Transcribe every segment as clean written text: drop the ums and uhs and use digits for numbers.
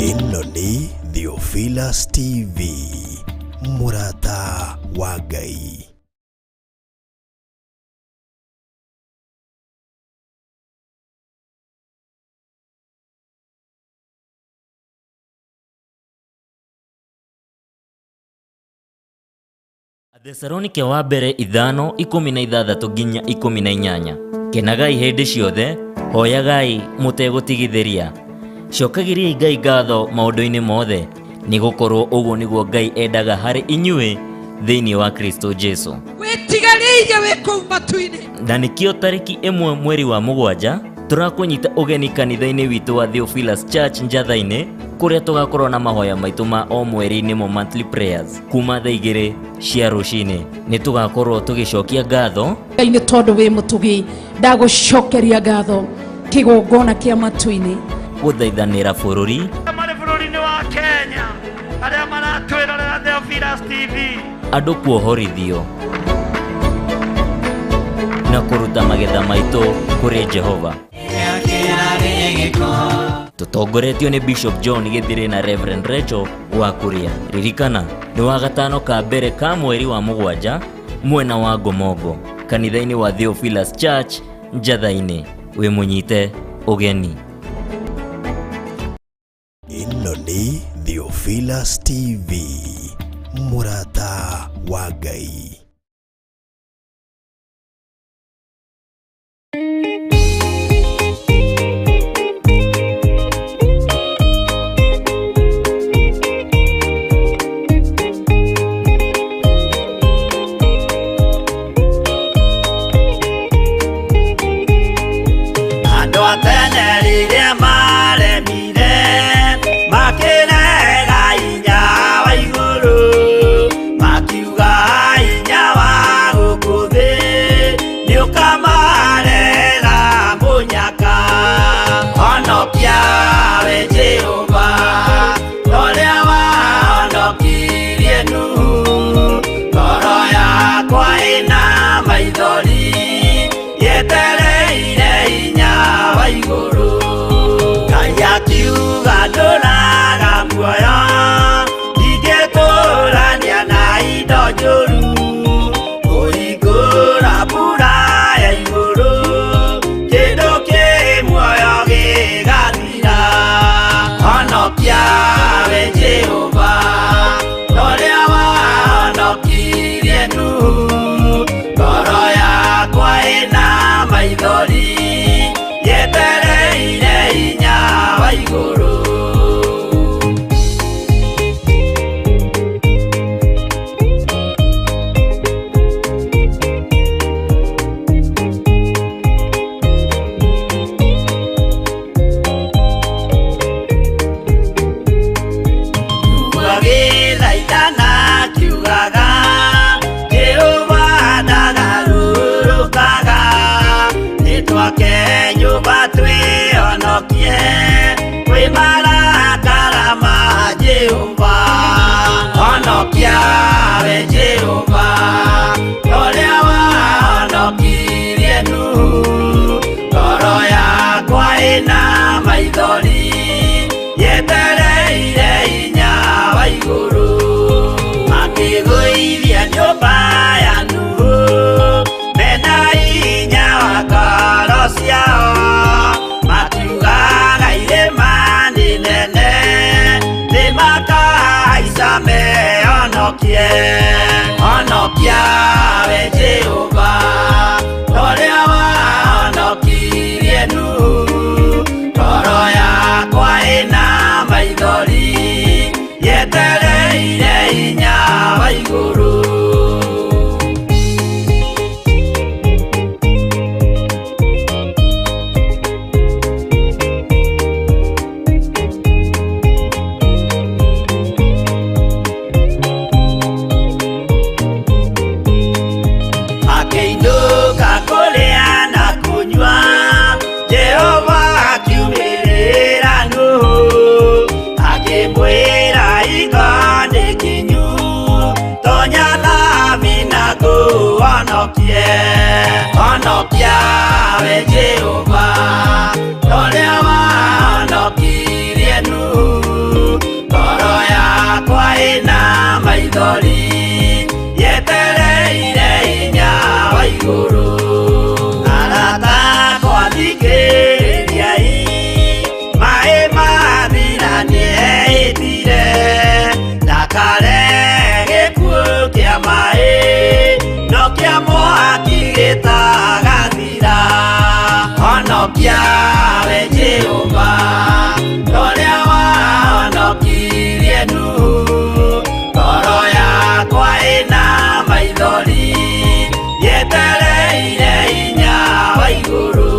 Ĩno nĩ Theophilus TV, mũrata wa Ngai. Athesalonike wa mbere 5:16 nginya 18. Kenagai hĩndĩ ciothe, hoyagai mũtegũtigithĩria. Cokagĩriai Ngai ngatho maũndũ-inĩ mothe, nĩ gũkorwo ũguo nĩguo Ngai endaga harĩ inyuĩ thĩinĩ wa Kristo Jesu. Wĩtigarĩirie wĩ kũu matu-inĩ. Na nĩkĩo tarĩki 1 mweri wa 7 tũrakũnyita ũgeni kanitha-inĩ witũ wa Theophilus Church Njatha-inĩ, kũrĩa tũgakorwo na mahoya maitũ ma o mweri nĩmo monthly prayers kuma thaa 2 cia rũcinĩ. Nĩ tũgakorwo tũgĩcokia ngatho Ngai nĩ tondũ wĩ mũtugi, ndagũcokeria ngatho kĩgongona kĩa matu-inĩ, gũthaithanĩra bũrũri marĩ bũrũri-inĩ wa Kenya arĩa maratwĩrorera Theophilus TV, andũ kuohorithio na kũruta magetha maitũ kũrĩ Jehova. Tũtongoretio nĩ Bishop John Gĩthirĩ na Reverend Rachel wa Kuria. Ririkana nĩ wa gatano ka mbere ka mweri wa 7 mwena wa Ngomongo, kanitha-inĩ wa Theophilus Church Njatha-inĩ. Wĩ mũnyite ũgeni. Ĩno nĩ Theophilus TV, mũrata wa Ngai. Andũ a tene rĩrĩa maremire makĩrega hinya wa igũrũ, makiuga hinya wa gũkũ thĩ nĩũkamarehera mũnyaka. Honokia we Jehova, ũrĩa wahonokirie Nuhu, ngoro yakwa ĩna maithori yetereire hinya wa igũrũ. Ngai akiuga ndũraga muoyo, ndingĩtũrania na indo njũru, kũhingũra mbura ya igũrũ, kĩndũ kĩ muoyo gĩgathira. Honokia we Jehova, ũrĩa wahonokirie Nuhu, ngoro yakwa ĩna maithori yetereire hinya wa igũrũ. Agĩthaithana akiugaga, Jehova ndagarũrũkaga, nĩtwake nyũmba twĩhonokie kwĩ marakara ma Jehova. Honokia we Jehova, ũrĩa wahonokirie Nuhu, ngoro yakwa ĩna maithori yetereire hinya wa igũrũ. Makĩgũithia nyũmba ya Nuhu mena hinya wa ngoro ciao, makiugaga irĩma nĩ nene nĩmakahaica mehonokie. Honokia we Jehova, ũrĩa wahonokirie Nuhu, ngoro yakwa ĩna maithori yetereire hinya wa igũrũ. Akĩinũka kũrĩa na kũnyua, Jehova akiumĩrĩra Nuhu, akĩmwĩra hingo nĩ kinyu, tonya thabina ngũhonokie. Honokia we Jehova, ũrĩa wahonokirie Nuhu, maithori yetereire hinya wa igũrũ. Arata akwa thikĩrĩriai, maĩ mathira nĩehĩtire ndakare gĩkuũ kĩa maĩ no kĩa mwaki gĩtagathira. Honokia we Jehova ũrĩa wahonokirie Nuhu, ngoro yakwa ĩna maithori yetereire hinya wa igũrũ.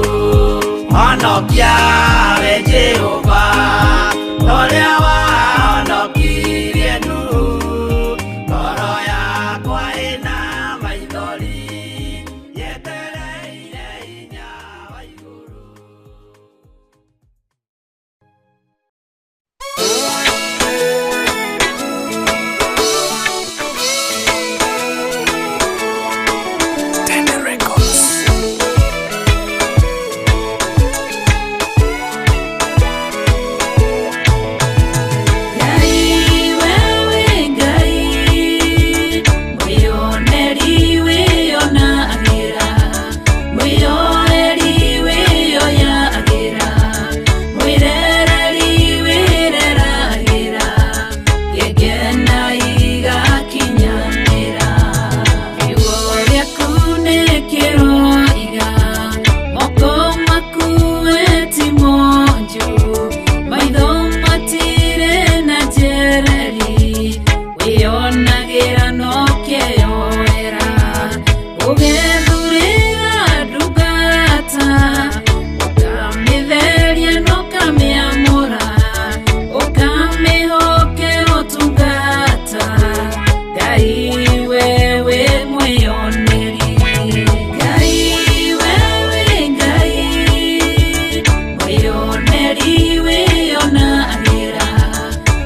Honokia we Jehova ũrĩa wahonokirie Nuhu, ngoro yakwa ĩna maithori yetereire hinya wa igũrũ. Ngai wewe Ngai, mwĩoneri wĩonagĩra, mwĩyoeri wĩyoyagĩra, mwĩrereri wĩreragĩra, gĩkena igakinyanĩra. Kiugo gĩaku nĩ kĩroiga, moko maku ti monju, maitho matirĩ na njereri, wĩonagĩra no kĩyoera, ũgethurĩra ndungata, ũkamĩtheria na ũkamĩamũra, ũkamĩhokera ũtungata, Ngai wewe mwĩoneri. Ngai wewe Ngai, mwĩoneri wĩonagĩra,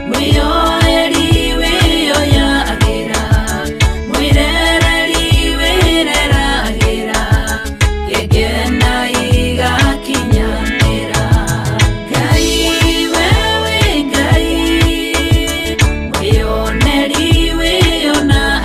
mwĩyoeri wĩyoyagĩra, mwĩrereri wĩreragĩra, gĩkena igakinyanĩra. Ngai wewe Ngai, mwĩoneri wĩonagĩra,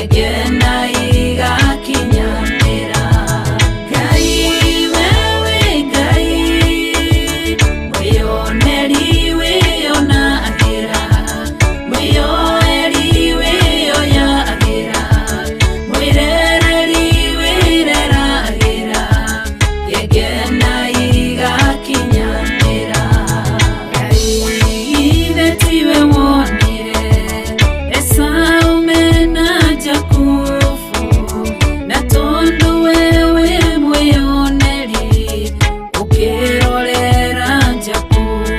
Ngegena igakinyanĩra. Ngai wewe Ngai, mwĩoneri wĩonagĩra, mwĩyoeri wĩyoyagĩra, mwĩrereri wĩreragĩra, ngegena igakinyanĩra. Ngai ithe tiwe wonire Esau mena Jakubu, na tondũ wewe mwĩoneri ũkĩrorera Jakubu,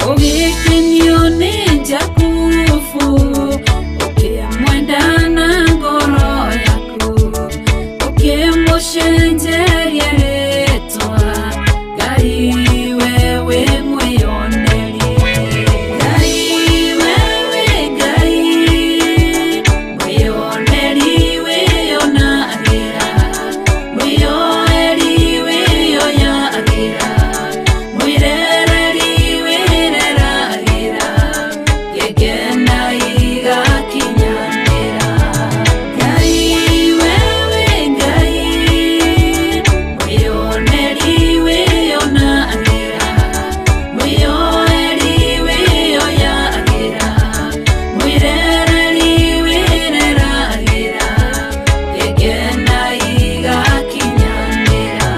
ũgĩkenio nĩ Jakubu, ũkĩmwenda na ngoro yaku, ũkĩmũcenjeria rĩtwa. Ngai wewe mwĩoneri. Ngai wewe Ngai, mwĩoneri wĩonagĩra, mwĩyoeri wĩyoyagĩra, mwĩrereri wĩreragĩra, ngegena igakinyanĩra. Ngai wewe Ngai, mwĩoneri wĩonagĩra, mwĩyoeri wĩyoyagĩra, mwĩrereri wĩreragĩra, ngegena igakinyanĩra.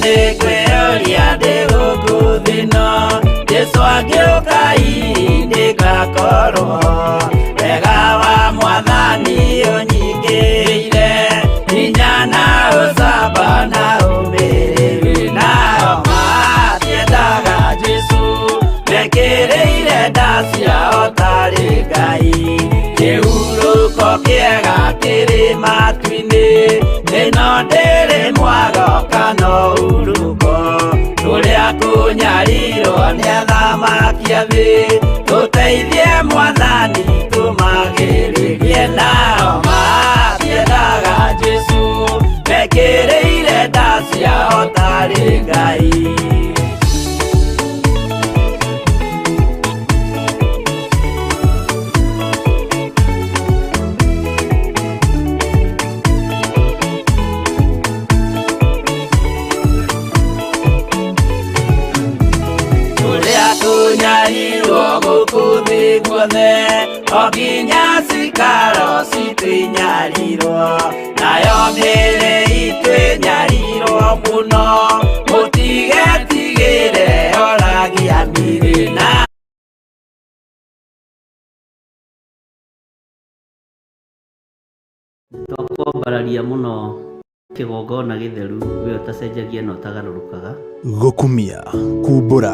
Niĩ kwĩyũria ndĩ gũkũ thĩ ĩno, Jesũ angĩũka hihi ndĩgakorwo. Wega wa Mwathani ũnyingĩrĩire, hinya na ũcamba na ũmĩrĩru. Nao matiendaga Jesũ, mekĩrĩire nda ciao tarĩ Ngai. Kĩhurũko kĩega kĩrĩ matu-inĩ, ĩno ndĩrĩ mwago kana ũhurũko. Kũrĩa kũnyarirwo nĩ athamaki a thĩ, tũteithie Mwathani tũmagĩrĩrie. Nao matiendaga Jesũ, mekĩrĩire nda ciao tarĩ Ngai. Kũrĩa kũnyarirwo gũkũ thĩ guothe, o nginya cikaro citũ inyarirwo, nayo mĩĩrĩ itũ ĩnyarirwo mũno, mũtigetigĩre oragia mĩĩrĩ na Twakwambararia mũno kĩgongona gĩtheru we ũtacenjagia na ũtagarũrũkaga. Gũkumia, kumbũra,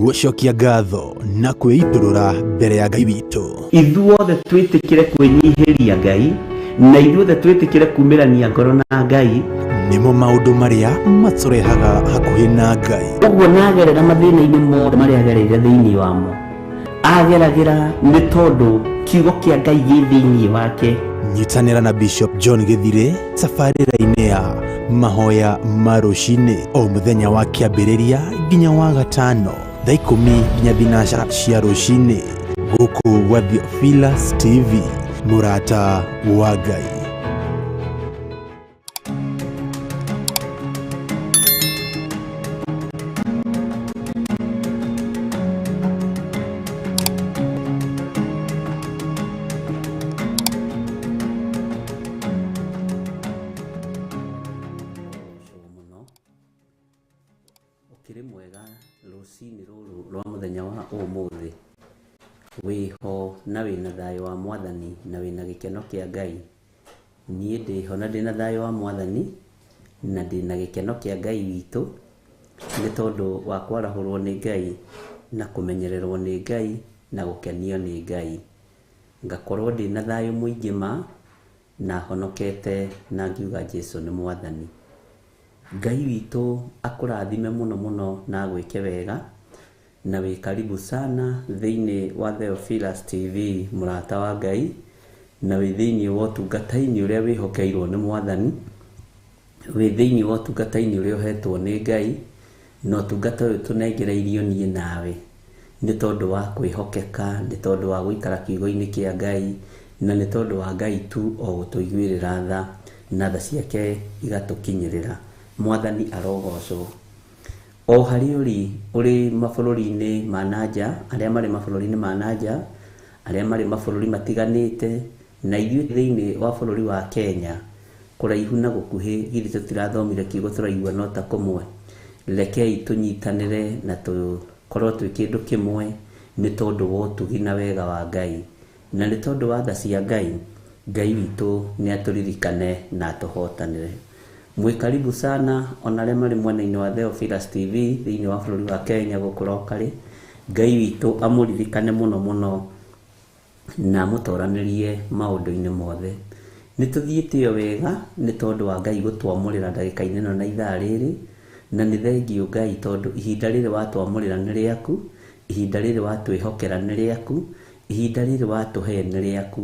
gũcokia ngatho na kwĩitũrũra mbere ya Ngai witũ. Ithuothe twĩtĩkĩre kwĩnyihĩria Ngai na ithuothe twĩtĩkĩre kumĩrania ngoro na Ngai. Nĩmo maũndũ marĩa matũrehaga hakuhĩ na Ngai. Ũguo nagerera mathĩna-inĩ mothe marĩa agereire thĩinĩ wamo, ageragĩra nĩ tondũ kiugo kĩa Ngai gĩ thĩinĩ wake. Nyitanĩra na Bishop John Gĩthirĩ tabarĩra-inĩ ya mahoya ma rũcinĩ o mũthenya wa kĩambĩrĩria nginya wa gatano thaa 10 nginya 12 cia rũcinĩ gũkũ gwa Theophilus TV, mũrata wa Ngai. Ũkĩrĩ mwega rũcinĩ rũrũ rwa mũthenya wa ũmũthĩ, wĩho na wĩna thayũ wa Mwathani na wĩna gĩkeno kĩa Ngai. Niĩ ndĩho na ndĩna thayũ wa Mwathani na ndĩna gĩkeno kĩa Ngai witũ, nĩ tondũ wa kwarahũrwo nĩ Ngai na kũmenyererwo nĩ Ngai na gũkenio nĩ Ngai. Ngakorwo ndĩna thayũ mũingĩ ma, na honokete na ngiuga Jesu nĩ mwathani. Ngai witũ akũrathime mũno mũno na agwĩke wega, na wĩ karibu sana thĩinĩ wa Theophilus TV, mũrata wa Ngai, na wĩ thĩinĩ wa ũtungata-inĩ ũrĩa wĩhokeirwo nĩ mwathani, wĩ thĩinĩ wa ũtungata-inĩ ũrĩa ũhetwo nĩ Ngai, na ũtungata ũyũ tũnengereirio niĩ nawe nĩ tondũ wa kwĩhokeka, nĩ tondũ wa gũikara kiugo-inĩ kĩa Ngai, na nĩ tondũ wa Ngai tu o gũtũiguĩrĩra tha, na tha ciake igatũkinyĩrĩra. Mwathani arogocwo. O harĩa ũrĩ, ũrĩ mabũrũri-inĩ ma nanja, arĩa marĩ mabũrũri-inĩ ma nanja, arĩa marĩ mabũrũri matiganĩte, na ithuĩ thĩinĩ wa bũrũri wa Kenya, kũraihu na gũkuhĩ, githĩ tũtirathomire kiugo tũraigua no ta kũmwe. Rekei tũnyitanĩre na tũkorwo twĩ kĩndũ kĩmwe nĩ tondũ wa ũtugi na wega wa Ngai, na nĩ tondũ wa tha cia Ngai. Ngai witũ nĩ atũririkane na atũhotanĩre. Mwĩ karibu sana ona arĩa marĩ mwena-inĩ wa Theophilus TV thĩinĩ wa bũrũri wa Kenya gũkũ Rokari. Ngai witũ amũririkane mũno mũno na amũtoranĩrie maũndũ-inĩ mothe. Nĩ tũthiĩte o wega nĩ tondũ wa Ngai gũtwamũrĩra ndagĩka-inĩ ĩno na ithaa rĩrĩ, na nĩ thengiũ Ngai tondũ ihinda rĩrĩ watwamũrĩra nĩ rĩaku, ihinda rĩrĩ watwĩhokera nĩ rĩaku, ihinda rĩrĩ watũhe nĩ rĩaku.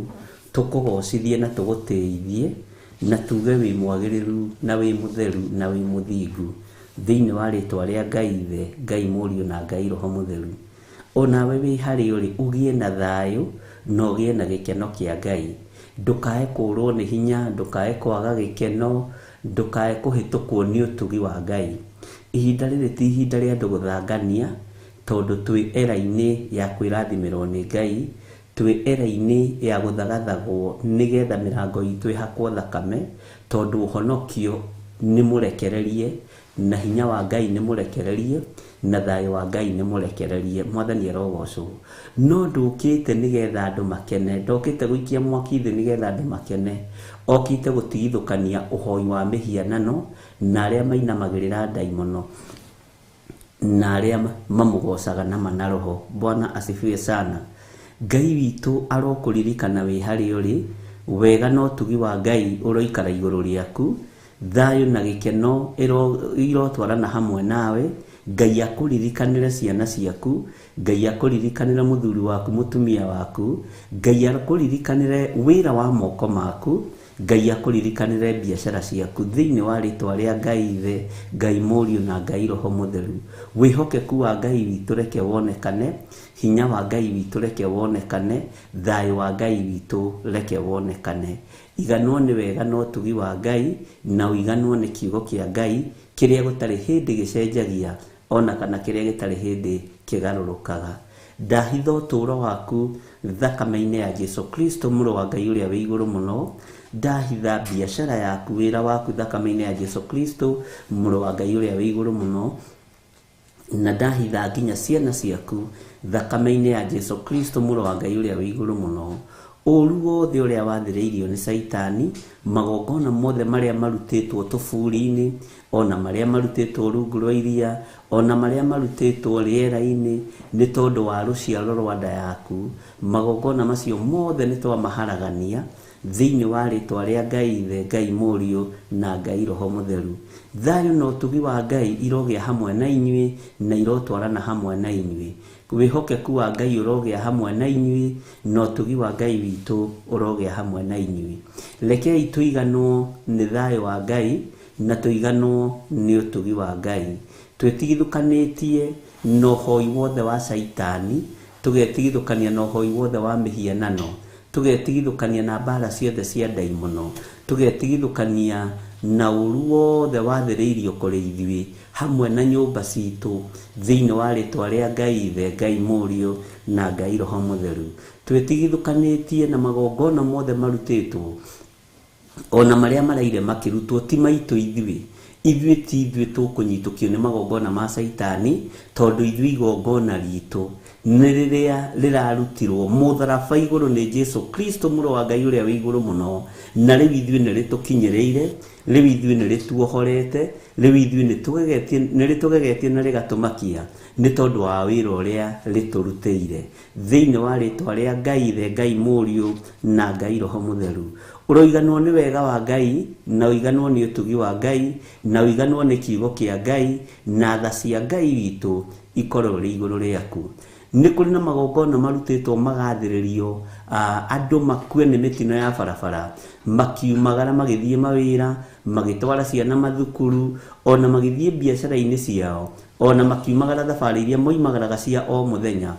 Tũkũgocithie na tũgũtĩithie na tuge wĩ mwagĩrĩru na wĩ mũtheru na wĩ mũthingu thĩinĩ wa rĩtwa rĩa Ngai Ithe, Ngai Mũriũ na Ngai Roho Mũtheru. Onawe wĩ harĩa ũrĩ ũgĩe na thayũ na ũgĩe na gĩkeno kĩa Ngai. Ndũkae kũũrwo nĩ hinya, ndũkae kwaga gĩkeno, ndũkae kũhĩtũkwo nĩ ũtugi wa Ngai. Ihinda rĩrĩ ti ihinda rĩa andũ gũthangania, tondũ twĩ era-inĩ ya kwĩrathimĩrwo nĩ Ngai, twĩ era-inĩ ya gũthagathagwo nĩgetha mĩrango itũ ĩhakwo thakame, tondũ ũhonokio nĩ mũrekererie, na hinya wa Ngai nĩ mũrekererie, na thayũ wa Ngai nĩ mũrekererie. Mwathani arogocwo. No ndũkĩte nĩgetha andũ makene, ndokĩte gũikia mwaki thĩ nĩgetha andũ makene, okĩte gũtigithũkania ũhoi wa mĩhianano na arĩa mainamagĩrĩra ndaimono na arĩa mamũgocaga na mana roho. Bwana asifiwe sana. Ngai witũ arokũririkana wĩ harĩa ũrĩ, wega na ũtugi wa Ngai ũroikara igũrũ rĩaku, thayũ na gĩkeno irotwarana hamwe nawe. Ngai akũririkanĩre ciana ciaku, Ngai akũririkanĩre mũthuri waku, mũtumia waku, Ngai akũririkanĩre wĩra wa moko maku, Ngai akũririkanĩre biacara ciaku thĩinĩ wa rĩtwa rĩa Ngai Ithe, Ngai Mũriũ na Ngai Roho Mũtheru. Wĩhokeku wa Ngai witũ reke wonekane, hinya wa Ngai witũ reke wonekane, thayũ wa Ngai witũ reke wonekane. Iganwo nĩ wega na ũtugi wa Ngai, na ũiganwo nĩ kiugo kĩa Ngai kĩrĩa gũtarĩ hĩndĩ gĩcenjagia ona kana kĩrĩa gĩtarĩ hĩndĩ kĩgarũrũkaga. Ndahitha ũtũũro waku thakame-inĩ ya Jesu Kristo mũrũ wa Ngai ũrĩa wĩ igũrũ mũno. Ndahitha biacara yaku, wĩra waku thakame-inĩ ya Jesu Kristo mũrũ wa Ngai ũrĩa wĩ igũrũ mũno, na ndahitha nginya ciana ciaku thakame-inĩ ya Jesu Kristo mũrũ wa Ngai ũrĩa wĩ igũrũ mũno. Ũru wothe ũrĩa wathĩrĩirio nĩ Caitani, magongona mothe marĩa marutĩtwo tũburi-inĩ, ona marĩa marutĩtwo rungu rwa iria, ona marĩa marutĩtwo rĩera-inĩ, nĩ tondũ wa rũciaro rwa nda yaku, magongona macio mothe nĩ twamaharagania thĩinĩ wa rĩtwa rĩa Ngai Ithe, Ngai Mũriũ na Ngai Roho Mũtheru. Thayũ na ũtugi wa Ngai irogĩa hamwe na inyuĩ na irotwarana hamwe na inyuĩ. Wĩhokeku wa Ngai ũrogĩa hamwe na inyuĩ na ũtugi wa Ngai witũ ũrogĩa hamwe na inyuĩ. Rekei tũiganwo nĩ thayũ wa Ngai na tũiganwo nĩ ũtugi wa Ngai. Twĩtigithũkanĩtie na ũhoi wothe wa Caitani, tũgetigithũkania na ũhoi wothe wa mĩhianano, tũgetigithũkania na mbara ciothe cia ndaimono, tũgetigithũkania na ũru wothe wathĩrĩirio kũrĩ ithuĩ hamwe na nyũmba citũ thĩinĩ wa rĩtwa rĩa Ngai Ithe, Ngai Mũriũ na Ngai Roho Mũtheru. Twĩtigithũkanĩtie na magongona mothe marutĩtwo ona marĩa maraire makĩrutwo ti maitũ ithuĩ. Ithuĩ ti ithuĩ tũkũnyitũkio nĩ magongona ma caitani, tondũ ithuĩ igongona ritũ nĩ rĩrĩa rĩrarutirwo mũtharaba igũrũ nĩ Jesu Kristo mũrũ wa Ngai ũrĩa wĩ igũrũ mũno, na rĩu ithuĩ nĩ rĩtũkinyĩrĩire, rĩu ithuĩ nĩ rĩtuohorete, rĩu ithuĩ nĩ rĩtũgegetie na rĩgatũmakia nĩ tondũ wa wĩra ũrĩa rĩtũrutĩire. Thĩinĩ wa rĩtwa rĩa Ngai Ithe, Ngai Mũriũ na Ngai Roho Mũtheru, ũroiganwo nĩ wega wa Ngai, na ũiganwo nĩ ũtugi wa Ngai, na ũiganwo nĩ kiugo kĩa Ngai, na tha cia Ngai witũ ikorwo rĩ igũrũ rĩaku. Nĩ kũrĩ na magongona marutĩtwo magathĩrĩrio andũ makue nĩ mĩtino ya barabara, makiumagara magĩthiĩ mawĩra, magĩtwara ciana mathukuru, ona magĩthiĩ biacara-inĩ ciao, ona makiumagara thabarĩ iria moimagaraga cia o mũthenya.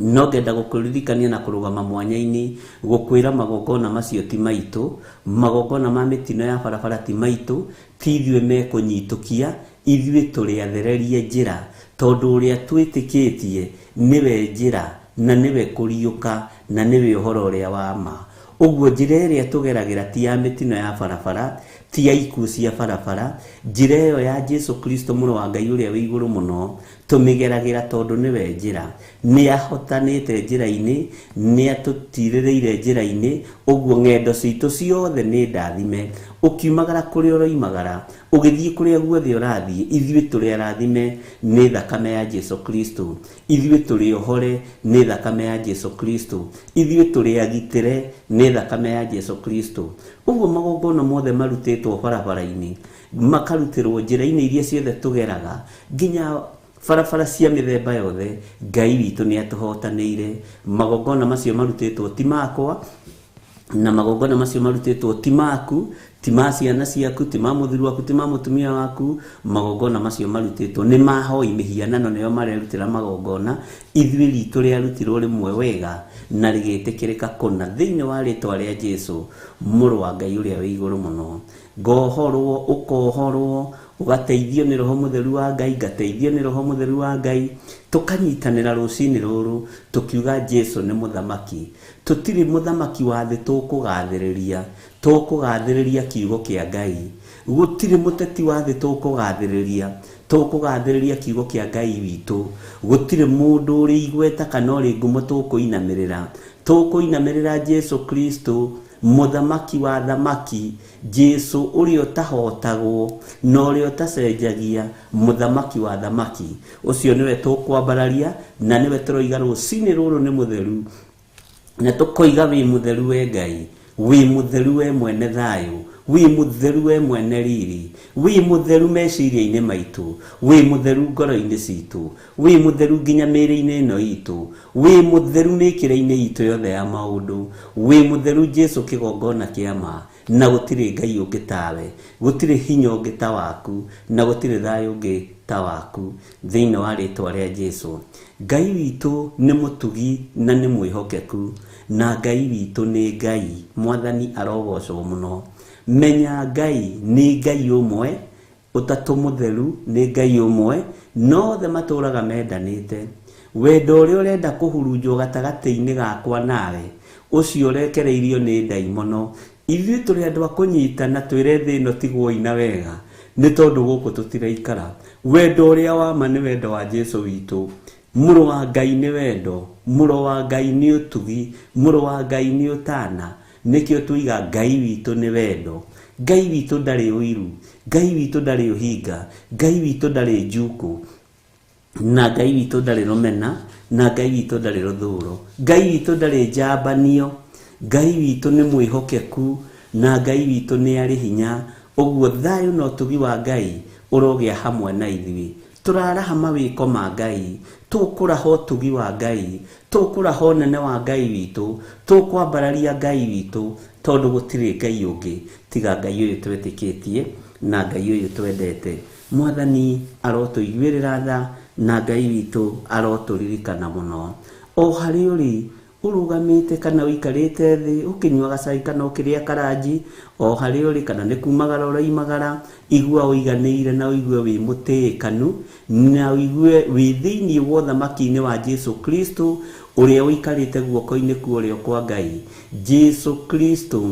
No ngenda gũkũririkania na kũrũgama mwanya-inĩ gũkwĩra magongona macio ti maitũ, magongona ma mĩtino ya barabara ti maitũ, ti ithuĩ mekũnyitũkia, ithuĩ tũrĩ athererie njĩra, tondũ ũrĩa twĩtĩkĩtie nĩwe njĩra na nĩwe kũriũka na nĩwe ũhoro ũrĩa wa ma. Ũguo njĩra ĩrĩa tũgeragĩra ti ya mĩtino ya barabara, ti ya ikuũ cia barabara, njĩra ĩyo ya Jesu Kristo mũrũ wa Ngai ũrĩa wĩ igũrũ mũno tũmĩgeragĩra tondũ nĩwe njĩra. Nĩ ahotanĩte njĩra-inĩ, nĩ atũtirĩrĩire njĩra-inĩ, ũguo ng'endo citũ ciothe nĩ ndathime. Ũkiumagara kũrĩa ũroimagara, ũgĩthiĩ kũrĩa guothe ũrathiĩ, ithuĩ tũrĩ arathime nĩ thakame ya Jesu Kristo, ithuĩ tũrĩ ohore nĩ thakame ya Jesu Kristo, ithuĩ tũrĩ agitĩre nĩ thakame ya Jesu Kristo. Ũguo magongona mothe marutĩtwo barabara-inĩ, makarutĩrwo njĩra-inĩ iria ciothe tũgeraga, nginya barabara cia mĩthemba yothe, Ngai witũ nĩ atũhotanĩire. Magongona macio marutĩtwo ti makwa, na magongona macio marutĩtwo ti maku, ti ma ciana ciaku, ti ma mũthuri waku, ti ma mũtumia waku. Magongona macio marutĩtwo nĩ mahoi mĩhianano, nĩo marerutĩra magongona. Ithuĩ ritũ rĩarutirwo rĩmwe wega na rĩgĩtĩkĩrĩka kũna thĩinĩ wa rĩtwa rĩa Jesu mũrũ wa Ngai ũrĩa wĩ igũrũ mũno. Ngohorwo, ũkohorwo, ũgateithio nĩ Roho Mũtheru wa Ngai, ngateithio nĩ Roho Mũtheru wa Ngai, tũkanyitanĩra rũcinĩ rũrũ tũkiuga Jesu nĩ mũthamaki. Tũtirĩ mũthamaki wa thĩ tũkũgathĩrĩria, tũkũgathĩrĩria kiugo kĩa Ngai. Gũtirĩ mũteti wa thĩ tũkũgathĩrĩria, tũkũgathĩrĩria kiugo kĩa Ngai witũ. Gũtirĩ mũndũ ũrĩ igweta kana ũrĩ ngumo tũkũinamĩrĩra, tũkũinamĩrĩra Jesu Kristo mũthamaki wa thamaki, Jesu ũrĩa ũtahotagwo na ũrĩa ũtacenjagia, mũthamaki wa thamaki. Ũcio nĩwe tũkwambararia na nĩwe tũroiga rũcinĩ rũrũ nĩ mũtheru, na tũkoiga wĩ mũtheru we Ngai, wĩ mũtheru we mwene thayũ, wĩ mũtheru we mwene riri, wĩ mũtheru meciria-inĩ maitũ, wĩ mũtheru ngoro-inĩ citũ, wĩ mũtheru nginya mĩĩrĩ-inĩ ĩno itũ, wĩ mũtheru mĩkĩre-inĩ itũ yothe ya maũndũ, wĩ mũtheru Jesu kĩgongona kĩa ma, na gũtirĩ Ngai ũngĩ tawe, gũtirĩ hinya ũngĩ ta waku, na gũtirĩ thayũ ũngĩ ta waku, thĩinĩ wa rĩtwa rĩa Jesu. Ngai witũ nĩ mũtugi na nĩ mwĩhokeku, na Ngai witũ nĩ Ngai. Mwathani arogocwo mũno. Menya Ngai nĩ Ngai ũmwe, ũtatũ mũtheru nĩ Ngai ũmwe, nothe matũraga mendanĩte. Wendo ũrĩa ũrenda kũhurunjwo gatagatĩ-inĩ gakwa nawe, ũcio ũrekereirio nĩ ndaimono. Ithuĩ tũrĩ andũ a kũnyitana twĩre thĩ ĩno tigwo ina wega, nĩ tondũ gũkũ tũtiraikara. Wendo ũrĩa wa ma nĩ wendo wa Jesu witũ. Mũrũ wa Ngai nĩ wendo, mũrũ wa Ngai nĩ ũtugi, mũrũ wa Ngai nĩ ũtana. Nĩkĩo tuiga Ngai witũ nĩ wendo. Ngai witũ ndarĩ ũiru, Ngai witũ ndarĩ ũhinga, Ngai witũ ndarĩ njukũ, na Ngai witũ ndarĩ rũmena, na Ngai witũ ndarĩ rũthũro, Ngai witũ ndarĩ njambanio, Ngai witũ nĩ mwĩhokeku, na Ngai witũ nĩ arĩ hinya. Ũguo thayũ na ũtugi wa Ngai ũrogĩa hamwe na ithuĩ. Tũraraha mawĩko ma Ngai, tũkũraha ũtugi wa Ngai, tũkũraha ũnene wa Ngai witũ, tũkwambararia Ngai witũ, tondũ gũtirĩ Ngai ũngĩ tiga Ngai ũyũ twetĩkĩtie na Ngai ũyũ twendete. Mwathani arotũiguĩrĩra tha na Ngai witũ arotũririkana mũno. O harĩa ũrĩ ũrũgamĩte kana ũikarĩte thĩ ũkĩnyua gacai kana ũkĩrĩa karanji, o harĩa ũrĩ kana nĩ kumagara ũroimagara, igua ũiganĩire na ũigue wĩ mũtĩĩkanu na ũigue wĩ thĩinĩ wa ũthamaki-inĩ wa Jesu Kristo ũrĩa ũikarĩte guoko-inĩ kwa ũrĩo kwa Ngai. Jesu Kristo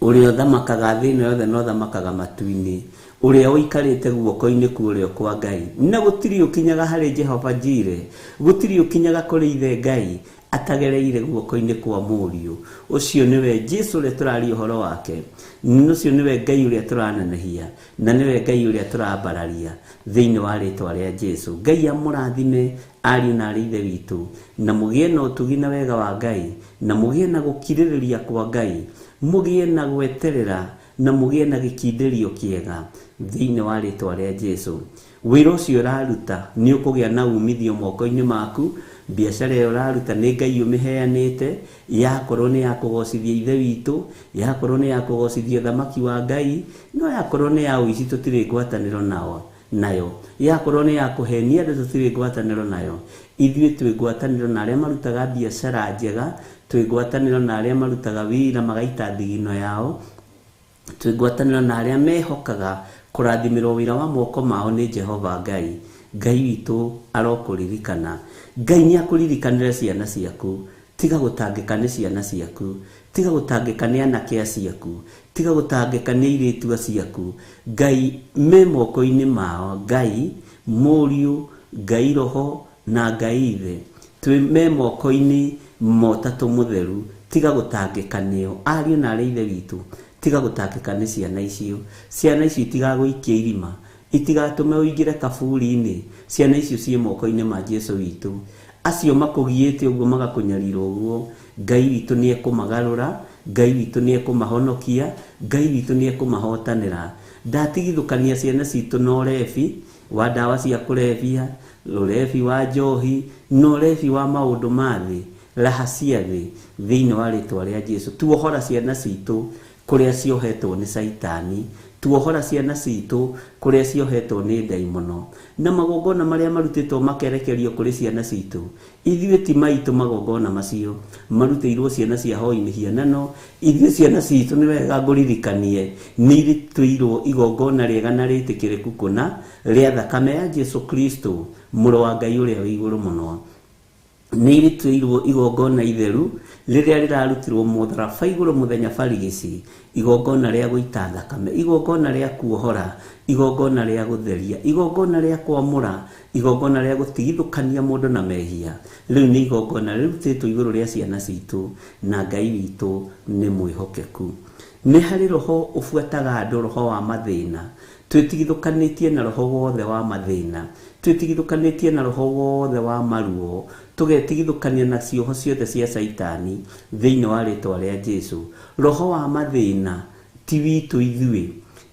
ũrĩa ũthamakaga thĩ ĩno yothe na ũthamakaga matu-inĩ, Ũrĩa ũikarĩte guoko-inĩ kwa ũrĩo kwa Ngai. Na gũtirĩ ũkinyaga harĩ Jehova Jireh, gũtirĩ ũkinyaga kũrĩ ithe Ngai atagereire guoko-inĩ kwa mũriũ. Ũcio nĩwe Jesu ũrĩa tũraria ũhoro wake, ũcio nĩwe Ngai ũrĩa tũranenehia, na nĩwe Ngai ũrĩa tũrambararia thĩinĩ wa rĩtwa rĩa Jesu. Ngai amũrathime ariũ na arĩ ithe witũ, na mũgĩe na ũtugi na wega wa Ngai, na mũgĩe na gũkirĩrĩria kwa Ngai, mũgĩe na gweterera, na mũgĩe na gĩkindĩrio kĩega thĩinĩ wa rĩtwa rĩa Jesu. Wĩra ũcio ũraruta nĩ ũkũgĩa na umithio moko-inĩ maku. Biacara ĩyo ũraruta nĩ Ngai ũmĩheanĩte, yakorwo nĩ ya kũgocithia ithe witũ, yakorwo nĩ ya kũgocithia thamaki wa Ngai, no yakorwo nĩ ya ũici tũtirĩ ngwatanĩro nao nayo, yakorwo nĩ ya kũhenia andũ tũtirĩ ngwatanĩro nayo. Ithuĩ twĩ ngwatanĩro na arĩa marutaga biacara njega, twĩ ngwatanĩro na arĩa marutaga wĩra magaita thigino yao, twĩ ngwatanĩro na arĩa mehokaga kũrathimĩrwo wĩra wa moko mao nĩ Jehova Ngai. Ngai witũ arokũririkana. Ngai nĩ akũririkanĩre ciana ciaku. Tiga gũtangĩka nĩ ciana ciaku, tiga gũtangĩka nĩ anake ciaku, tiga gũtangĩka nĩ airĩtu ciaku. Ngai me moko-inĩ mao, Ngai Mũriũ, Ngai Roho na Ngai Ithe, twĩ me moko-inĩ ma Ũtatũ Mũtheru. Tiga gũtangĩka nĩo, ariũ na arĩ ithe witũ, tiga gũtangĩka nĩ ciana icio. Ciana icio itigagũikia irima, itigatũme ũingĩre kaburi-inĩ. Ciana icio ciĩ moko-inĩ ma Jesu witũ. Acio makũgiĩte ũguo magakũnyarira ũguo, Ngai witũ nĩ ekũmagarũra, Ngai witũ nĩ ekũmahonokia, Ngai witũ nĩ ekũmahotanĩra. Ndatigithũkania ciana citũ na ũrebi wa ndawa cia kũrebia, ũrebi wa njohi, na ũrebi wa maũndũ ma thĩ, raha cia thĩ, thĩinĩ wa rĩtwa rĩa Jesu. Tuohora ciana citũ kũrĩa ciohetwo nĩ Caitani, tuohora ciana citũ kũrĩa ciohetwo nĩ ndaimono, na magongona marĩa marutĩtwo makerekerio kũrĩ ciana citũ. Ithuĩ ti maitũ magongona macio, marutĩirwo ciana cia hoi mĩhianano. Ithuĩ ciana citũ nĩ wega ngũririkanie nĩ irutĩirwo igongona rĩega na rĩtĩkĩrĩku kũna rĩa thakame ya Jesu Kristo, mũrũ wa Ngai ũrĩa wĩ igũrũ mũno. Nĩ irutĩirwo igongona itheru rĩrĩa rĩrarutirwo mũtharaba igũrũ mũthenya barigici, igongona rĩa gũita thakame, igongona rĩa kuohora, igongona rĩa gũtheria, igongona rĩa kwamũra, igongona rĩa gũtigithũkania mũndũ na mehia. Rĩu nĩ igongona rĩrutĩtwo igũrũ rĩa ciana citũ, na Ngai witũ nĩ mwĩhokeku. Nĩ harĩ roho ũbuataga andũ, roho wa mathĩna. Twĩtigithũkanĩtie na roho wothe wa mathĩna, twĩtigithũkanĩtie na roho wothe wa maruo, tũgetigithũkania na cioho ciothe cia Caitani thĩinĩ wa rĩtwa rĩa Jesu. Roho wa mathĩna ti witũ ithuĩ.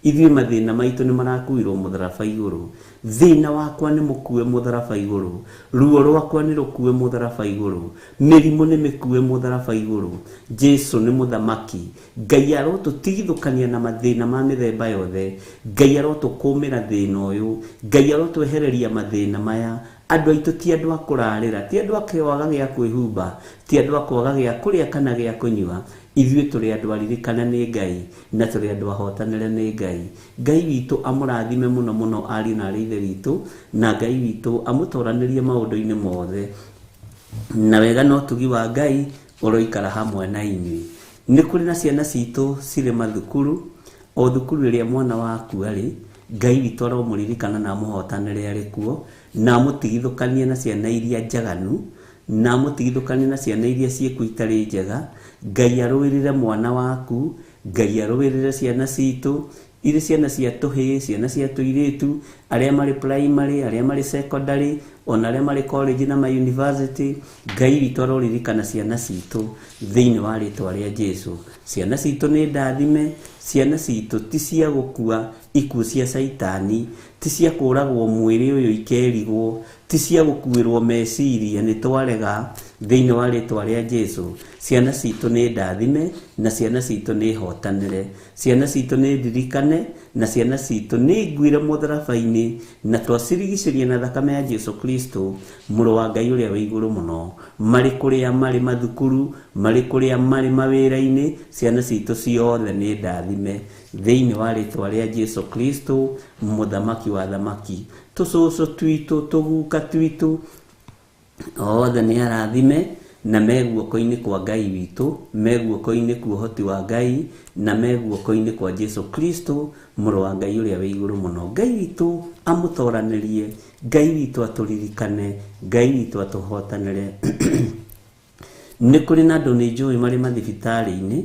Ithuĩ mathĩna maitũ nĩ marakuirwo mũtharaba igũrũ. Thĩna wakwa nĩ mũkue mũtharaba igũrũ, ruo rwakwa nĩ rũkue mũtharaba igũrũ, mĩrimũ nĩ mĩkue mũtharaba igũrũ. Jesu nĩ mũthamaki. Ngai arotũtigithũkania na mathĩna ma mĩthemba yothe. Ngai arotũkũmĩra thĩna ũyũ, Ngai arotwehereria mathĩna maya. Andũ aitũ ti andũ a kũrarĩra, ti andũ a kwaga gĩa kwĩhumba, ti andũ a kwaga gĩa kũrĩa kana gĩa kũnyua. Ithuĩ tũrĩ andũ aririkane nĩ Ngai, na tũrĩ andũ ahotanĩre nĩ Ngai. Ngai witũ amũrathime mũno mũno ariũ na arĩ ithe witũ, na Ngai witũ amũtoranĩrie maũndũ-inĩ mothe, na wega na ũtugi wa Ngai ũroikara hamwe na inyuĩ. Nĩ kũrĩ na ciana citũ cirĩ mathukuru, o thukuru ĩrĩa mwana waku arĩ, Ngai witũ aromũririkana na amũhotanĩre arĩ kuo, na amũtigithũkanie na ciana iria njaganu, na amũtigithũkanie na ciana iria ciĩkuo itarĩ njega. Ngai arũĩrĩre mwana waku, Ngai arũĩrĩre ciana citũ, irĩ ciana cia tũhĩĩ, ciana cia tũirĩtu, arĩa marĩ primary, arĩa marĩ secondary, ona arĩa marĩ college na ma university. Ngai witũ aroririkana ciana citũ thĩinĩ wa rĩtwa rĩa Jesu. Ciana citũ nĩ ndathime, ciana citũ ti cia gũkua ikuũ cia Caitani, ti cia kũragwo mwĩrĩ ũyũ ikerigwo, ti cia gũkuĩrwo meciria nĩ twarega thĩinĩ wa rĩtwa rĩa Jesu. Ciana citũ nĩ ndathime, na ciana citũ nĩ hotanĩre, ciana citũ nĩ ndirikane, na ciana citũ nĩ nguire mũtharaba-inĩ, na twacirigicĩria na thakame ya Jesu Kristo, mũrũ wa Ngai ũrĩa wĩ igũrũ mũno. Marĩ kũrĩa marĩ mathukuru, marĩ kũrĩa marĩ mawĩra-inĩ, ciana citũ ciothe nĩ ndathime thĩinĩ wa rĩtwa rĩa Jesu Kristo, mũthamaki wa thamaki. Tũcũcũ twitũ, tũguka twitũ, othe nĩ arathime Na me guoko-inĩ kwa Ngai witũ, me guoko-inĩ kwa ũhoti wa Ngai, na me guoko-inĩ kwa Jesu Kristo, mũrũ wa Ngai ũrĩa wĩ igũrũ mũno. Ngai witũ amũtoranĩrie, Ngai witũ atũririkane, Ngai witũ atũhotanĩre. Nĩ kũrĩ na andũ nĩ njũĩ marĩ mathibitarĩ-inĩ,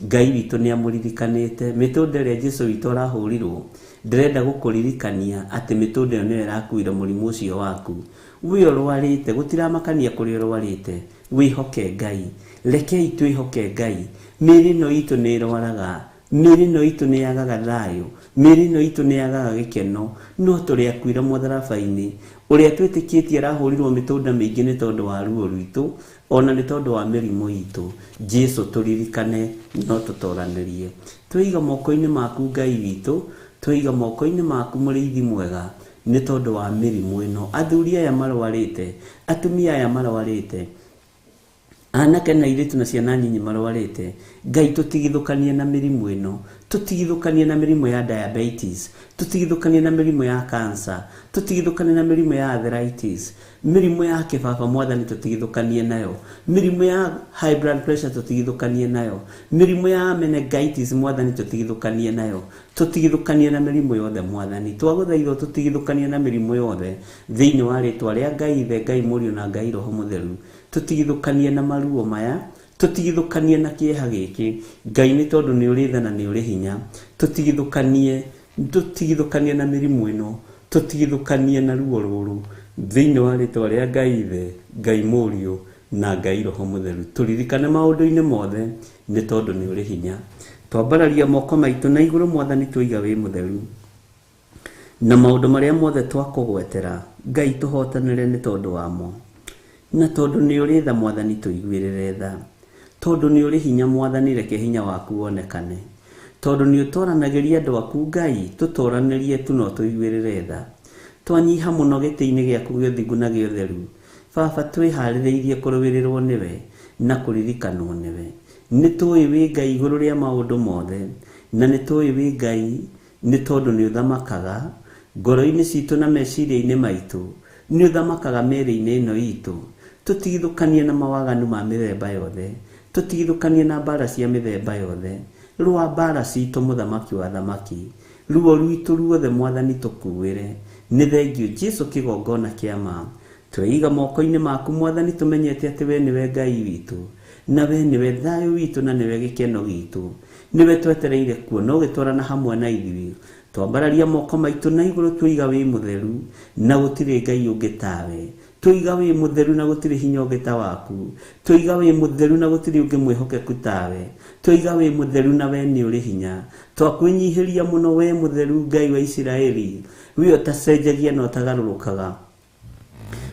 Ngai witũ nĩ amũririkanĩte. Mĩtũnda ĩrĩa Jesu witũ arahũrirwo, ndĩrenda gũkũririkania atĩ mĩtũnda ĩyo nĩyo ĩrakuire mũrimũ ũcio waku. We ũrwarĩte, gũtiramakania kũrĩa ũrwarĩte, wĩhoke Ngai. Rekei twĩhoke Ngai. Mĩĩrĩ ĩno itũ nĩ ĩrwaraga, mĩĩrĩ ĩno itũ nĩ yagaga thayũ, mĩĩrĩ ĩno itũ nĩ yagaga gĩkeno, no tũrĩ akuire mũtharaba-inĩ. Ũrĩa twĩtĩkĩtie arahũrirwo mĩtũnda mĩingĩ nĩ tondũ wa ruo rwitũ, ona nĩ tondũ wa mĩrimũ itũ. Jesu tũririkane no tũtoranĩrie. Tweiga moko-inĩ maku Ngai witũ, tweiga moko-inĩ maku mũrĩithi mwega, nĩ tondũ wa mĩrimũ ĩno. Athuri aya marwarĩte, atumia aya marwarĩte, anake na airĩtu na ciana nyinyi marwarĩte, Ngai tũtigithũkanie na mĩrimũ ĩno, tũtigithũkanie na mĩrimũ ya diabetes, tũtigithũkanie na mĩrimũ ya cancer, tũtigithũkanie na mĩrimũ ya arthritis, mĩrimũ ya kĩbaba Mwathani tũtigithũkanie nayo, mĩrimũ ya high blood pressure tũtigithũkanie nayo, mĩrimũ ya meningitis Mwathani tũtigithũkanie nayo, tũtigithũkanie na mĩrimũ yothe Mwathani. Twagũthaitha tũtigithũkanie na mĩrimũ yothe thĩinĩ wa rĩtwa rĩa Ngai Ithe, Ngai Mũriũ na Ngai Roho Mũtheru. Tũtigithũkanie na maruo maya, tũtigithũkanie na kĩeha gĩkĩ, Ngai nĩ tondũ nĩ ũrĩ tha na nĩ ũrĩ hinya. Tũtigithũkanie, tũtigithũkanie na mĩrimũ ĩno, tũtigithũkanie na ruo rũrũ thĩinĩ wa rĩtwa rĩa Ngai Ithe, Ngai Mũriũ na Ngai Roho Mũtheru. Tũririkane maũndũ-inĩ mothe nĩ tondũ nĩ ũrĩ hinya. Twambararia moko maitũ na igũrũ Mwathani tũiga wĩ mũtheru, na maũndũ marĩa mothe twakũgwetera Ngai tũhotanĩre nĩ tondũ wamo. Na tondũ nĩ ũrĩ tha Mwathani tũiguĩrĩre tha, tondũ nĩ ũrĩ hinya Mwathani reke hinya waku wonekane, tondũ nĩ ũtoranagĩria andũ aku Ngai tũtoranĩrie tu no tũiguĩrĩre tha. Twanyiha mũno gĩtĩ-inĩ gĩaku gĩa ũthingu na gĩa ũtheru, Baba twĩharĩrĩirie kũrũĩrĩrwo nĩwe na kũririkanwo nĩwe. Nĩ tũĩ wĩ Ngai igũrũ rĩa maũndũ mothe, na nĩ tũĩ wĩ Ngai nĩ tondũ nĩ ũthamakaga ngoro-inĩ citũ na meciria-inĩ maitũ, nĩ ũthamakaga mĩĩrĩ-inĩ ĩno itũ. Tũtigithũkanie na mawaganu ma mĩthemba yothe, tũtigithũkanie na mbara cia mĩthemba yothe. Rũa mbara citũ mũthamaki wa thamaki, ruo rwitũ ruothe Mwathani tũkuĩre. Nĩ thengio Jesu kĩgongona kĩa ma. Tweiga moko-inĩ maku Mwathani tũmenyete atĩ we nĩwe Ngai witũ, na we nĩwe thayũ witũ na nĩwe gĩkeno gitũ. Nĩwe twetereire kuona ũgĩtwarana hamwe na ithuĩ. Twambararia moko maitũ na igũrũ tũiga wĩ mũtheru, na gũtirĩ Ngai ũngĩ tawe. Tũiga wĩ mũtheru na gũtirĩ hinya ũngĩ ta waku. Tũiga wĩ mũtheru na gũtirĩ ũngĩ mwĩhokeku tawe. Tũiga wĩ mũtheru na we nĩ ũrĩ hinya. Twakwĩnyihĩria mũno we mũtheru Ngai wa Isiraeli, we ũtacenjagia na ũtagarũrũkaga.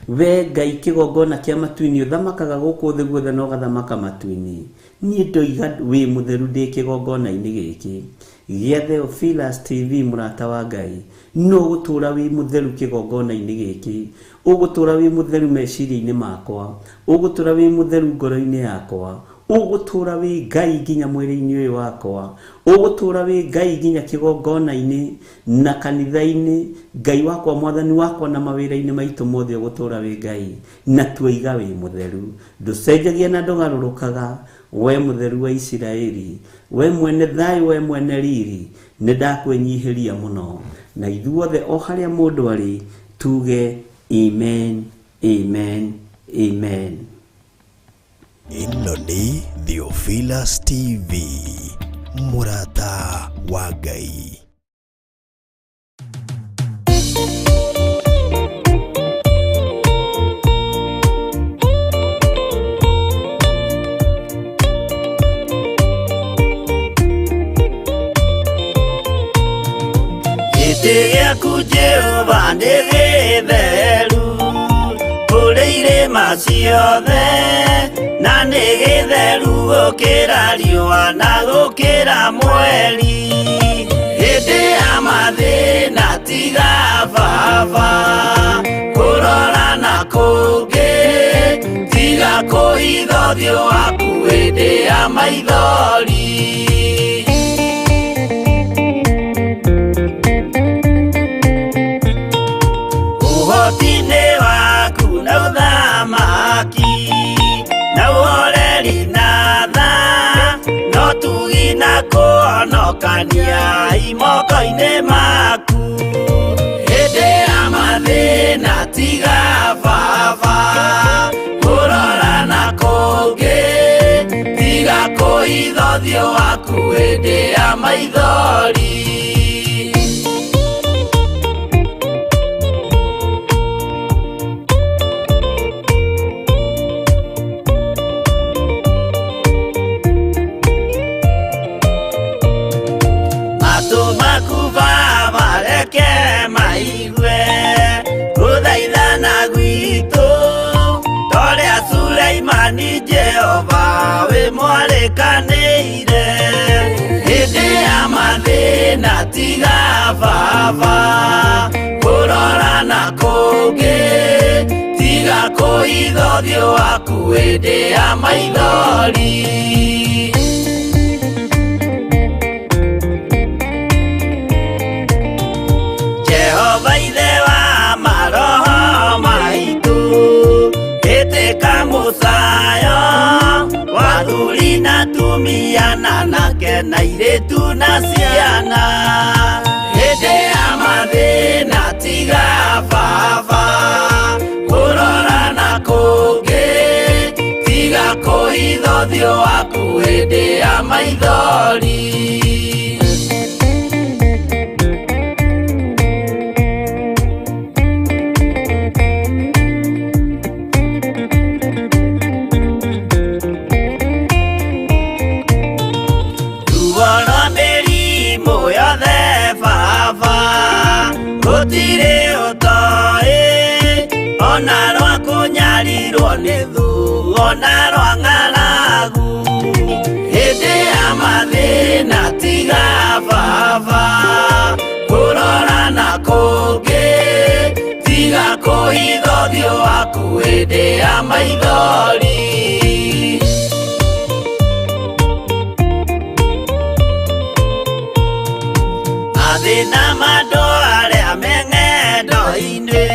We Ngai kĩgongona kĩa matu-inĩ ũthamakaga gũkũ thĩ guothe na ũgathamaka matu-inĩ. Niĩ ndoiga wĩ mũtheru ndĩ kĩgongona-inĩ gĩkĩ gĩa Theophilus TV mũrata wa Ngai. No ũgũtũra wĩ mũtheru kĩgongona-inĩ gĩkĩ, ũgũtũra wĩ mũtheru meciria-inĩ makwa, ũgũtũra wĩ mũtheru ngoro-inĩ yakwa, ũgũtũra wĩ Ngai nginya mwĩrĩ-inĩ ũyũ wakwa, ũgũtũra wĩ Ngai nginya kĩgongona-inĩ na kanitha-inĩ. Ngai wakwa Mwathani wakwa na mawĩra-inĩ maitũ mothe ũgũtũra wĩ Ngai, na tuoiga wĩ mũtheru, ndũcenjagia na ndũgarũrũkaga. We mũtheru wa Isiraeli, we mwene thayũ, we mwene riri, nĩ ndakwĩnyihĩria mũno. Na ithuothe o harĩa mũndũ arĩ tuge amen, amen, amen. Ĩno nĩ Theophilus TV, mũrata wa Ngai. Gĩtĩ gĩaku Jehova nĩ gĩtheru kũrĩ irĩma ciothe, na nĩ gĩtheru gũkĩra riũa na gũkĩra mweri. Hĩndĩ ya mathĩna tiga baba kũrora na kũngĩ, tiga kũhitha ũthiũ waku hĩndĩ ya maithori. Ũhoti-inĩ waku na ũthamaki na Honokania moko-inĩ maku hĩndĩ ya mathĩna tiga baba kũrora na kũngĩ tiga kũhitha ũthiũ waku hĩndĩ ya maithori. Matũ maku baba reke maigue gũthaithana gwitũ torĩa Suleimani Jehova wĩ mwarĩkanĩire hĩndĩ ya mathĩna tiga baba kũrora na kũngĩ tiga kũhitha ũthiũ waku hĩndĩ ya maithori. Jehova ithe wa maroho maitũ ĩtĩka mũcayo wa athuri na atumia na anake na airĩtu na ciana hĩndĩ ya mathĩna tiga baba kũrora na kũngĩ tiga kũhitha ũthiũ waku hĩndĩ ya maithori. Ruo rwa mĩrimũ yothe baba gũtirĩ ũtoĩ ona rwa kũnyarirwo nĩ thũ ona rwa ng'aragu hĩndĩ ya mathĩna tiga baba kũrora na kũngĩ tiga kũhitha ũthiũ waku hĩndĩ ya maithori. Mathĩna ma andũ arĩa me ng'endo-inĩ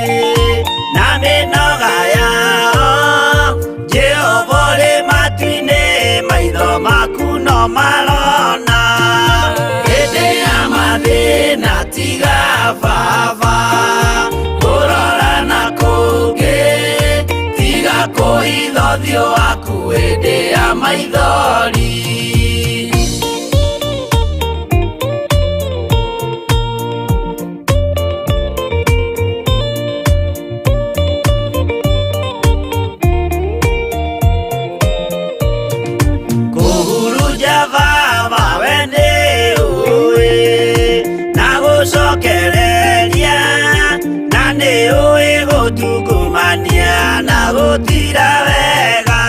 na mĩnoga yao Jehova ũrĩ matu-inĩ maitho maku no marona hĩndĩ ya mathĩna tiga baba kũrora na kũngĩ tiga kũhitha ũthiũ waku hĩndĩ ya maithori. Kũhurunja baba we nĩ ũĩ na gũcokereria na nĩ ũĩ gũtungumania na gũtira wega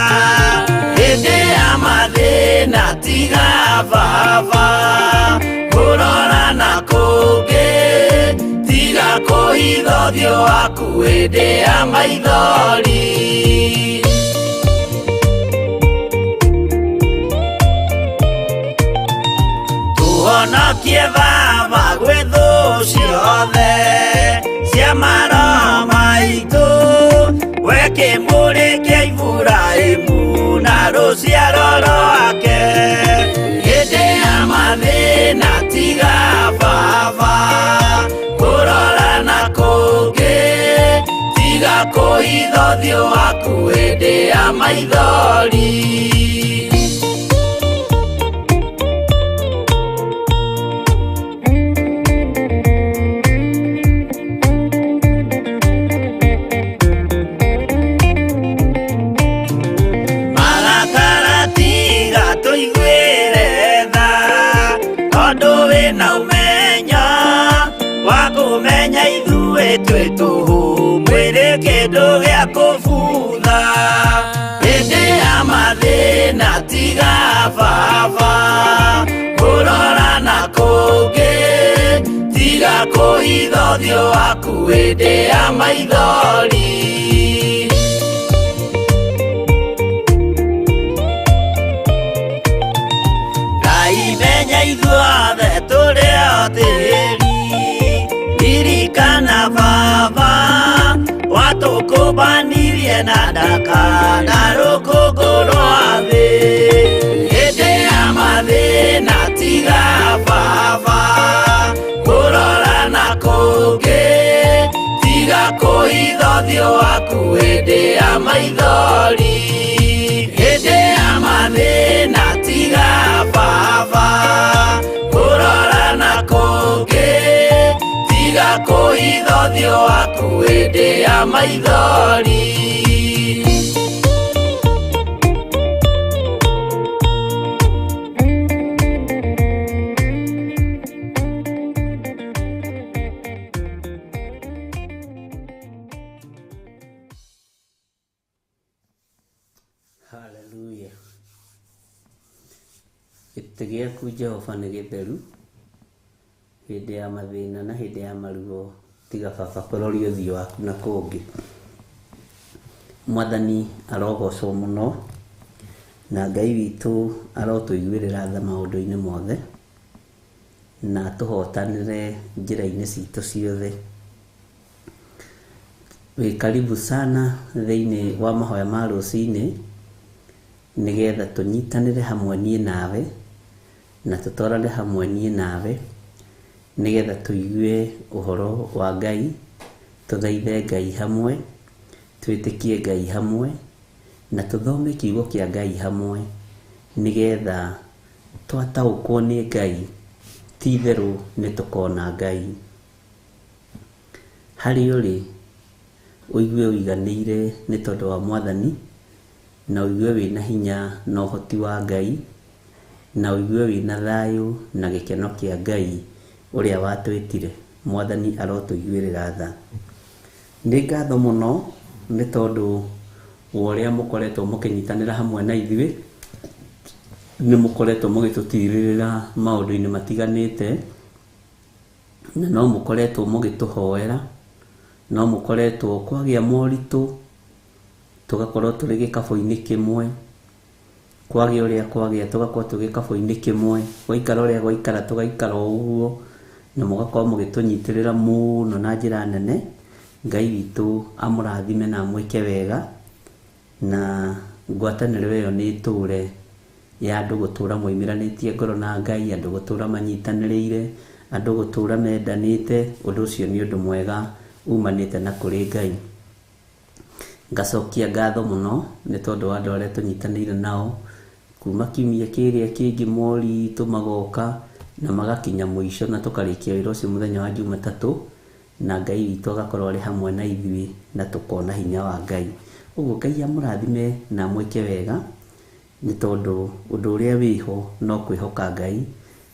hĩndĩ ya mathĩna tiga baba kũrora na kũngĩ tiga kũhitha ũthiũ waku hĩndĩ ya maithori. Tũhonokie baba gwĩ thũ ciothe cia maroho maitũ we kĩmũrĩ kĩa Iburahĩmu na rũciaro rwake hĩndĩ ya mathĩna tiga baba kũrora na kũngĩ tiga kũhitha ũthiũ waku hĩndĩ ya maithori. Marakara tiga tũiguĩre tha tondũ wĩna ũmenyo wa kũmenya ithuĩ twĩ tũhũ mwĩrĩ kĩndũ gĩa kũbutha hĩndĩ ya mathĩna tiga baba kũrora na kũngĩ tiga kũhitha ũthiũ waku hĩndĩ ya maithori. Ngai menya ithuothe tũrĩ o tĩri ririkana baba watũkũmbanirie na ndaka na rũkũngũ rwa thĩ hĩndĩ ya mathĩna tiga waku hĩndĩ ya maithori, hĩndĩ ya mathĩna tiga baba kũrora na kũngĩ, tiga kũhitha ũthiũ waku hĩndĩ ya maithori. Haleluya. Gĩtĩ gĩaku Jehova nĩ gĩtheru, hĩndĩ ya mathĩna na hĩndĩ ya maruo, tiga baba kũroria ũthiũ waku na kũngĩ. Mwathani arogocwo mũno, na Ngai witũ arotũiguĩrĩra tha maũndũ-inĩ mothe, na atũhotanĩre njĩra-inĩ citũ ciothe. Wĩ karibu sana thĩinĩ wa mahoya ma rũcinĩ, nĩgetha tũnyitanĩre hamwe niĩ nawe, na tũtwarane hamwe niĩ nawe, nĩgetha tũigue ũhoro wa Ngai, tũthaithe Ngai hamwe, twĩtĩkie Ngai hamwe, na tũthome kiugo kĩa Ngai hamwe, nĩgetha twataũkwo nĩ Ngai, ti itherũ nĩ tũkona Ngai. Harĩa ũrĩ, ũigue ũiganĩire nĩ tondũ wa Mwathani, na ũigue wĩna hinya na ũhoti wa Ngai, na ũigue wĩna thayũ na gĩkeno kĩa Ngai ũrĩa watwĩtire. Mwathani arotũiguĩrĩra tha. Nĩ ngatho mũno nĩ tondũ wa ũrĩa mũkoretwo mũkĩnyitanĩra hamwe na ithuĩ, nĩ mũkoretwo mũgĩtũtirĩrĩra maũndũ-inĩ matiganĩte, na no mũkoretwo mũgĩtũhoera, no mũkoretwo kwagĩa moritũ tũgakorwo tũrĩ gĩkabũ-inĩ kĩmwe, kwagĩa ũrĩa kwagĩa tũgakorwo tũrĩ gĩkabũ-inĩ kĩmwe, gwaikara ũrĩa gwaikara tũgaikara o ũguo, na mũgakorwo mũgĩtũnyitĩrĩra mũno na njĩra nene. Ngai witũ amũrathime na amwĩke wega, na ngwatanĩro ĩyo nĩ ĩtũre ya andũ gũtũra moimĩranĩtie ngoro na Ngai, andũ gũtũra manyitanĩrĩire, andũ gũtũra mendanĩte. Ũndũ ũcio nĩ ũndũ mwega umanĩte na kũrĩ Ngai. Ngacokia ngatho mũno nĩ tondũ wa andũ arĩa tũnyitanĩire nao kuma kiumia kĩrĩa kĩngĩ, moritũ magoka na magakinya mũico, na tũkarĩkia wĩra ũcio mũthenya wa Jumatatũ, na Ngai witũ agakorwo arĩ hamwe na ithuĩ na tũkona hinya wa Ngai. Ũguo Ngai amũrathime na amwĩke wega, nĩ tondũ ũndũ ũrĩa wĩho no kwĩhoka Ngai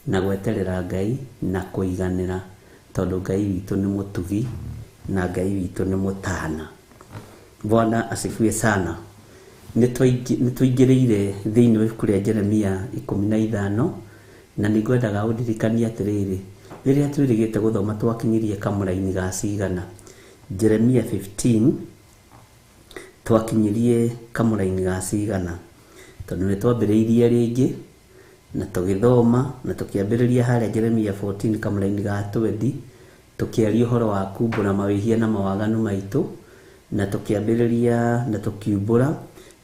na gweterera Ngai na kũiganĩra, tondũ Ngai witũ nĩ mũtugi na Ngai witũ nĩ mũtana. Bwana asifiwe sana. Nĩ tũingĩrĩire thĩinĩ wa ibuku rĩa Jeremia 15, na nĩ ngwendaga ũndirikanie atĩrĩrĩ, rĩrĩa twĩrĩgĩte gũthoma twakinyirie kamũraini ga cigana? Jeremia 15 twakinyirie kamũraini ga cigana? Tondũ nĩ twambĩrĩirie rĩngĩ na tũgĩthoma na tũkĩambĩrĩria harĩa Jeremia 14 kamũraini ga 20, tũkĩaria ũhoro wa kumbũra mawĩhia na mawaganu maitũ, na tũkĩambĩrĩria na tũkiumbũra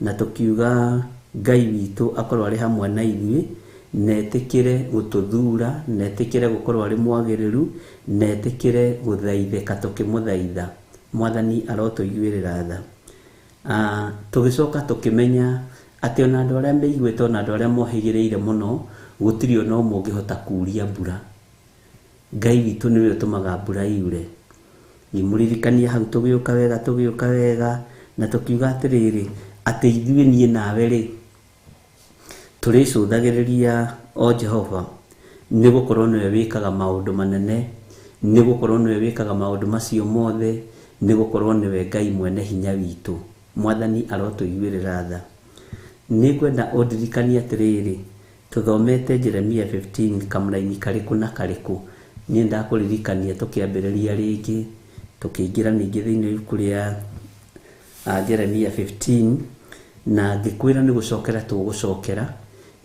na tũkiuga Ngai witũ akorwo arĩ hamwe na ithuĩ, na etĩkĩre gũtũthura, na etĩkĩre gũkorwo arĩ mwagĩrĩru, na etĩkĩre gũthaithĩka tũkĩmũthaitha. Mwathani arotũiguĩrĩra tha. Tũgĩcoka tũkĩmenya atĩ ona andũ arĩa meiguĩte, ona andũ arĩa mohĩgĩrĩire mũno, gũtirĩ ona ũmwe ũngĩhota kuuria mbura. Ngai witũ nĩwe ũtũmaga mbura yure. Ngĩmũririkania hau tũgĩũka wega, tũgĩũka wega, na tũkiuga atĩrĩrĩ, atĩ ithuĩ niĩ nawe rĩ, tũrĩcũthagĩrĩria o Jehova, nĩ gũkorwo nĩwe wĩkaga maũndũ manene, nĩ gũkorwo nĩwe wĩkaga maũndũ macio mothe, nĩ gũkorwo nĩwe Ngai mwene hinya witũ. Mwathani arotũiguĩrĩra tha. Nĩ ngwenda ũndirikanie atĩrĩrĩ, tũthomete Jeremia 15 kamũraini karĩkũ na karĩkũ. Niĩ ndakũririkania tũkĩambĩrĩria rĩngĩ, tũkĩingĩra ningĩ thĩinĩ wa ibuku rĩa Jeremia 15, na ngĩkwĩra nĩ gũcokera tũgũcokera,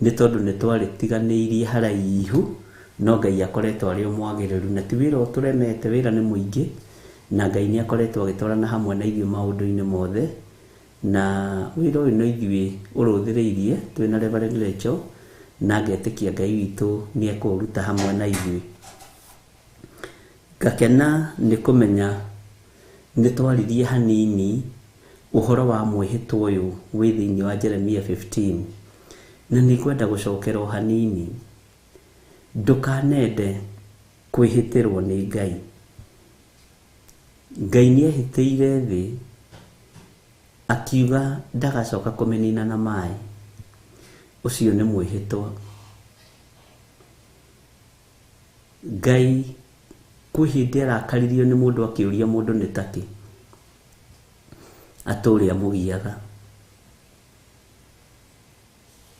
nĩ tondũ nĩ twarĩtiganĩirie haraihu, no Ngai akoretwo arĩ o mwagĩrĩru, na ti wĩra ũtũremete, wĩra nĩ mũingĩ, na Ngai nĩ akoretwo agĩtwarana hamwe na ithuĩ maũndũ-inĩ mothe, na wĩra ũyũ no ithuĩ ũrũthĩrĩirie twĩna Reverend Rachel, na ngetĩkia Ngai witũ nĩ ekũũruta hamwe na ithuĩ. Ngakena nĩ kũmenya nĩ twaririe hanini Ũhoro wa mwĩhĩtwa ũyũ wĩ thĩinĩ wa Jeremia 15 na nĩ ngwenda gũcokera o hanini. Ndũkanende kwĩhĩtĩrwo nĩ Ngai. Ngai nĩ ehĩtĩire thĩ akiuga ndagacoka kũmĩnina na maĩ. Ũcio nĩ mwĩhĩtwa. Ngai kwĩ hĩndĩ arakaririo nĩ mũndũ akĩũria mũndũ nĩ takĩ atĩ ũrĩa mũgiaga.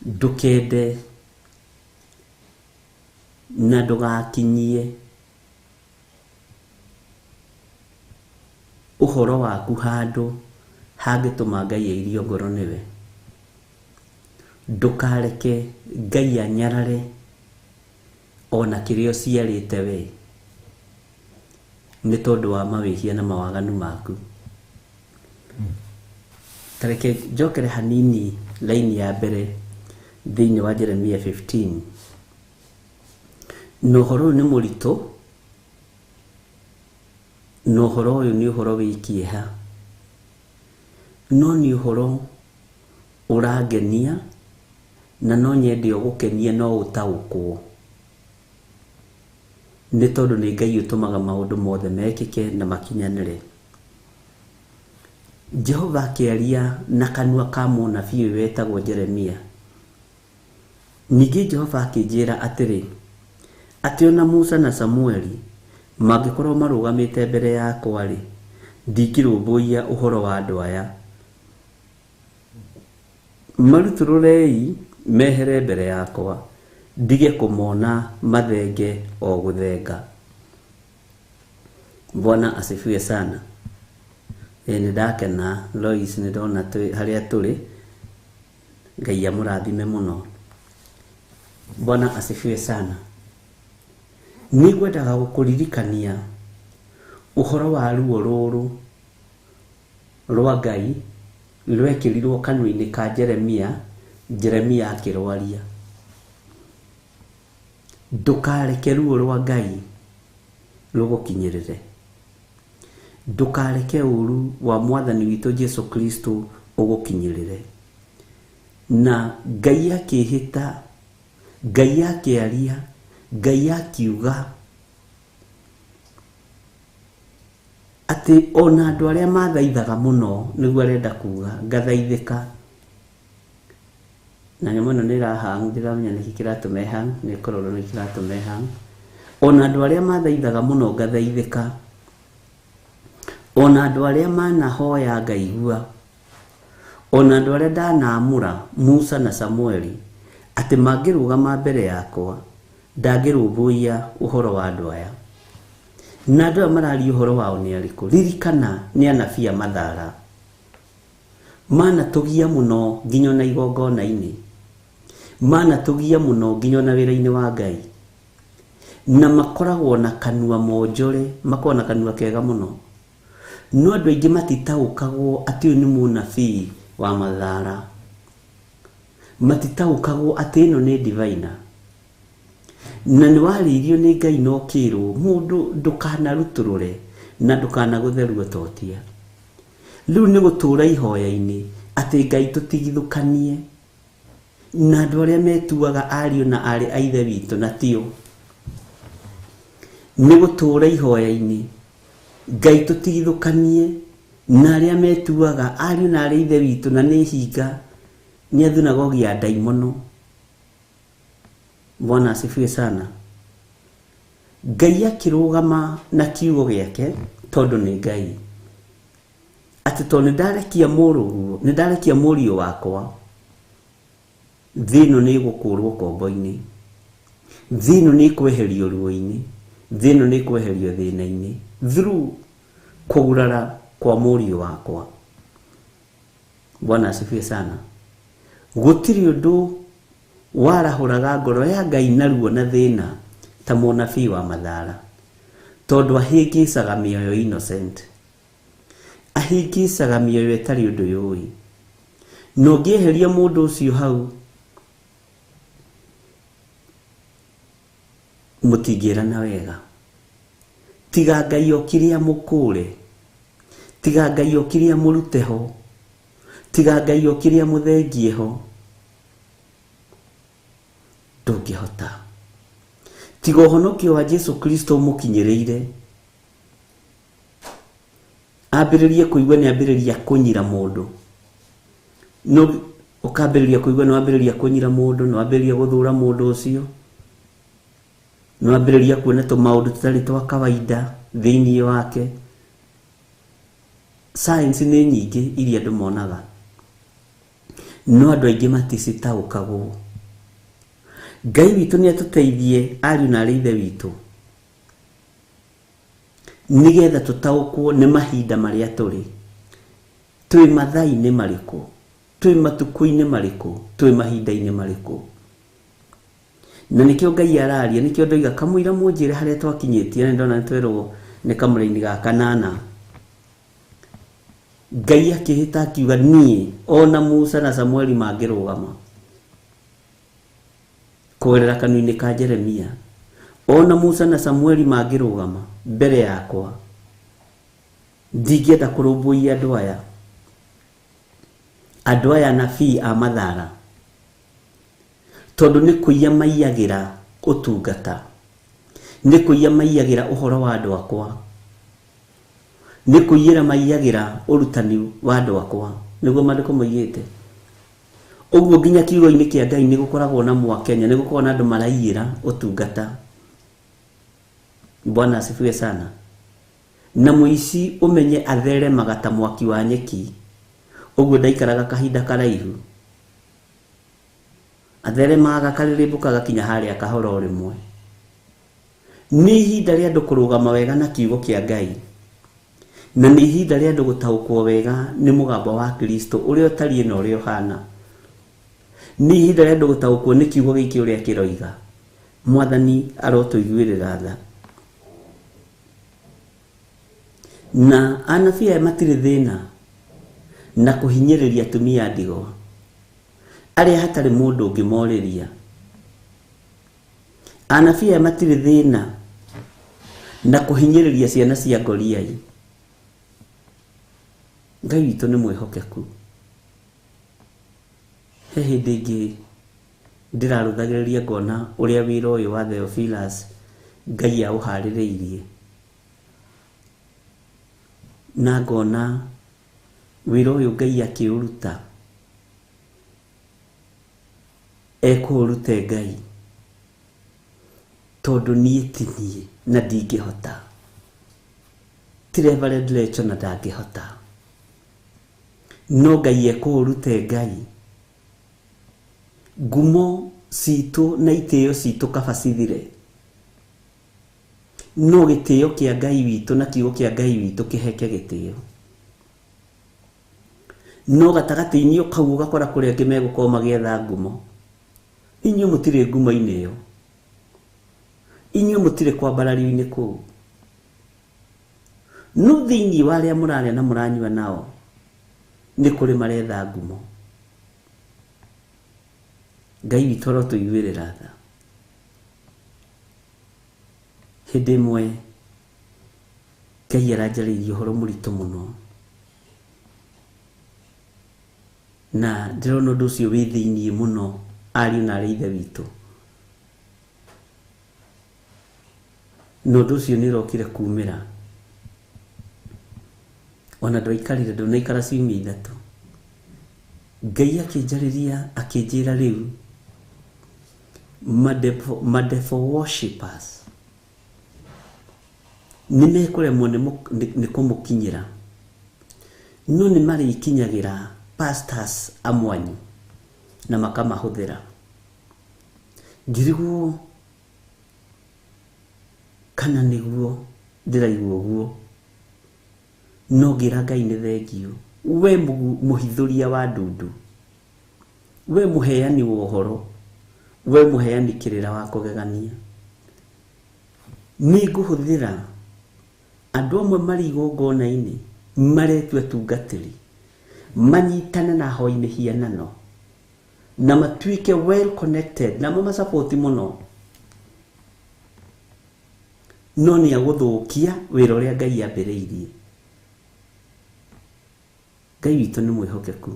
Ndũkende na ndũgakinyie ũhoro waku handũ hangĩtũma Ngai airio ngoro nĩwe. Ndũkareke Ngai anyarare ona kĩrĩa ũciarĩte we nĩ tondũ wa mawĩhia na mawaganu maku. Ta reke njokere hanini laini ya mbere thĩinĩ wa Jeremia 15. Na ũhoro ũyũ nĩ mũritũ, na ũhoro ũyũ nĩ ũhoro wĩ kĩeha, no nĩ ũhoro ũrangenia na no nyende ũgũkenie no ũtaũkwo, nĩ tondũ nĩ Ngai ũtũmaga maũndũ mothe mekĩke na makinyanĩre. Jehova akĩaria na kanua ka mũnabii ũyũ wetagwo Jeremia. Ningĩ Jehova akĩnjĩra atĩrĩ, atĩ ona Musa na Samueli mangĩkorwo marũgamĩte mbere yakwa-rĩ, ndingĩrũmbũiya ũhoro wa andũ aya. Marutũrũrei mehere mbere yakwa, ndige kũmona mathenge o gũthenga. Bwana asifiwe sana. Ĩ nĩ ndakena Lois, nĩ ndona harĩa tũrĩ. Ngai amũrathime mũno. Bwana asifiwe sana. Nĩ ngwendaga gũkũririkania ũhoro wa ruo rũrũ rwa Ngai rwekĩrirwo kanua-inĩ ka Jeremia, Jeremia akĩrwaria. Ndũkareke ruo rwa Ngai rũgũkinyĩrĩre. Ndũkareke ũru wa Mwathani witũ Jesu Kristo ũgũkinyĩrĩre. Na Ngai akĩhĩta, Ngai akĩaria, Ngai akiuga atĩ ona andũ arĩa mathaithaga mũno, nĩguo arenda kuga ngathaithĩka. Na nyamũ ĩno nĩ ĩrahang, ndiramenya nĩkĩ kĩratũma ĩhang, nĩ kũrorwo nĩkĩ kĩratũma ĩhang. Ona andũ arĩa mathaithaga mũno ngathaithĩka, ona andũ arĩa manahoya ngaigua, ona andũ arĩa ndanaamũra Musa na Samueli atĩ mangĩrũgama mbere yakwa ndangĩrũmbũiya ũhoro wa andũ aya. Na andũ aya mararia ũhoro wao nĩ arĩkũ? Ririkana nĩ anabii a mathara. Manatũgia mũno nginya ona igongona-inĩ, manatũgia mũno nginya ona wĩra-inĩ wa Ngai, na makoragwo na kanua monjore, makoragwo na kanua kega mũno. No andũ aingĩ matitaũkagwo atĩ ũyũ nĩ mũnabii wa mathara, matitaũkagwo atĩ ĩno nĩ diviner. Na nĩ warĩirio nĩ Ngai na ũkĩrwo mũndũ ndũkanarutũrũre na ndũkanagũthe ruo totia. Rĩu nĩ gũtũra ihoya-inĩ atĩ Ngai tũtigithũkanie na andũ arĩa metuaga ariũ na aarĩ a Ithe witũ na tio. Nĩ gũtũra ihoya-inĩ Ngai tũtigithũkanie na arĩa metuaga ariũ na aarĩ a Ithe witũ na nĩ hinga, nĩ athunagogi ya ndaimono. Bwana asifiwe sana. Ngai akĩrũgama na kiugo gĩake tondũ nĩ Ngai, atĩ tondũ nĩ ndarekia mũrũguo, nĩ ndarekia mũriũ wakwa, thĩ ĩno nĩ ĩgũkũrwo kombo-inĩ, thĩ ĩno nĩ ĩkweherio ruo-inĩ, thĩ ĩno nĩ ĩkweherio thĩna-inĩ through kũgurara kwa mũriũ wakwa. Bwana asifiwe sana. Gũtirĩ ũndũ warahũraga ngoro ya Ngai na ruo na thĩna ta mũnabii wa mathara, tondũ ahĩngĩcaga mĩoyo innocent, ahĩngĩcaga mĩoyo ĩtarĩ ũndũ yũĩ. Na ũngĩeheria mũndũ ũcio hau, mũtingĩrana wega. Tiga Ngai okire amũkũre, tiga Ngai okire amũrute ho, Tiga Ngai okire amũthengie ho, ndũngĩhota. Tiga ũhonokio wa Jesu Kristo ũmũkinyĩrĩire, ambĩrĩrie kũigua nĩ ambĩrĩria kũnyira mũndũ. No ũkambĩrĩria kũigua nĩ wambĩrĩria kũnyira mũndũ, nĩ wambĩrĩria gũthũra mũndũ ũcio, nĩ wambĩrĩria kuona tũmaũndũ tũtarĩ twa kawaida thĩinĩ wake. Science nĩ nyingĩ iria andũ monaga, no andũ aingĩ maticitaũkagwo. Ngai witũ nĩ atũteithie ariũ na arĩ ithe witũ, nĩgetha tũtaũkwo nĩ mahinda marĩa tũrĩ. Twĩ mathaa-inĩ marĩkũ, twĩ matukũ-inĩ marĩkũ, twĩ mahinda-inĩ marĩkũ. Na nĩkĩo Ngai araria, nĩkĩo ndoiga kamũira mũnjĩre harĩa twakinyĩtie, na ndona nĩtwerwo nĩ kamũraini ga kanana. Ngai akĩhĩta akiuga niĩ ona Musa na Samueli mangĩrũgama kũgerera kanua-inĩ ka Jeremia, ona Musa na Samueli mangĩrũgama mbere yakwa, ndingĩenda kũrũmbũiya andũ aya, andũ aya anabii a mathara, tondũ nĩ kũiya maiyagĩra ũtungata, nĩ kũiya maiyagĩra ũhoro wa andũ akwa, nĩ kũiyĩra maiyagĩra ũrutani wa andũ akwa, nĩguo maandĩko moigĩte. Ũguo nginya kiugo-inĩ kĩa Ngai nĩ gũkoragwo na mwakenya, nĩ gũkoragwo na andũ maraiyĩra ũtungata. Bwana asifiwe sana. Na mũici ũmenye atheremaga ta mwaki wa nyeki, ũguo ndaikaraga kahinda karaihu, atheremaga karĩrĩmbũkaga kinya harĩa kahora o rĩmwe. Nĩ ihinda rĩa andũ kũrũgama wega na kiugo kĩa Ngai, na nĩ ihinda rĩa andũ gũtaũkwo wega nĩ mũgambo wa Kristo ũrĩa ũtariĩ na ũrĩa ũhana. Nĩ ihinda rĩa andũ gũtaũkwo nĩ kiugo gĩkĩ ũrĩa kĩroiga. Mwathani arotũiguĩrĩra tha. Na anabii aya matirĩ thĩna na kũhinyĩrĩria atumia a ndigwa arĩa hatarĩ mũndũ ũngĩmorĩria. Anabii aya matirĩ thĩna na kũhinyĩrĩria ciana cia ngoriai. Ngai witũ nĩ mwĩhokeku. He hĩndĩ ĩngĩ ndĩrarũthagĩrĩria ngona ũrĩa wĩra ũyũ wa Theophilus Ngai aũharĩrĩirie, na ngona wĩra ũyũ Ngai akĩũruta ekũũrute Ngai, tondũ niĩ ti niĩ na ndingĩhota, ti Reverend Lecho na ndangĩhota, no Ngai ekũũrute Ngai. Ngumo citũ na itĩo citũ kaba cithire, no gĩtĩo kĩa Ngai witũ na kiugo kĩa Ngai witũ kĩheke gĩtĩo. No gatagatĩ-inĩ kau ũgakora kũrĩa angĩ megũkorwo magĩetha ngumo. Inyuĩ mũtirĩ ngumo-inĩ ĩyo, inyuĩ mũtirĩ kwambarario-inĩ kũu, no thĩinĩ wa arĩa mũrarĩa na mũranyua nao nĩ kũrĩ maretha ngumo. Ngai witũ arotũiguĩrĩra tha. Hĩndĩ ĩmwe Ngai aranjarĩirie ũhoro mũritũ mũno, na ndĩrona ũndũ ũcio wĩ thĩiniĩ mũno ariũ na arĩ ithe witũ, na ũndũ ũcio nĩ ũrokire kumĩra. Ona ndwaikarire, ndũnaikara ciumia ithatũ, Ngai akĩnjarĩria akĩnjĩra rĩu madevil worshippers nĩ mekũremwo nĩ kũmũkinyĩra, no nĩ marĩkinyagĩra pastors amwanyu na makamahũthĩra. Ngĩrigwo kana nĩguo ndĩraigua ũguo, no ngĩra Ngai nĩ thengiũ, we mũhithũria wa ndundu, we mũheani wa ũhoro, we mũheani kĩrĩra wa kũgegania, nĩ ngũhũthĩra andũ amwe marĩ igongona-inĩ maretua atungatĩri, manyitane na ahoi mĩhianano na matuĩke well connected na mamasapoti mũno, no nĩ agũthũkia wĩra ũrĩa Ngai ambĩrĩirie. Ngai witũ nĩ mwĩhokeku.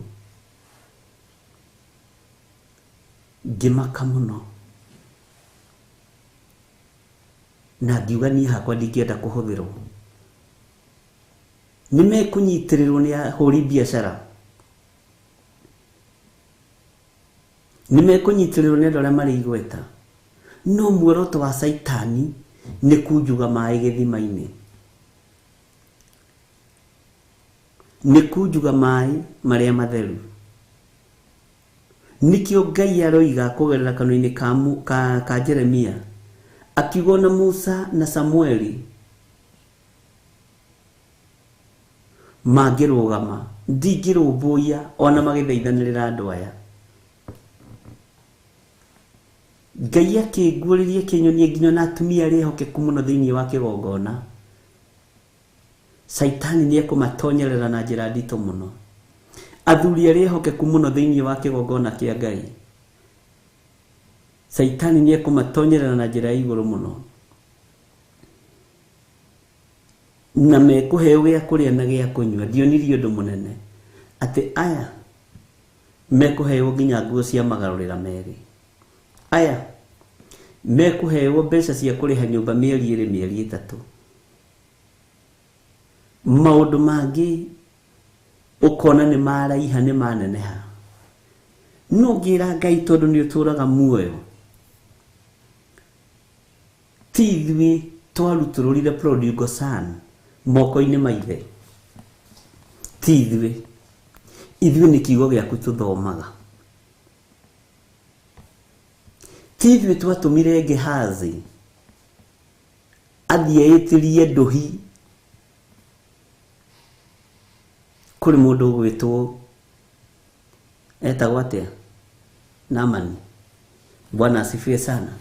Ngĩmaka mũno na ngiuga niĩ hakwa ndingĩenda kũhũthĩrwo. Nĩ mekũnyitĩrĩrwo nĩ ahũri biacara, nĩ mekũnyitĩrĩrwo nĩ andũ arĩa marĩ igweta, no muoroto wa Caitani nĩ kunjuga maĩ gĩthima-inĩ, nĩ kunjuga maĩ marĩa matheru. Nĩkĩo Ngai aroiga kũgerera kanua-inĩ ka Jeremia, akiuga ona Musa na Samueli mangĩrũgama ndingĩrũmbũiya ona magĩthaithanĩrĩra andũ aya. Ngai akĩnguũrĩria kĩnyonie nginya na atumia arĩa ehokeku mũno thĩinĩ wa kĩgongona. Caitani nĩ ekũmatonyerera na njĩra nditũ mũno. Athuri arĩa ehokeku mũno thĩinĩ wa kĩgongona kĩa Ngai, Caitani nĩ ekũmatonyerera na njĩra ya igũrũ mũno, na mekũheo gĩa kũrĩa na gĩa kũnyua. Ndionirie ũndũ mũnene atĩ aya mekũheo nginya nguo cia magarũrĩra merĩ, aya mekũheo mbeca cia kũrĩha nyũmba mĩeri ĩrĩ mĩeri ĩtatũ. Maũndũ mangĩ ũkona nĩ maraiha nĩ maneneha, no ngĩra Ngai tondũ nĩ ũtũraga muoyo. Ti ithuĩ twarutũrũrire prodigal son moko-inĩ ma ithe, ti ithuĩ. Ithuĩ nĩ kiugo gĩaku tũthomaga. Ti ithuĩ twatũmire Gehazi athiĩ ĩtĩrie ndũhi kũrĩ mũndũ ũgwĩtwo etagwo atĩa, Naamani. Bwana asifiwe sana.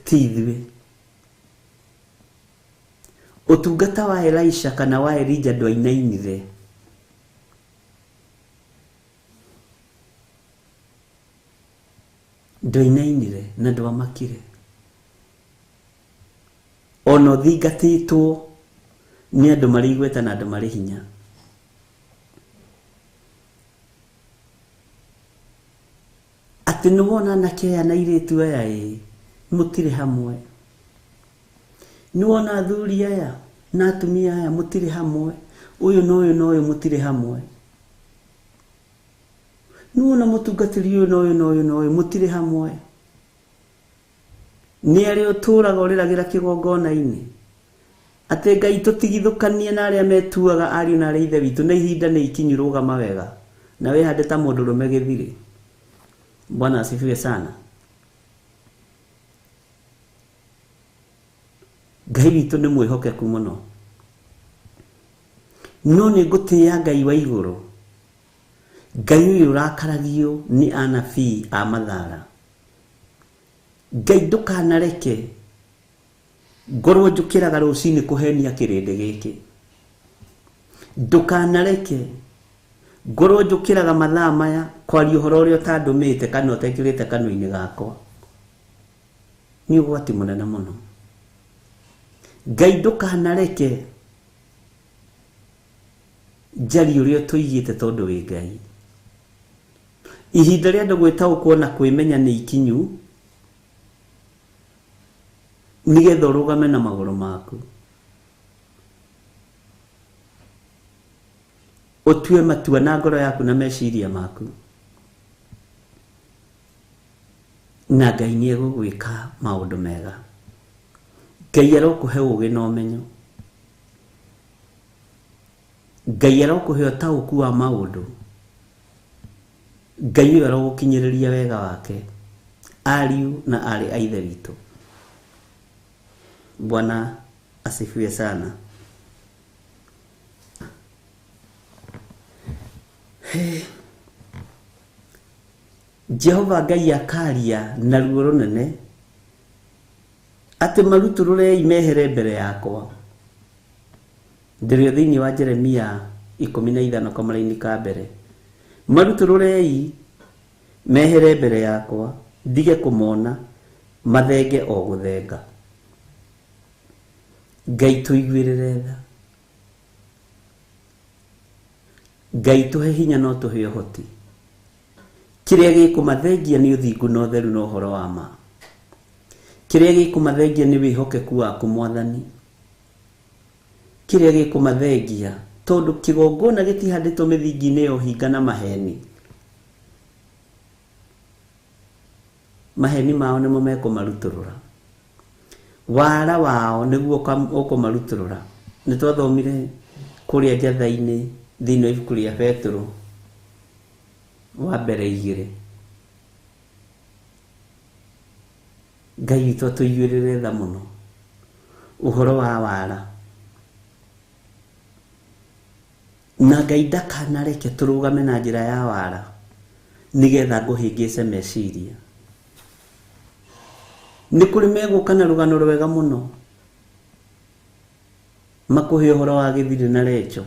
Ti ithuĩ. Ũtungata wa Elisha kana wa Elijah ndwainainire. Ndwainainire na ndwamakire. Ona ũthingatĩtwo nĩ andũ marĩ igweta na andũ marĩ hinya. Atĩ nĩ wona anake aya na airĩtu aya ĩ mũtirĩ hamwe, nĩ wona athuri aya na atumia aya mũtirĩ hamwe, ũyũ na ũyũ na ũyũ mũtirĩ hamwe, nĩ wona mũtungatĩri ũyũ na ũyũ na ũyũ na ũyũ mũtirĩ hamwe. Nĩ arĩa ũtũraga ũrĩragĩra kĩgongona-inĩ atĩ Ngai tũtigithũkanie na arĩa metuaga ariũ na arĩa ithe witũ, na ihinda nĩ ikinyu, rũgama wega na wĩhande ta mũndũrũme gĩthirĩ. Bwana asifiwe sana. Ngai witũ nĩ mwĩhokeku mũno, no nĩ ngũtĩĩa Ngai wa igũrũ, Ngai ũyũ ũrakaragio nĩ anabii a mathara. Ngai ndũkanareke ngorwo njũkĩraga rũcinĩ kũhenia kĩrĩndĩ gĩkĩ, ndũkanareke ngorwo njũkĩraga mathaa maya kwaria ũhoro ũrĩa ũtandũmĩte kana ũtekĩrĩte kanua-inĩ gakwa. Nĩ ũgwati mũnene mũno. Ngai ndũkanareke njarie ũrĩa ũtũigĩte tondũ wĩ Ngai. Ihinda rĩa andũ gwĩtaũkwo na kwĩmenya nĩ ikinyu, nĩgetha ũrũgame na magũrũ maku, ũtue matua na ngoro yaku na meciria maku, na Ngai nĩ egũgwĩka maũndũ mega. Ngai arokũhe ũũgĩ na ũmenyo, Ngai arokũhe ũtaũku wa maũndũ, Ngai ũyũ arogũkinyĩrĩria wega wake, ariũ na aarĩ a ithe witũ. Bwana asifiwe sana. Jehova Ngai akaria na ruo rũnene atĩ marutũrũrei mehere mbere yakwa. Ndĩrĩ thĩinĩ wa Jeremia 15 kamũraini ka mbere. Marutũrũrei mehere mbere yakwa, ndige kũmona, mathenge o gũthenga. Ngai tũiguĩrĩre tha, Ngai tũhe hinya no tũhe ũhoti. Kĩrĩa gĩkũmathengia nĩ ũthingu na ũtheru na ũhoro wa ma. Kĩrĩa gĩkũmathengia nĩ wĩhokeku waku Mwathani. Kĩrĩa gĩkũmathengia tondũ kĩgongona gĩtihandĩtwo mĩthingi-inĩ ya ũhinga na maheni. Maheni mao nĩmo mekũmarutũrũra. Wara wao nĩguo ũkũmarutũrũra. Nĩ twathomire kũrĩa njatha-inĩ thĩinĩ wa ibuku rĩa Petero wa mbere 2. Ngai witũ atũiguĩrĩre tha mũno ũhoro wa wara. Na Ngai ndakanareke tũrũgame na njĩra ya wara nĩgetha ngũhĩngĩce meciria. Nĩ kũrĩ megũka na rũgano rwega mũno makũhe ũhoro wa Gĩthirĩ na Recho,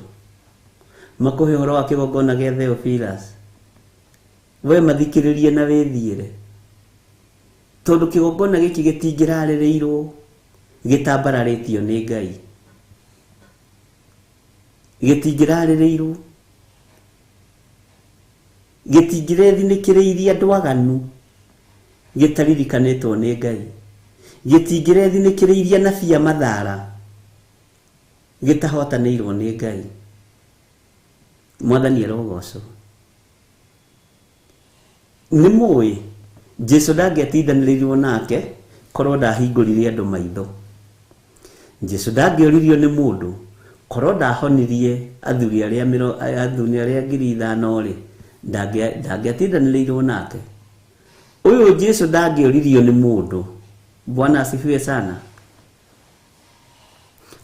makũhe ũhoro wa kĩgongona gĩa Theophilus. We mathikĩrĩrie na wĩthiĩre, tondũ kĩgongona gĩkĩ gĩtingĩrarĩrĩirwo gĩtambararĩtio nĩ Ngai. Gĩtingĩrarĩrĩirwo, gĩtingĩrethinĩkĩrĩirie andũ aganu gĩtaririkanĩtwo nĩ Ngai. Gĩtingĩrethinĩkĩrĩirie anabii a mathara gĩtahotanĩirwo nĩ Ngai. Mwathani arogocwo. Nĩ mũĩ Jesu ndangĩatindanĩrĩirwo nake korwo ndahingũrire andũ maitho. Jesu ndangĩoririo nĩ mũndũ korwo ndahonirie athuri arĩa 5,000 rĩ, ndangĩatindanĩrĩirwo nake. Ũyũ Jesu ndangĩoririo nĩ mũndũ. Bwana asifiwe sana.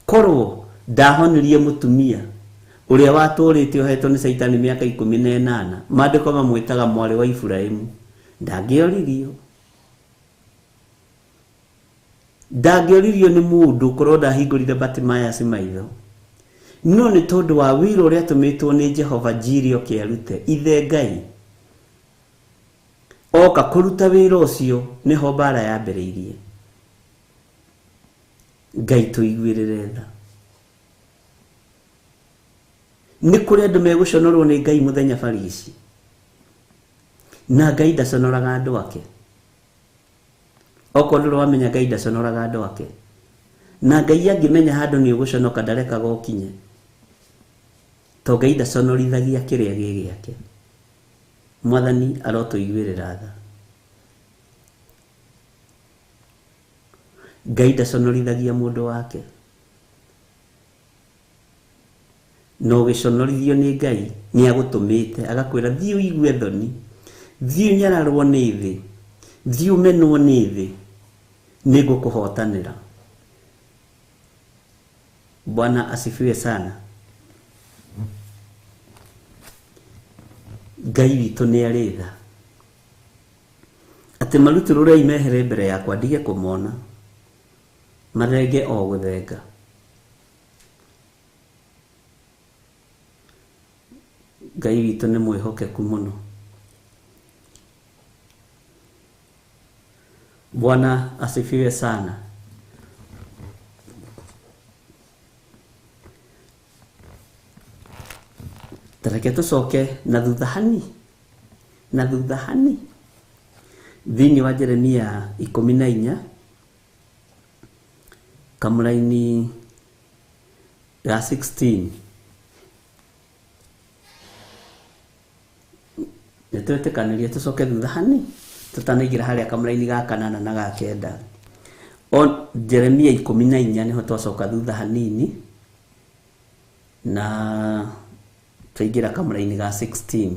Korwo ndahonirie mũtumia ũrĩa watũrĩte ohetwo nĩ Caitani mĩaka 18, maandĩko mamwĩtaga mwarĩ wa Iburahĩmu, ndangĩoririo. Ndangĩoririo nĩ mũndũ korwo ndahingũrire Bartimaeus maitho. No nĩ tondũ wa wĩra ũrĩa atũmĩtwo nĩ Jehova Jiri oke arute, ithe Ngai oka kũruta wĩra ũcio, nĩho mbara yambĩrĩirie. Ngai tũiguĩrĩre tha. Nĩ kũrĩ andũ megũconorwo nĩ Ngai mũthenya barigici, na Ngai ndaconoraga andũ ake. Okorwo ndũrĩ wamenya Ngai ndaconoraga andũ ake, na Ngai angĩmenya handũ nĩ ũgũconoka ndarekaga ũkinye, to Ngai ndaconorithagia kĩrĩa gĩ gĩake. Mwathani arotũiguĩrĩra tha. Ngai ndaconorithagia mũndũ wake. Na ũgĩconorithio nĩ Ngai nĩ agũtũmĩte agakwĩra thiĩ ũigue thoni, thiĩ ũnyararwo nĩ thĩ, thiĩ ũmenwo nĩ thĩ, nĩngũkũhotanĩra. Bwana asifiwe sana. Ngai witũ nĩ arĩ tha. Atĩ marutũrũrei mehere mbere yakwa ndige kũmona, mathenge o gũthenga. Ngai witũ nĩ mwĩhokeku mũno. Bwana asifiwe sana. Tareke tũcoke na thutha hani, na thutha hani thĩinĩ wa Jeremia 14 kamũraini ga 16. Nĩ twetĩkanĩria tũcoke thutha hani tũtanaingĩra harĩa kamũraini ga 8 na ga 9. O Jeremia 14 nĩho twacoka thutha hanini na twaingĩra kamũraini ga 16.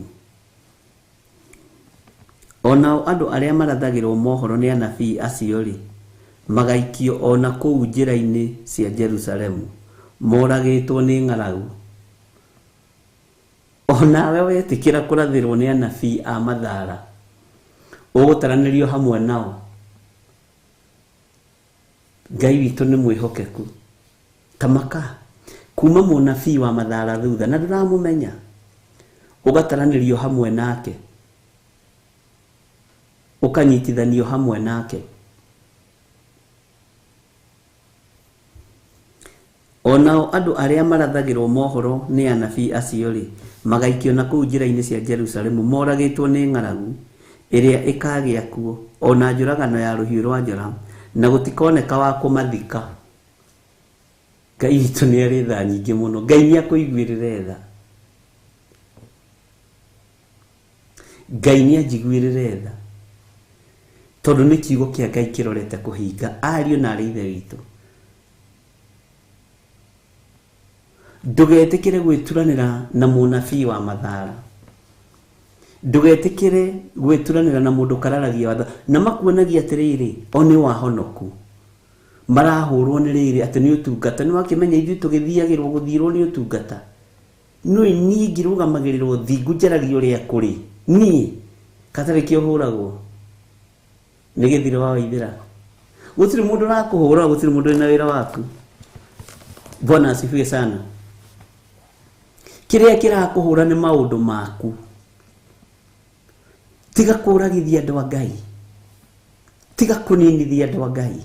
Onao andũ arĩa marathagĩrwo mohoro nĩ anabii acio rĩ, magaikio ona kũu njĩra-inĩ cia Jerusalemu, moragĩtwo nĩ ng'aragu. Onawe wetĩkĩra kũrathĩrwo nĩ anabii a mathara, ũgũtaranĩrio hamwe nao. Ngai witũ nĩ mwĩhokeku. Tamaka kuma mũnabii wa mathara thutha na ndũramũmenya, ũgataranĩrio hamwe nake, ũkanyitithanio hamwe nake. Onao andũ arĩa marathagĩrwo mohoro nĩ anabii acio rĩ, Magaikio na kũu njĩra-inĩ cia Jerusalemu moragĩtwo nĩ ng'aragu ĩrĩa ĩkagĩa kuo, ona njũragano ya rũhiũ rwa njora, na gũtikoneka wa kũmathika. Ngai witũ nĩ arĩ tha nyingĩ mũno. Ngai nĩ akũiguĩrĩre tha. Ngai nĩ anjiguĩrĩre tha, tondũ nĩ kiugo kĩa Ngai kĩrorete kũhinga ariũ na arĩ ithe witũ. Ndũgetĩkĩre gwĩturanĩra na mũnabii wa mathara. Ndũgetĩkĩre gwĩturanĩra na mũndũ kararagia watho na makuonagia atĩrĩrĩ, o nĩ wahonoku. Marahũrwo nĩ rĩrĩ atĩ nĩ ũtungata. Nĩ wakĩmenya ithuĩ tũgĩthiagĩrwo gũthirwo nĩ ũtungata. No niĩ ngĩrũgamagĩrĩrwo thingu njaragia ũrĩa kũrĩ. Niĩ katarĩ kĩo hũragwo nĩ gĩthiro wa Waithĩra. Gũtirĩ mũndũ ũrakũhũra, gũtirĩ mũndũ wĩna wĩra waku. Bwana asifiwe sana. Kĩrĩa kĩrakũhũra nĩ maũndũ maku. Tiga kũragithia andũ a Ngai. Tiga kũninithia andũ a Ngai.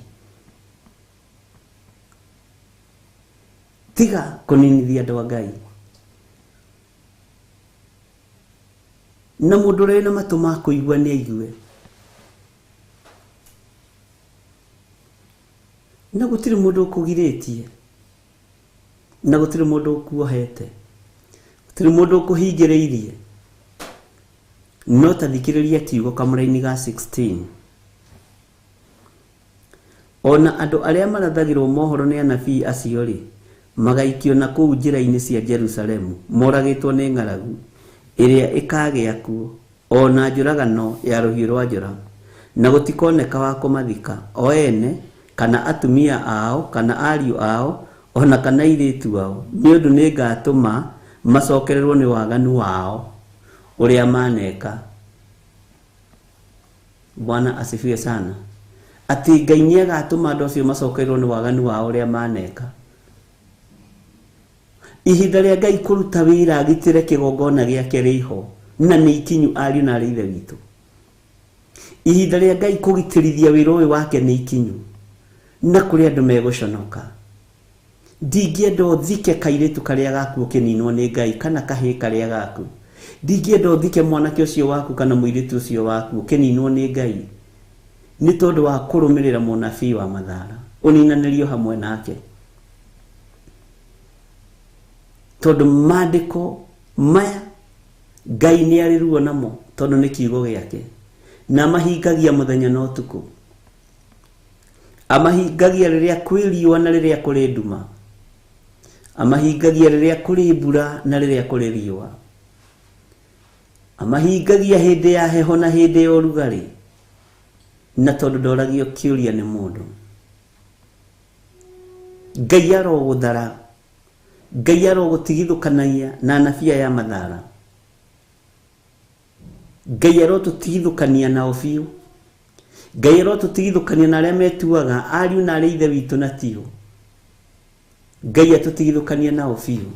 Tiga kũninithia andũ a Ngai. Na mũndũ ũrĩa wĩna matũ ma kũigua nĩ aigue. Na gũtirĩ mũndũ ũkũgirĩtie, na gũtirĩ mũndũ ũkuohete, gũtirĩ mũndũ ũkũhingĩrĩirie. No ta thikĩrĩria kiugo kamũraini ga 16. Ona andũ arĩa marathagĩrwo mohoro nĩ anabii acio rĩ, magaikio na kũu njĩra-inĩ cia Jerusalemu, moragĩtwo nĩ ng'aragu ĩrĩa ĩkagĩa kuo, ona njũragano ya rũhiũ rwa njora, na gũtikoneka wa kũmathika, o ene kana atumia ao kana ariũ ao ona kana airĩtu ao, nĩ ũndũ nĩngatũma macokererwo nĩ waganu wao ũrĩa maneka. Bwana asifiwe sana. Atĩ Ngai nĩagatũma andũ acio macokererwo nĩ waganu wao ũrĩa maneka. Ihinda rĩa Ngai kũruta wĩra agitĩre kĩgongona gĩake rĩho, na nĩ ikinyu ariũ na arĩ ithe witũ. Ihinda rĩa Ngai kũgitĩrithia wĩra ũyũ wake nĩ ikinyu, na kũrĩ andũ megũconoka. Ndingĩenda ũthike kairĩtu karĩa gaku ũkĩninwo nĩ Ngai, kana kahĩĩ karĩa gaku. Ndingĩenda ũthike mwanake ũcio waku kana mũirĩtu ũcio waku ũkĩninwo nĩ Ngai, nĩ tondũ wa kũrũmĩrĩra mũnabii wa mathara, ũninanĩrio hamwe nake. Tondũ maandĩko maya Ngai nĩ arĩ ruo namo, tondũ nĩ kiugo gĩake, na mahingagia mũthenya na ũtukũ. Amahingagia rĩrĩa kwĩ riũa na rĩrĩa kũrĩ nduma. Amahingagia rĩrĩa kũrĩ mbura na rĩrĩa kũrĩ riũa. Amahingagia hĩndĩ ya heho na hĩndĩ ya ũrugarĩ, na tondũ ndoragio kĩũria nĩ mũndũ. Ngai arogũthara, Ngai arogũtigithũkanagia na anabii aya mathara. Ngai arotũtigithũkania nao biũ. Ngai arotũtigithũkania na arĩa metuaga ariũ na arĩ ithe witũ na tio. Ngai atũtigithũkania nao biũ,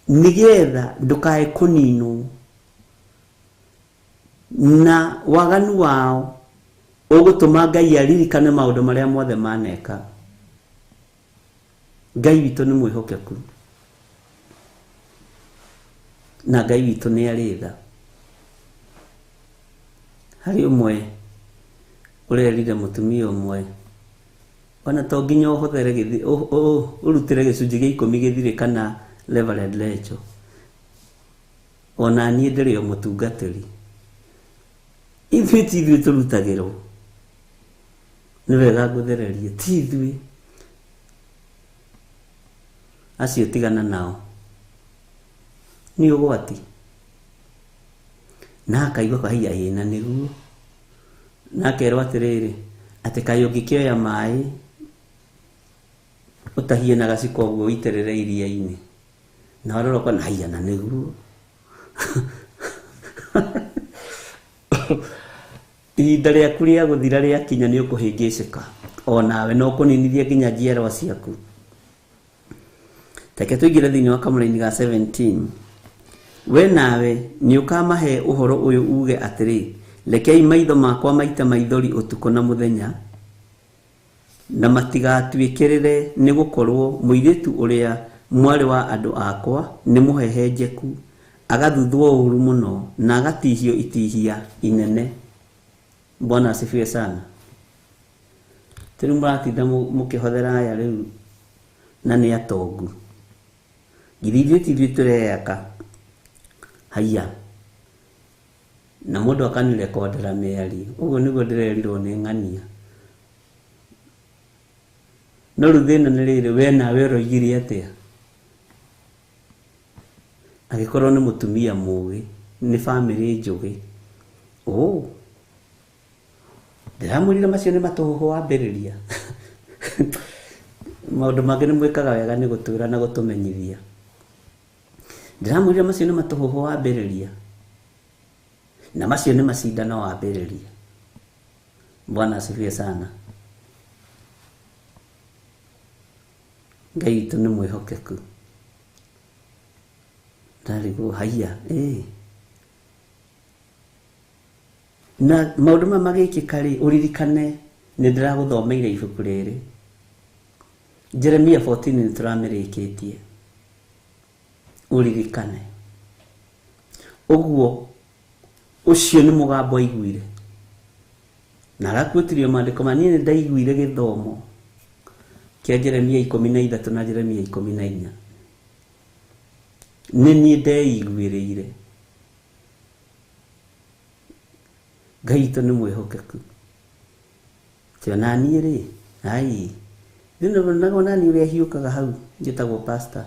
nĩgetha ndũkae kũninwo na waganu wao ũgũtũma Ngai aririkane maũndũ marĩa mothe maneka. Ngai witũ nĩ mwĩhokeku, na Ngai witũ nĩ arĩ tha. Harĩ ũmwe ũrerire mũtumia ũmwe, ona to nginya ũhũthĩre ũrutĩre gĩcunjĩ gĩa ikũmi gĩthirĩ kana Reverend Lecho, ona niĩ ndĩrĩ o mũtungatĩri. Ithuĩ ti ithuĩ tũrutagĩrwo, nĩ wega ngũthererie, ti ithuĩ. Acio tigana nao, nĩ ũgwati. Na akaigua kahiya ĩna nĩguo, na akerwo atĩrĩrĩ, atĩ kaĩ ũngĩkĩoya maĩ ũtahie na gaciko ũguo ũitĩrĩre iria-inĩ, na warora ũkona haiya na nĩguo. Ihinda rĩaku rĩa gũthira rĩakinya nĩ ũkũhĩngĩcĩka onawe, na ũkũninithia nginya njiarwa ciaku. Reke tũingĩre thĩinĩ wa kamũraini ga 17. We nawe nĩ ũkamahe ũhoro ũyũ uge atĩrĩ, rekei maitho makwa maite maithori ũtukũ na mũthenya, na matigatuĩkĩrĩre, nĩ gũkorwo mũirĩtu ũrĩa Mwarĩ wa andũ akwa nĩ mũhehenjeku, agathuthwo ũũru mũno, na agatihio itihia inene. Bwana asifiwe sana. Rĩu mũratinda mũkĩhothera aya rĩu na nĩ atongu. Githĩ ithuĩ ti ithuĩ tũreyaka? Haiya. Na mũndũ akanirekondera mĩario. Ũguo nĩguo ndĩrerirwo nĩ ng'ania. No rĩu thĩna nĩ rĩrĩ, we nawe ũroigire atĩa? Angĩkorwo nĩ mũtumia mũgĩ, nĩ bamĩrĩ njũgĩ. Oh, ndĩramwĩrire macio nĩ matũhũhũ wambĩrĩria. Maũndũ mangĩ nĩ mwĩkaga wega nĩ gũtwĩra na gũtũmenyithia. Ndĩramwĩrire macio nĩ matũhũhũ wambĩrĩria. Na macio nĩ macindano wambĩrĩria. Bwana asifiwe sana. Ngai witũ nĩ mwĩhokeku. Ndarigwo haiya, ĩĩ. Na maũndũ maya magĩkĩka rĩ, ũririkane nĩ ndĩragũthomeire ibuku rĩrĩ. Jeremia 14 nĩ tũramĩrĩkĩtie. Ũririkane. Ũguo ũcio nĩ mũgambo aiguire. Na arakuĩtirio maandĩko ma niĩ nĩ ndaiguire gĩthomo kĩa Jeremia 13 na Jeremia 14. Nĩ niĩ ndeiguĩrĩire. Ngai witũ nĩ mwĩhokeku. Ti ona niĩ rĩ, ai, ona niĩ ũrĩa hiũkaga hau njĩtagwo pastor.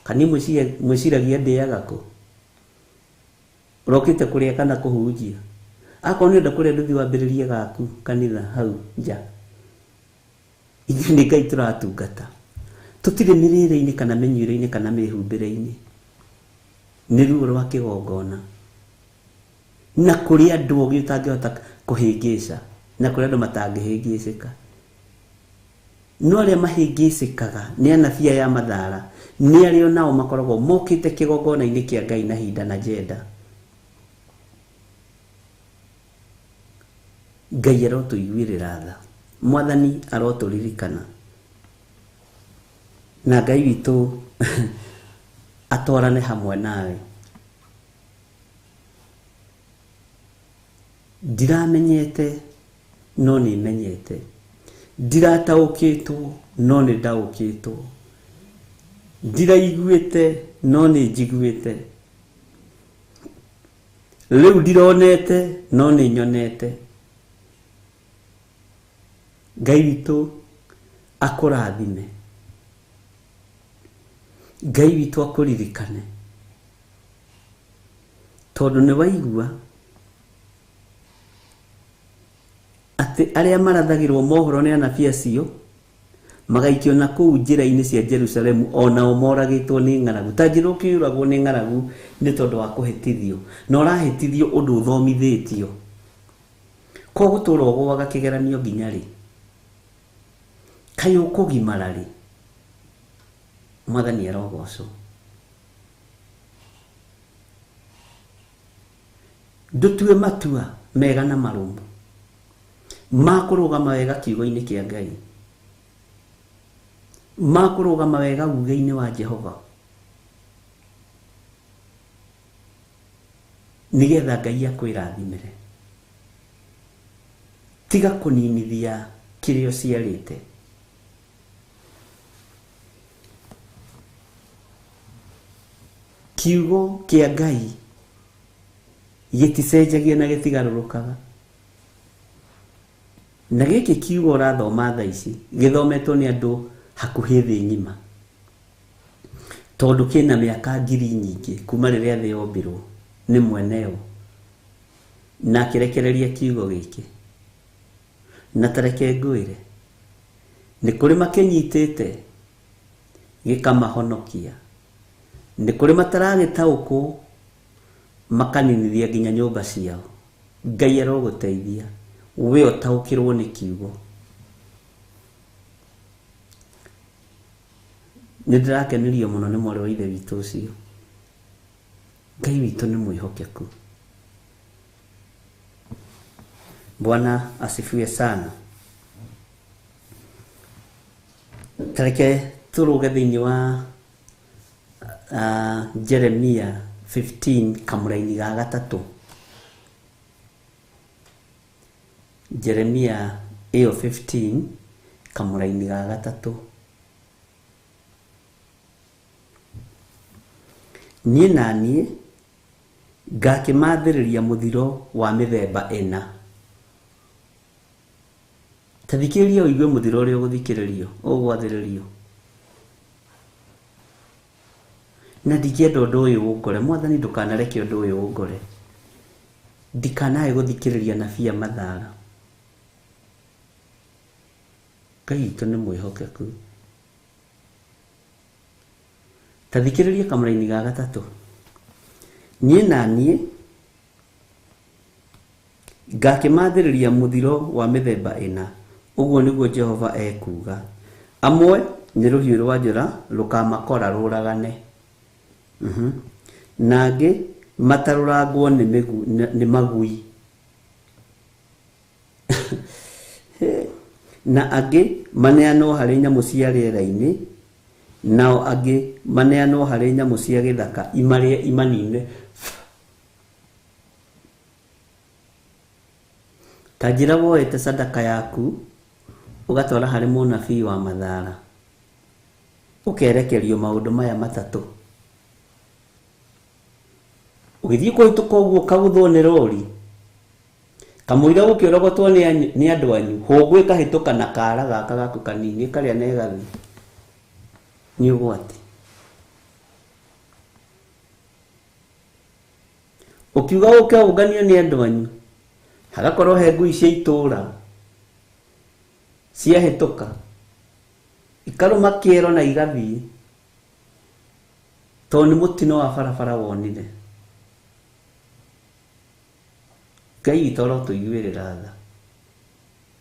Kana mwĩciragia ndĩaga kũ? Ũrokĩte kũrĩa kana kũhunjia? Akorwo nĩ ũrenda kũrĩa ndũthiĩ wambĩrĩrie gaku kanitha hau nja. Ithuĩ nĩ Ngai tũratungata. Tũtirĩ mĩrĩre-inĩ kana mĩnyuĩre-inĩ kana mĩhumbĩre-inĩ. Nĩ ruo rwa kĩgongona. Na kũrĩ andũ ogĩ ũtangĩhota kũhĩngĩca, na kũrĩ andũ matangĩhĩngĩcĩka. No arĩa mahĩngĩcĩkaga nĩ anabii aya mathara, nĩ arĩa onao makoragwo mokĩte kĩgongona-inĩ kĩa Ngai na hinda na njenda. Ngai arotũiguĩrĩra tha. Mwathani arotũririkana. Na Ngai witũ atwarane hamwe nawe. Ndiramenyete no nĩ menyete. Ndirataũkĩtwo no nĩ ndaũkĩtwo. Ndiraiguĩte no nĩ njiguĩte. Rĩu ndironete no nĩ nyonete. Ngai witũ akũrathime. Ngai witũ akũririkane. Tondũ nĩ waigua atĩ arĩa marathagĩrwo mohoro nĩ anabii acio magaikio na kũu njĩra-inĩ cia Jerusalemu onao moragĩtwo nĩ ng'aragu. Ta njĩra ũkĩũragwo nĩ ng'aragu nĩ tondũ wa kũhĩtithio. Na ũrahĩtithio ũndũ ũthomithĩtio. Ko gũtũra ũgũaga kĩgeranio nginya rĩ? Kaĩ ũkũgimara rĩ? Mwathani arogocwo. Ndũtue matua mega na marũmu ma kũrũgama wega kiugo-inĩ kĩa Ngai, ma kũrũgama wega uge-inĩ wa Jehova, nĩgetha Ngai akwĩrathimĩre. Tiga kũninithia kĩrĩa ũciarĩte. Kiugo kĩa Ngai gĩticenjagia na gĩtigarũrũkaga. Na gĩkĩ kiugo ũrathoma thaa ici gĩthometwo nĩ andũ hakuhĩ thĩ ng'ima, tondũ kĩna mĩaka ngiri nyingĩ kuma rĩrĩa thĩ yombirwo nĩ mweneo, na akĩrekereria kiugo gĩkĩ. Na tareke ngwĩre, nĩ kũrĩ makĩnyitĩte gĩkamahonokia, nĩ kũrĩ mataragĩtaũkwo makaninithia nginya nyũmba ciao. Ngai arogũteithia we ũtaũkĩrwo nĩ kiugo. Nĩ ndĩrakenirio mũno nĩ mwarĩ wa ithe witũ ũcio. Ngai witũ nĩ mwĩhokeku. Bwana asifiwe sana. Tareke Tũrũge thĩinĩ wa Jeremia 15 kamũraini ga gatatũ. Jeremia ĩyo 15 kamũraini ga gatatũ. Niĩ na niĩ ngakĩmathĩrĩria mũthiro wa mĩthemba ĩna. Ta thikĩrĩria ũigue mũthiro ũrĩa ũgũthikĩrĩrio, ũgwathĩrĩrio. Na ndingĩenda ũndũ ũyũ ũngore. Mwathani ndũkanareke ũndũ ũyũ ũngore. Ndikanae gũthikĩrĩria anabii a mathara. Ngai witũ nĩ mwĩhokeku. Ta thikĩrĩria kamũraini ga gatatũ. Niĩ na niĩ ngakĩmathĩrĩria mũthiro wa mĩthemba ĩna. Ũguo nĩguo Jehova ekuuga. Amwe nĩ rũhiũ rwa njora rũkamakora rũragane. Na angĩ matarũrangwo nĩ magui. Na angĩ maneanwo harĩ nyamũ cia rĩera-inĩ, nao angĩ maneanwo harĩ nyamũ cia gĩthaka imarĩe imanine. Ta njĩra woete sadaka yaku ũgatwara harĩ mũnabii wa mathara, ũkerekerio maũndũ maya matatũ. Ũgĩthiĩ kũhĩtũka ũguo ũkagũthwo nĩ rori, kamũira gũkĩorogotwo nĩ andũ anyu, hũngũ ĩkahĩtũka na kara gaka gaku kanini ĩkarĩa na ĩgathiĩ. Nĩ ũgwati. Ũkiuga ũke ũnganio nĩ andũ anyu, hagakorwo he ngui cia itũũra ciahĩtũka ikarũma kĩero na igathiĩ, tondũ nĩ mũtino wa barabara wonire. Ngai witũ arotũiguĩrĩra tha.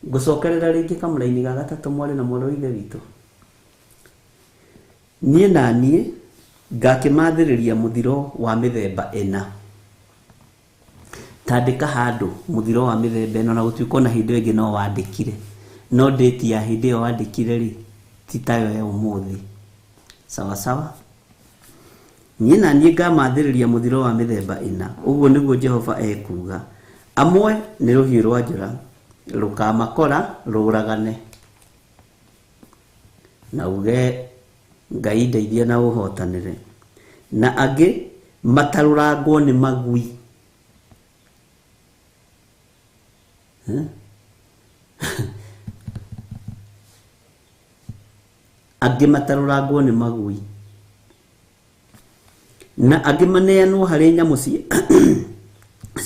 Ngũcokerera rĩngĩ kamũraini ga gatatũ mwarĩ na mwarĩ wa ithe witũ. Niĩ na niĩ ngakĩmathĩrĩria mũthiro wa mĩthemba ĩna. Tandĩka handũ mũthiro wa mĩthemba ĩno, na gũtuĩka ona hĩndĩ ĩyo ĩngĩ no wandĩkire, no date ya hĩndĩ ĩyo wandĩkire rĩ ti tayo ya ũmũthĩ. Sawa sawa. Niĩ na niĩ ngamathĩrĩria mũthiro wa mĩthemba ĩna. Ũguo nĩguo Jehova ekuuga. Amwe nĩ rũhiũ rwa njora rũkamakora rũragane, na uge Ngai ndeithia na ũhotanĩre. Na angĩ matarũrangwo nĩ magui. Angĩ matarũrangwo nĩ magui, na angĩ maneanwo harĩ nyamũ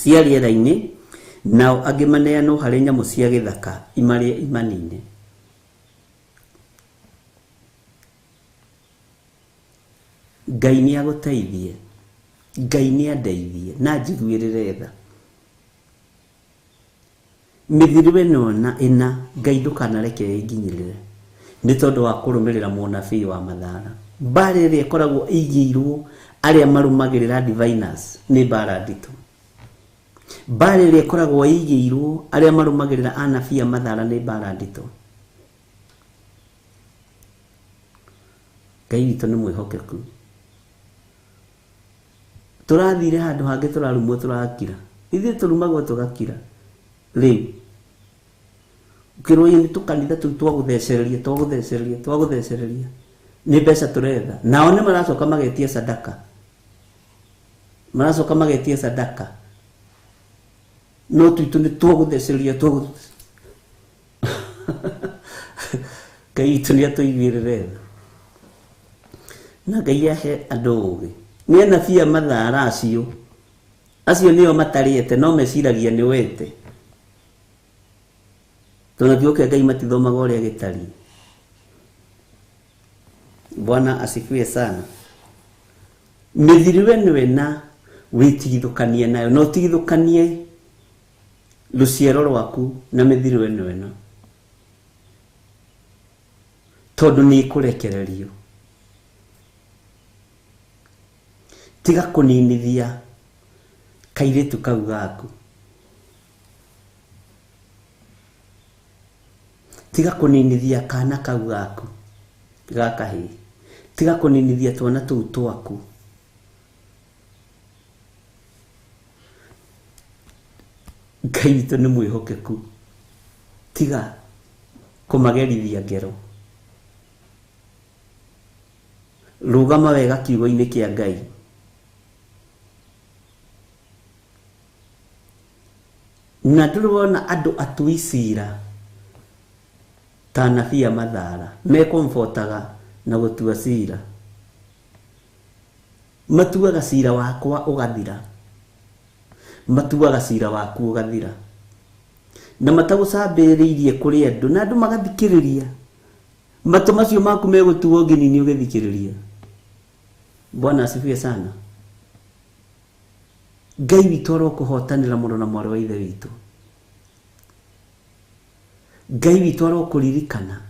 cia rĩera-inĩ, nao angĩ maneanwo harĩ nyamũ cia gĩthaka imarĩe imanine. Ngai nĩ agũteithie, Ngai nĩ andeithie na njiguĩrĩre tha. Mĩthiro ĩno na ĩna Ngai ndũkanareke ĩnginyĩrĩre nĩ tondũ wa kũrũmĩrĩra mũnabii wa mathara. Mbara ĩrĩa ĩkoragwo ĩigĩirwo arĩa marũmagĩrĩra diviners nĩ mbara nditũ. Mbara ĩrĩa ĩkoragwo ĩigĩirwo arĩa marũmagĩrĩra anabii a mathara nĩ mbara nditũ. Ngai witũ nĩ mwĩhokeku. Tũrathire handũ hangĩ tũrarumwo tũrakira. Ithuĩ tũrumagwo tũgakira. Rĩu ũkĩrwo nĩ tũkanitha tũu twagũthecereria twagũthecereria twagũthecereria nĩ mbeca tũretha. Nao nĩ maracoka magetia sadaka, maracoka magetia sadaka, no twitũ nĩ twagũthecereria twagũthecereria. Ngai witũ nĩ atũiguĩrĩre tha, na Ngai ahe andũ ũgĩ. Nĩ anabii a mathara acio, acio nĩo matarĩte no meciragia nĩ wete. Tondũ kiugo kĩa Ngai matithomaga ũrĩa gĩtariĩ. Bwana asifiwe sana. Mĩthiro ĩno ĩna wĩtigithũkanie nayo, na ũtigithũkanie rũciaro rwaku na mĩthiro ĩno ĩna, tondũ nĩ ĩkũrekererio. Tiga kũninithia kairĩtu kau gaku, tiga kũninithia kana kau gaku. Ga kahĩĩ. Tiga kũninithia twana tũu twaku. Ngai witũ nĩ mwĩhokeku. Tiga kũmagerithia ngero. Rũgama wega kiugo-inĩ kĩa Ngai. Na ndũrĩ wona andũ atui cira ta anabii a mathara mekombotaga na gũtua cira. Matuaga cira wakwa ũgathira. Matuaga cira waku ũgathira. Na matagũcambĩrĩirie kũrĩ andũ na andũ magathikĩrĩria. Matũ macio maku megũtuo nginini ũgĩthikĩrĩria. Bwana asifiwe sana. Ngai witũ arokũhotanĩra mũno na mwarĩ wa ithe witũ. Ngai witũ arokũririkana.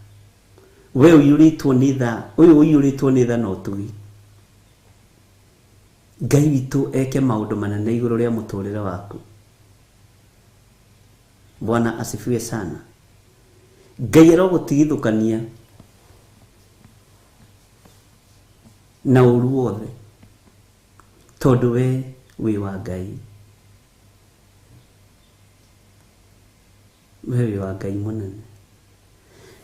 We ũiyũrĩtwo nĩ tha, ũyũ ũiyũrĩtwo nĩ tha na ũtugi. Ngai witũ eke maũndũ manene igũrũ rĩa mũtũrĩre waku. Bwana asifiwe sana. Ngai arogũtigithũkania na ũru wothe tondũ we wĩ wa Ngai. We wĩ wa Ngai mũnene.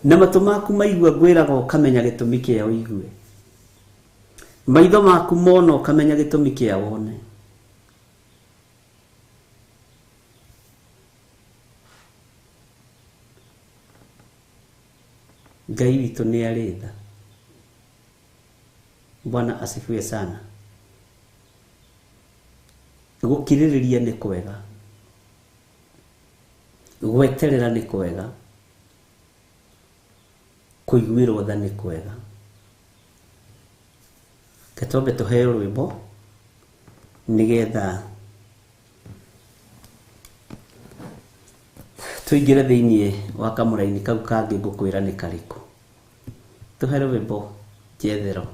Na matũ maku maigua ngwĩraga ũkamenya gĩtũmi kĩa ũigue. Maitho maku mona ũkamenya gĩtũmi kĩa wone. Ngai witũ nĩ arĩ tha. Bwana asifiwe sana. Gũkirĩrĩria nĩ kwega. Gweterera nĩ kwega. Kũiguĩrwo tha nĩ kwega. Reke twambe tũheo rwĩmbo nĩgetha tũingĩre thĩiniĩ wa kamũraini kau kangĩ ngũkwĩra nĩ karĩkũ. Tũhe rwĩmbo Jethero.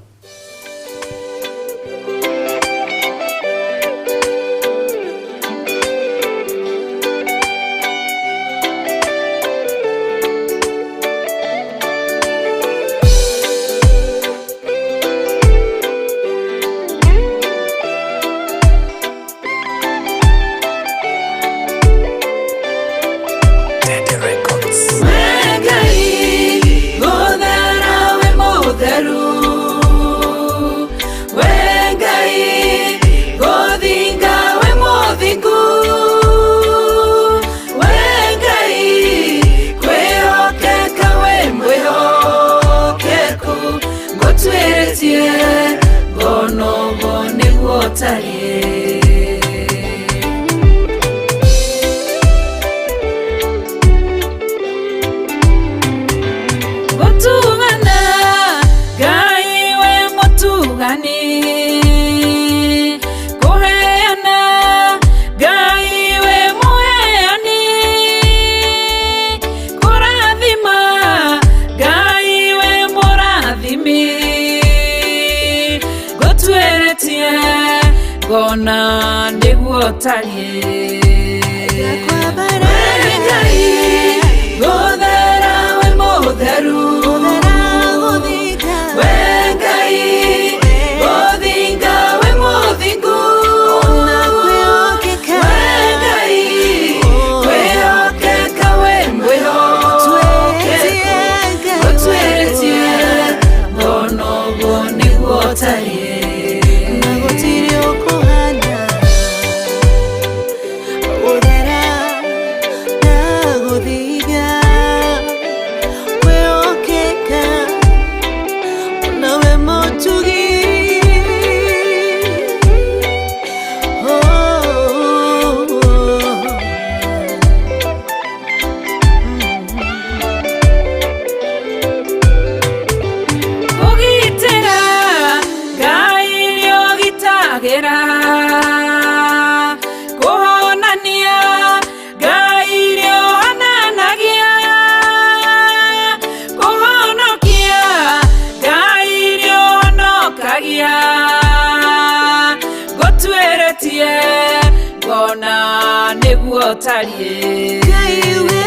Ngai, we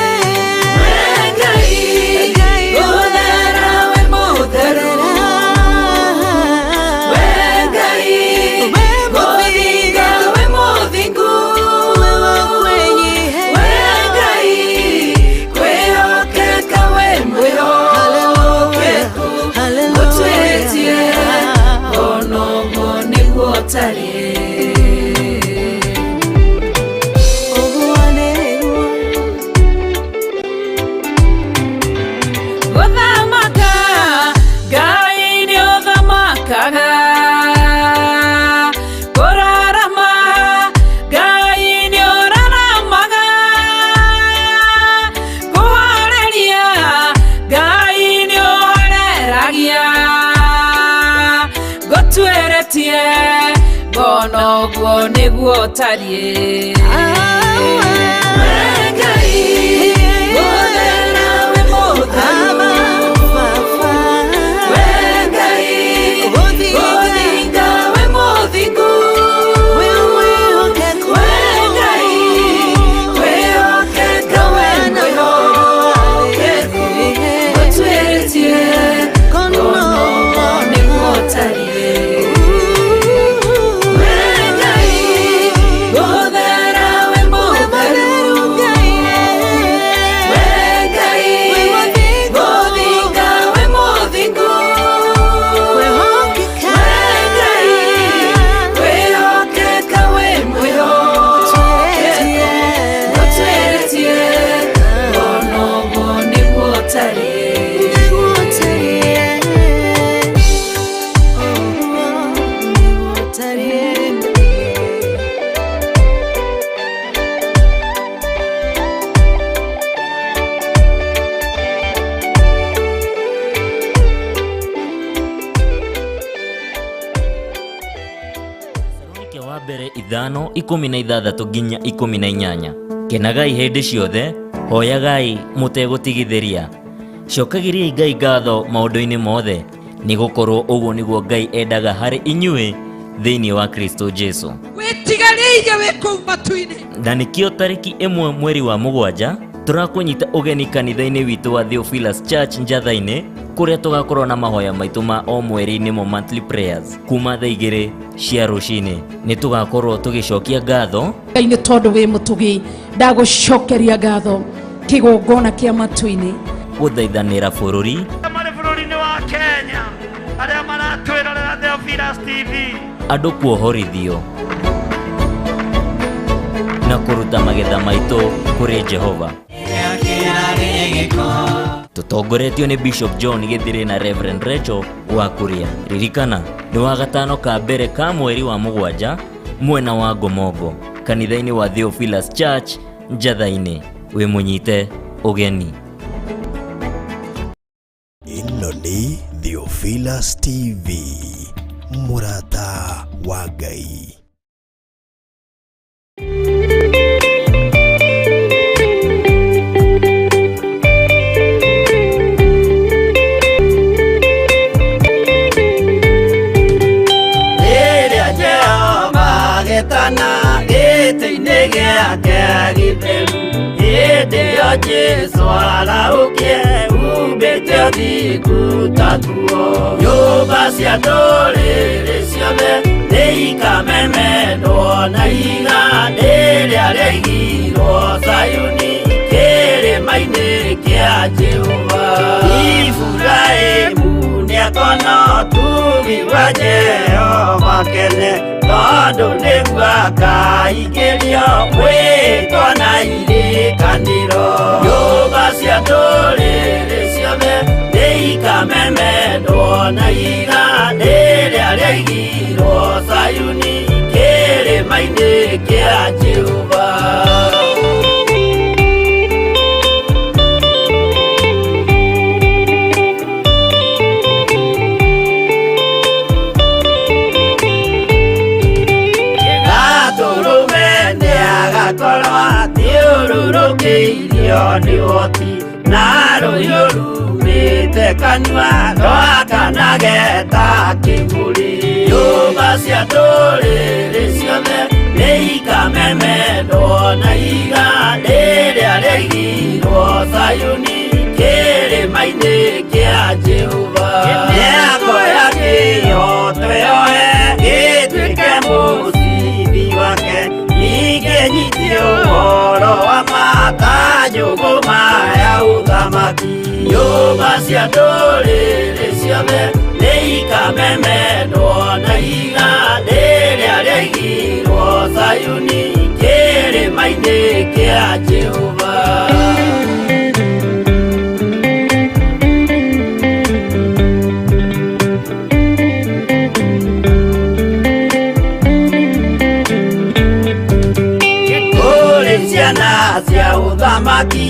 Ngai, gũthera we mũtheru. Ngũtuĩrĩtie ngona ũguo nĩguo ũtariĩ. We Ngai, mũthera wĩ mũtheru. We Ngai, mũthinga wĩ mũthingu. We Ngai, wĩhokeka we mwĩhokeku. Ngũtuĩrĩtie ngona ũguo nĩguo ũtariĩ. We Ngai, mũthera wĩ mũtheru. We Ngai, mũthinga wĩ mũthingu. We Ngai, wĩhokeka wĩ mwĩhokeku. Ngũtuĩrĩtie ngona ũguo nĩguo ũtariĩ. Thesalonike wa mbere 5:16 nginya 18. Kenagai hĩndĩ ciothe, hoyagai mũtegũtigithĩria, cokagĩriai Ngai ngatho maũndũ-inĩ mothe, nĩgũkorwo ũguo nĩguo Ngai endaga harĩ inyuĩ thĩinĩ wa Kristo Jesu. Wĩtigarĩire wĩ kũu matu-inĩ. Na nĩkĩo tarĩki 1 mweri wa 7 tũrakũnyita ũgeni kanitha-inĩ witũ wa Theophilus Church Njatha-inĩ, kũrĩa tũgakorwo na mahoya maitũ ma o mweri nĩmo monthly prayers kuma thaa 2 cia rũcinĩ. Nĩ tũgakorwo tũgĩcokia ngatho Ngai nĩ tondũ wĩ mũtugi, ndagũcokeria ngatho kĩgongona kĩa matu-inĩ. Gũthaithanĩra bũrũri, Marĩ bũrũri-inĩ wa Kenya arĩa maratwĩrorera Theophilus TV, andũ kuohorithio na kũruta magetha maitũ kũrĩ Jehova. Tũtongoretio nĩ Bishop John Gĩthirĩ na Reverend Rachel wa Kuria. Ririkana nĩ wa gatano ka mbere ka mweri wa 7 mwena wa Ngomongo, kanitha-inĩ wa Theophilus Church Njatha-inĩ. Wĩ mũnyite ũgeni. Ĩno nĩ Theophilus TV, mũrata wa Ngai. Rĩrĩa Jehova agetana gĩtĩ-inĩ gĩake gĩtheru, hĩndĩ ĩyo Jesũ arahũkie umbĩte ũthingu ta nguo. Nyũmba cia ndũrĩrĩ ciothe nĩikamemendwo na ihiga rĩrĩa rĩaigirwo Zayuni kĩrĩma-inĩ kĩa Jehova. Iburahĩmu nĩakona ũtugi wa Jehova kene, tondũ nĩguo akaingĩrio mwĩtwa na irĩkanĩro. Nyũmba cia ndũrĩrĩ ciothe nĩikamemendwo na ihiga rĩrĩa rĩaigirwo Zayuni kĩrĩma-inĩ kĩa Jehova. Gatũrũme nĩagakorwo athiũrũrũkĩirio nĩ ũhoti, na rũhiũ rumĩte kanua rwakanage ta kĩbũri. Nyũmba cia ndũrĩrĩ ciothe nĩikamemendwo na ihiga rĩrĩa rĩaigirwo Zayuni kĩrĩma-inĩ kĩa Jehova. Mĩako ya kĩhooto yoe gĩtuĩke mũcibi wake, ningĩ nyitie ũhoro wa ma ta njũgũma ya ũthamaki. Nyũmba cia ndũrĩrĩ ciothe nĩikamemendwo na ihiga rĩrĩa rĩaigirwo Zayuni kĩrĩma-inĩ kĩa Jehova. Kũrĩ ciana cia ũthamaki.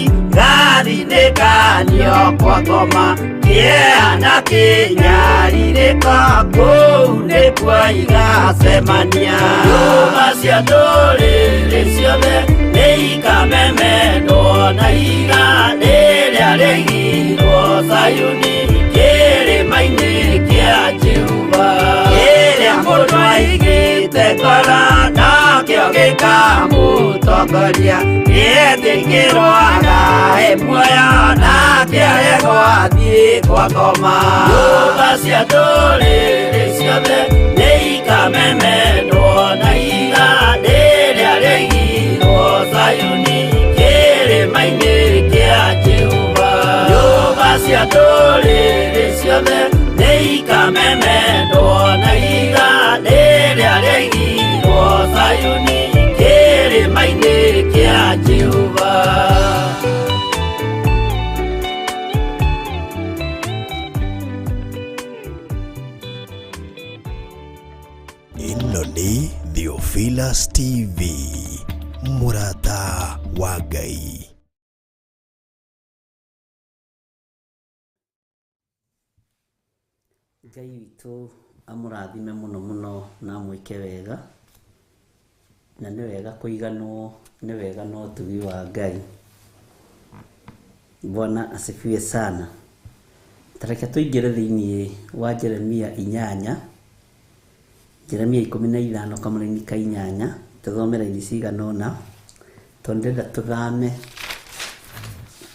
Gathinĩkanio kwa ngoma kĩeha na kĩnyarirĩko kũu nĩkuo igacemania. Nyũmba cia ndũrĩrĩ ciothe nĩikamemendwo na ihiga rĩrĩa rĩigirwo Zayuni kĩrĩma-inĩ kĩa Jehova. Kĩrĩa mũndũ aigĩte ngoro nakĩo gĩkamũtongoria, gĩetĩkĩrwo agae muoyo nake aregwo athiĩ kwa ngoma. Nyũmba cia ndũrĩrĩ ciothe nĩikamemendwo na ihiga rĩrĩa rĩigirwo Zayuni kĩrĩma-inĩ kĩa Jehova. Nyũmba cia ndũrĩrĩ ciothe nĩikamemendwo na ihiga rĩrĩa rĩigirwo Zayuni kĩrĩma-inĩ kĩa Jehova. Ĩno nĩ Theophilus TV, mũrata wa Ngai. Ngai witũ amũrathime mũno mũno na amwĩke wega, na nĩ wega kũiganwo nĩ wega na ũtugi wa Ngai. Bwana asifiwe sana. Tareke tũingĩre thĩiniĩ wa Jeremia 8, Jeremia 15 kamũraini ka 8, tũthome raini cigana ũna, tondũ ndĩrenda tũthame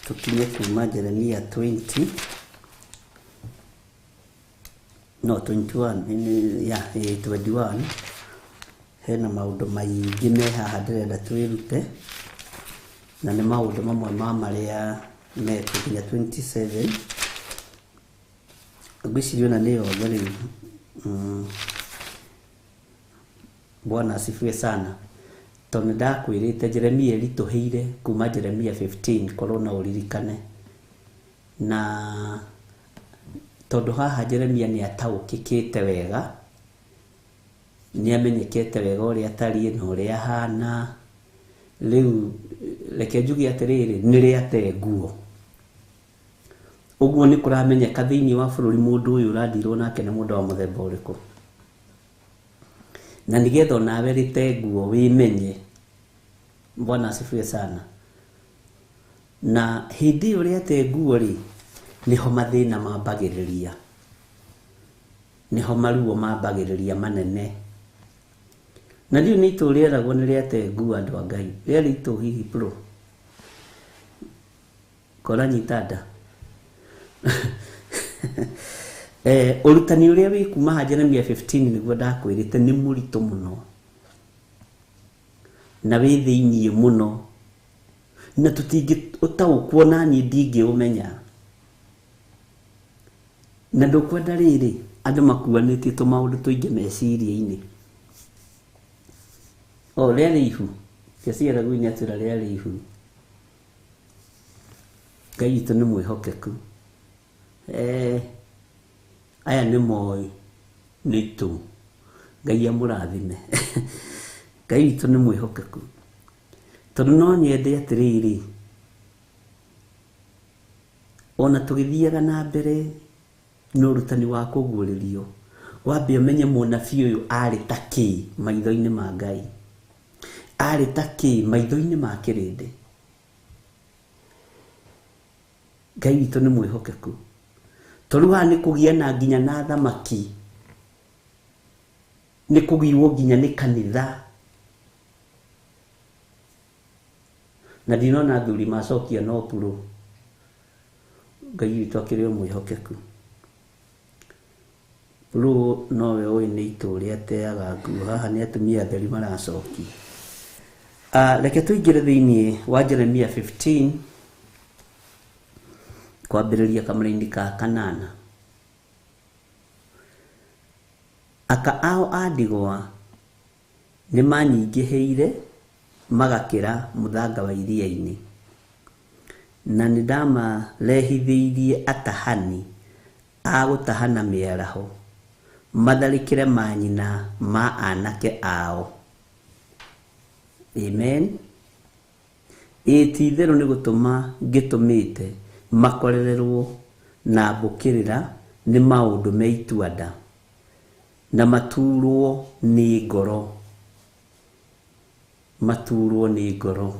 tũkinye kuma Jeremia 20 no 21, ya 21. Hena maũndũ maingĩ me haha ndĩrenda twĩrute, na nĩ maũndũ mamwe ma marĩa mekũ nginya 27. Ngwĩciria ona nĩ yothe rĩu. Bwana asifiwe sana. Tondũ nĩndakwĩrĩte Jeremia ĩritũhĩire kuma Jeremia 15, korwo no ũririkane. Na tondũ haha Jeremia nĩ ataũkĩkĩte wega, nĩ amenyekete wega ũrĩa atariĩ na ũrĩa ahana. Rĩu reke njuge atĩrĩrĩ, nĩ rĩate nguo. Ũguo nĩ kũramenyeka thĩiniĩ wa bũrũri mũndũ ũyũ ũrandirwo nake nĩ mũndũ wa mũthemba ũrĩkũ. Na nĩgetha onawe rĩte nguo wĩmenye. Bwana asifiwe sana. Na hĩndĩ ĩyo rĩate nguo rĩ, nĩho mathĩna mambagĩrĩria, nĩho maruo mambagĩrĩria manene. Na rĩu nĩ itũ rĩeragwo nĩ rĩate nguo andũ a Ngai, rĩarĩ itũ hihi pro kora nyita nda. Ũrutani ũrĩa wĩ kuma haha Jeremia 15 nĩguo ndakwĩrĩte nĩ mũritũ mũno na wĩ thĩiniĩ mũno, na tũtingĩũtaũkwo, na niĩ ndingĩũmenya. Na ndũkwenda rĩrĩ andũ makuanĩtie tũmaũndũ tũingĩ meciria-inĩ. O rĩarĩ ihu, Kesiera Gwini atwĩra rĩarĩ ihu. Ngai witũ nĩ mwĩhokeku. Aya nĩ moĩ nĩ itũ. Ngai amũrathime. Ngai witũ nĩ mwĩhokeku. Tondũ no nyende atĩrĩrĩ, ona tũgĩthiaga na mbere na ũrutani wa kũguũrĩrio, wambe ũmenye mũnabii ũyũ arĩ ta kĩ maitho-inĩ ma Ngai, arĩ ta kĩ maitho-inĩ ma kĩrĩndĩ. Ngai witũ nĩ mwĩhokeku. Tondũ haha nĩ kũgĩa na nginya na thamaki, nĩ kũgiwo nginya nĩ kanitha. Na ndinona athuri macokia no puro. Ngai witũ akĩrĩ o mwĩhokeku. Puro nowe ũĩ nĩ itũ ũrĩa ateaga nguo. Haha nĩ atumia atheri maracokia. Reke tũingĩre thĩiniĩ wa Jeremia 15 kwambĩrĩria kamũraini ka 8. Aka ao a ndigwa nĩ manyingĩhĩire magakĩra mũthanga wa iria-inĩ, na nĩ ndamarehithĩirie atahani a gũtahana mĩaraho, matharĩkĩre manyina ma anake ao. Amen. Ĩĩ ti-itherũ nĩ gũtũma ngĩtũmĩte makorererwo na mbũkĩrĩra nĩ maũndũ me itua-nda, na maturwo nĩ ngoro, maturwo nĩ ngoro.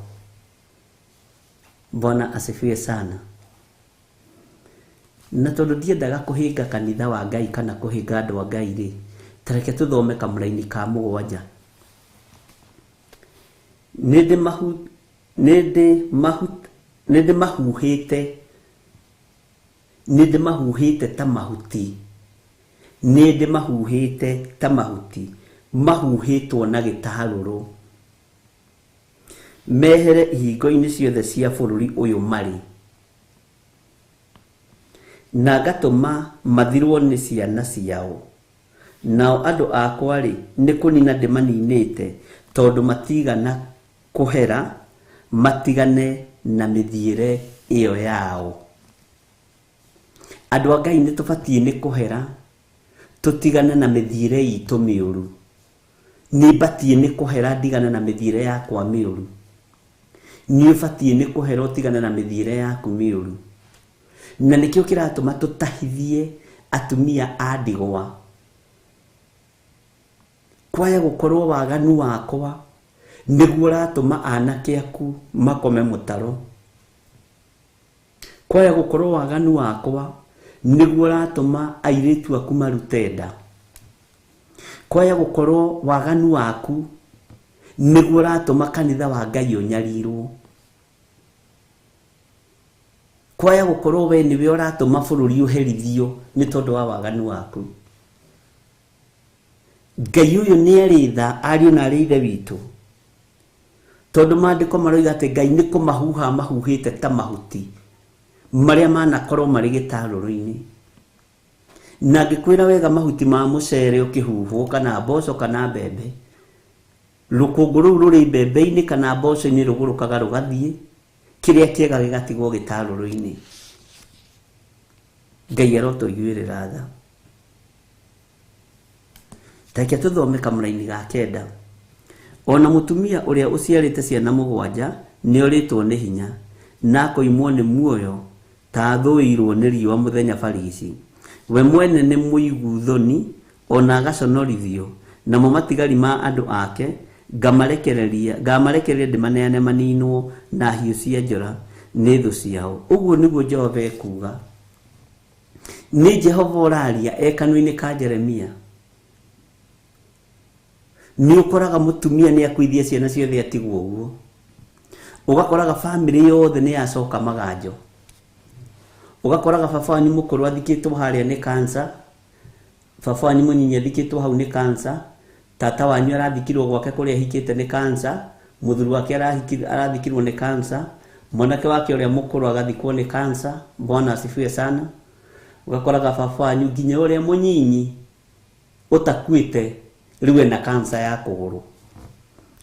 Bwana asifiwe sana. Na tondũ ndiendaga kũhĩnga kanitha wa Ngai kana kũhĩnga andũ a Ngai rĩ, ta reke tũthome kamũraini ka 7. Nĩndĩmahuhĩte ta mahuti, nĩndĩmahuhĩte ta mahuti mahuhĩtwo na gĩtarũrũ, mehere ihingo-inĩ ciothe cia bũrũri ũyũ marĩ, na ngatũma mathirwo nĩ ciana ciao. Nao andũ akwa-rĩ, nĩ kũnina ndĩmaninĩte, tondũ matigana kũhera matigane na mĩthiĩre ĩyo yao. Andũ a Ngai nĩ tũbatiĩ nĩ kũhera tũtigane na mĩthiĩre itũ mĩũru. Nĩ batiĩ nĩ kũhera ndigane na mĩthiĩre yakwa mĩũru. Nĩ ũbatiĩ nĩ kũhera ũtigane na mĩthiĩre yaku mĩũru. Na nĩkĩo kĩratũma tũtahithie atumia a ndigwa. Kwaya gũkorwo waganu wakwa nĩguo ũratũma anake aku makome mũtaro. Kwaya gũkorwo waganu wakwa nĩguo ũratũma airĩtu aku marute nda. Kwaya gũkorwo waganu waku nĩguo ũratũma kanitha wa Ngai ũnyarirwo. Kwaya gũkorwo we nĩwe ũratũma bũrũri ũherithio nĩ tondũ wa waganu waku. Ngai ũyũ nĩ arĩ tha ariũ na arĩ ithe witũ, tondũ maandĩko maroiga atĩ Ngai nĩ kũmahuha mahuhĩte ta mahuti marĩa manakorwo marĩ gĩtarũrũ-inĩ. Na ngĩkwĩra wega, mahuti ma mũcere ũkĩhuhwo kana mboco kana mbembe, rũkũngũ rũu rũrĩ mbembe-inĩ kana mboco-inĩ rũgũrũkaga rũgathiĩ, kĩrĩa kĩega gĩgatigwo gĩtarũrũ-inĩ. Ngai arotũiguĩrĩra tha. Reke tũthome kamũraini ga 9. Ona mũtumia ũrĩa ũciarĩte ciana 7 nĩorĩtwo nĩ hinya, na akoimwo nĩ muoyo ta athũirwo nĩ riũa mũthenya barigici. We mwene nĩ mũigu thoni ona agaconorithio, namo matigari ma andũ ake ngamarekereria ndĩmaneane maninwo na hiũ cia njora nĩ thũ ciao. Ũguo nĩguo Jehova ekuuga. Nĩ Jehova ũraria e kanua-inĩ ka Jeremia. Nĩ ũkoraga mũtumia nĩ akuithia ciana ciothe atigwo ũguo. Ũgakoraga bamĩrĩ yothe nĩ yacoka maganjo. Ũgakoraga baba wanyu mũkũrũ athikĩtwo harĩa nĩ cancer, baba wanyu mũnyinyi athikĩtwo hau nĩ cancer, tata wanyu arathikirwo gwake kũrĩa ahikĩte nĩ cancer, mũthuri wake arathikirwo nĩ cancer, mwanake wake ũrĩa mũkũrũ agathikwo nĩ cancer. Bwana asifiwe sana. Ũgakoraga baba wanyu nginya ũrĩa mũnyinyi ũtakuĩte rĩu ena cancer ya kũgũrũ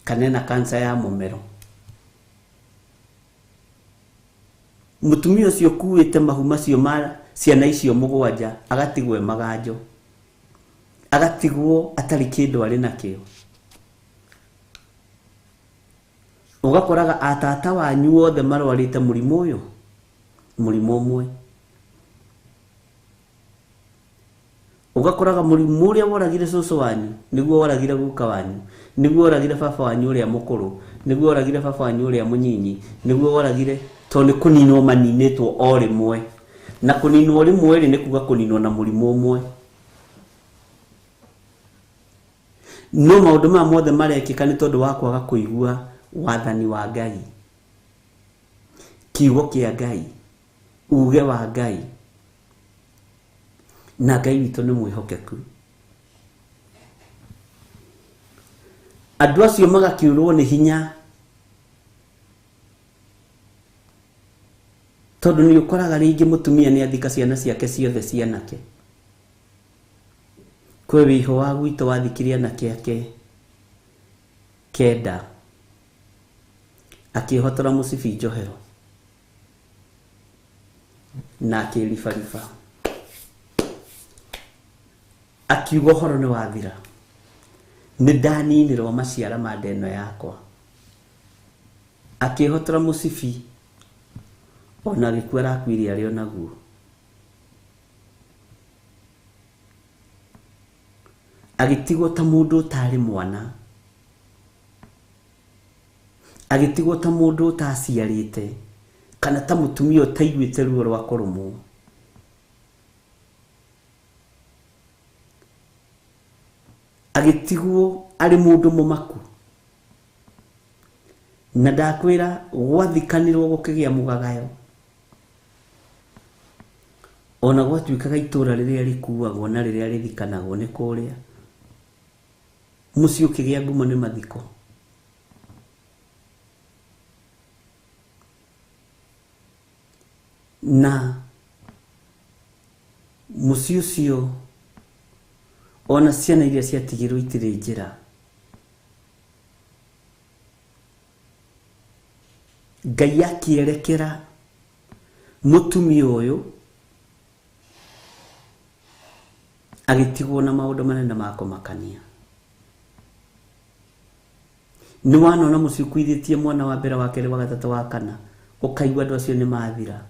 kana ena cancer ya mũmero. Mũtumia ũcio ũkuĩte mahu macio ma ciana icio 7 agatigwo e maganjo, agatigwo atarĩ kĩndũ arĩ nakĩo. Ũgakoraga atata wanyu othe marwarĩte mũrimũ ũyũ, mũrimũ ũmwe. Ũgakoraga mũrimũ ũrĩa woragire cũcũ wanyu nĩguo woragire guka wanyu, nĩguo woragire baba wanyu ũrĩa mũkũrũ, nĩguo woragire baba wanyu ũrĩa mũnyinyi, nĩguo woragire, tondũ nĩ kũninwo maninĩtwo o rĩmwe. Na kũninwo rĩmwe rĩ, nĩ kuga kũninwo na mũrimũ ũmwe. No maũndũ maya mothe marekĩka nĩ tondũ wa kwaga kũigua wathani wa Ngai, kiugo kĩa Ngai, uge wa Ngai. Na Ngai witũ nĩ mwĩhokeku. Andũ acio magakĩũrwo nĩ hinya, tondũ nĩ ũkoraga rĩngĩ mũtumia nĩ athika ciana ciake ciothe cianake. Kwĩ wĩho wa gwitũ wathikire anake ake 9 akĩhotora mũcibi njohero na akĩribariba, akiuga ũhoro nĩ wathira, nĩ ndaninĩrwo maciara ma nda ĩno yakwa. Akĩhotora mũcibi ona agĩkua arakuire arĩ o naguo. Agĩtigwo ta mũndũ ũtarĩ mwana, agĩtigwo ta mũndũ ũtaciarĩte kana ta mũtumia ũtaiguĩte ruo rwa kũrũmwo. Agĩtigwo arĩ mũndũ mũmaku. Na ndakwĩra gwathikanirwo gũkĩgĩa mũgagayo. Ona gwatuĩkaga itũra rĩrĩa rĩkuagwo na rĩrĩa rĩthikanagwo nĩ kũrĩa mũciĩ ũkĩgĩa ngumo nĩ mathiko. Na mũciĩ ũcio ona ciana iria ciatigirwo itirĩ njĩra. Ngai akĩerekera mũtumia ũyũ agĩtigwo na maũndũ manene ma kũmakania. Nĩ wanona mũciĩ ũkuithĩtie mwana wa mbere, wa kerĩ, wa gatatũ, wa kana, ũkaigua andũ acio nĩ mathira.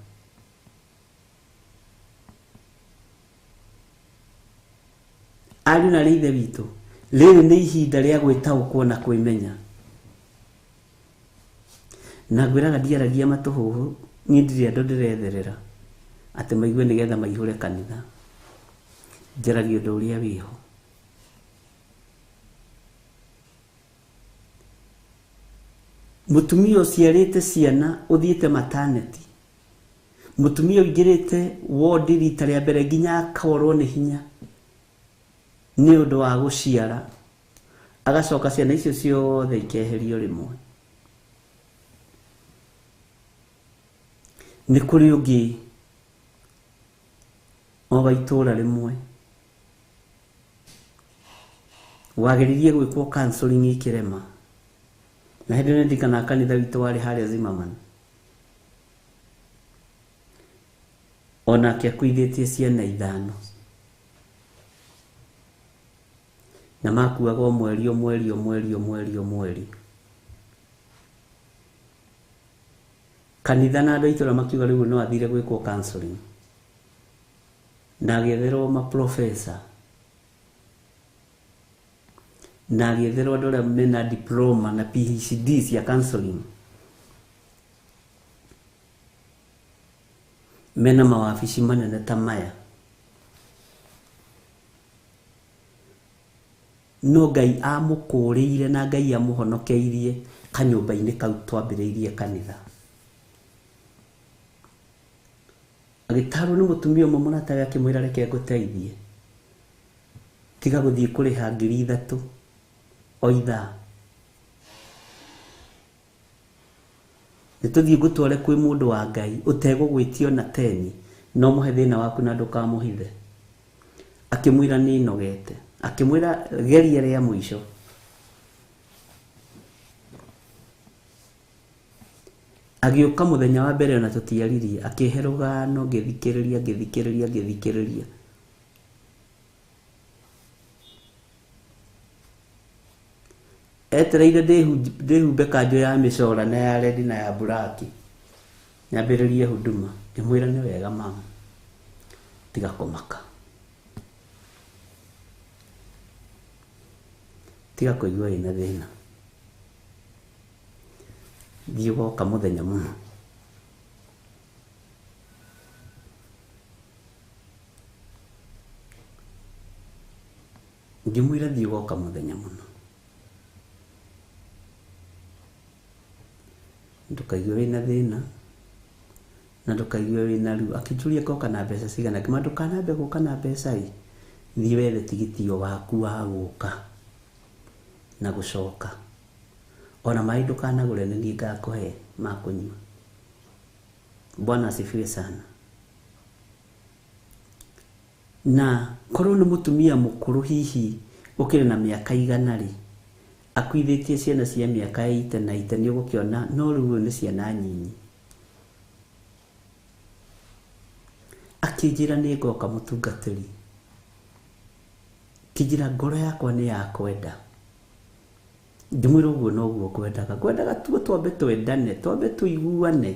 Ariũ na arĩ ithe witũ, rĩrĩ nĩ ihinda rĩa gwĩtaũkwo na kwĩmenya. Na ngwĩraga ndiaragia matũhũhũ, niĩ ndirĩ andũ ndĩretherera atĩ maigue nĩgetha maihũre kanitha. Njaragia ũndũ ũrĩa wĩho. Mũtumia ũciarĩte ciana ũthiĩte maternity, mũtumia ũingĩrĩte wodi rita rĩa mbere nginya akorwo nĩ hinya nĩ ũndũ wa gũciara, agacoka ciana icio ciothe ikeherio rĩmwe. Nĩ kũrĩ ũngĩ o wa itũra rĩmwe wageririe gwĩkwo counseling ikĩrema. Na hĩndĩ ĩyo ndirikanaga kanitha witũ warĩ harĩa Zimmerman. Onake akuithĩtie ciana 5 na makuaga o mweri o mweri o mweri o mweri o mweri. Kanitha na andũ a itũra makiuga rĩu no athire gwĩkwo counseling, na agĩetherwo maprofesa, na agĩetherwo andũ arĩa mena diploma na PhD cia counseling, mena mawabici manene ta maya. No Ngai amũkũrĩire na Ngai amũhonokeirie kanyũmba-inĩ kau twambĩrĩirie kanitha. Agĩtarwo nĩ mũtumia ũmwe mũratawe akĩmwĩra reke ngũteithie, tiga gũthiĩ kũrĩha 3,000 o ithaa, nĩ tũthiĩ ngũtware kwĩ mũndũ wa Ngai ũtegũgwĩtio na teni, no mũhe thĩna waku na ndũkamũhithe. Akĩmwĩra nĩ nogete, akĩmwĩra geria rĩa mũico. Agĩũka mũthenya wa mbere ona tũtiaririe, akĩhe rũgano, ngĩthikĩrĩria ngĩthikĩrĩria ngĩthikĩrĩria. Etereire ndĩhumbe kanjũ ya mĩcora na ya rendi na ya buraki nyambĩrĩrie huduma. Ngĩmwĩra nĩ wega mama, tiga kũmaka, tiga kũigua wĩna thĩna, thiĩ ũgoka mũthenya mũno. Ngĩmwĩra thiĩ ũgoka mũthenya mũno, ndũkaigue wĩna thĩna na ndũkaigue wĩna ruo. Akĩnjũria ngoka na mbeca cigana, ngĩmwĩra ndũkanambe gũka na mbeca ĩ, thiĩ wethe tigiti o waku wa gũka na gũcoka, ona maĩ ndũkanagũre nĩ niĩ ngakũhe ma kũnyua. Bwana asifiwe sana. Na korwo nĩ mũtumia mũkũrũ hihi ũkĩrĩ na mĩaka 100 rĩ, akuithĩtie ciana cia mĩaka 80 na 80 nĩ ũgũkĩona, no rĩu nĩ ciana nyinyi. Akĩnjĩra nĩ ngoka mũtungatĩri, kĩnjĩra ngoro yakwa nĩ yakwenda, Ngĩmwĩra ũguo noguo ngwendaga. Ngwendaga tuo twambe twendane, twambe tũiguane,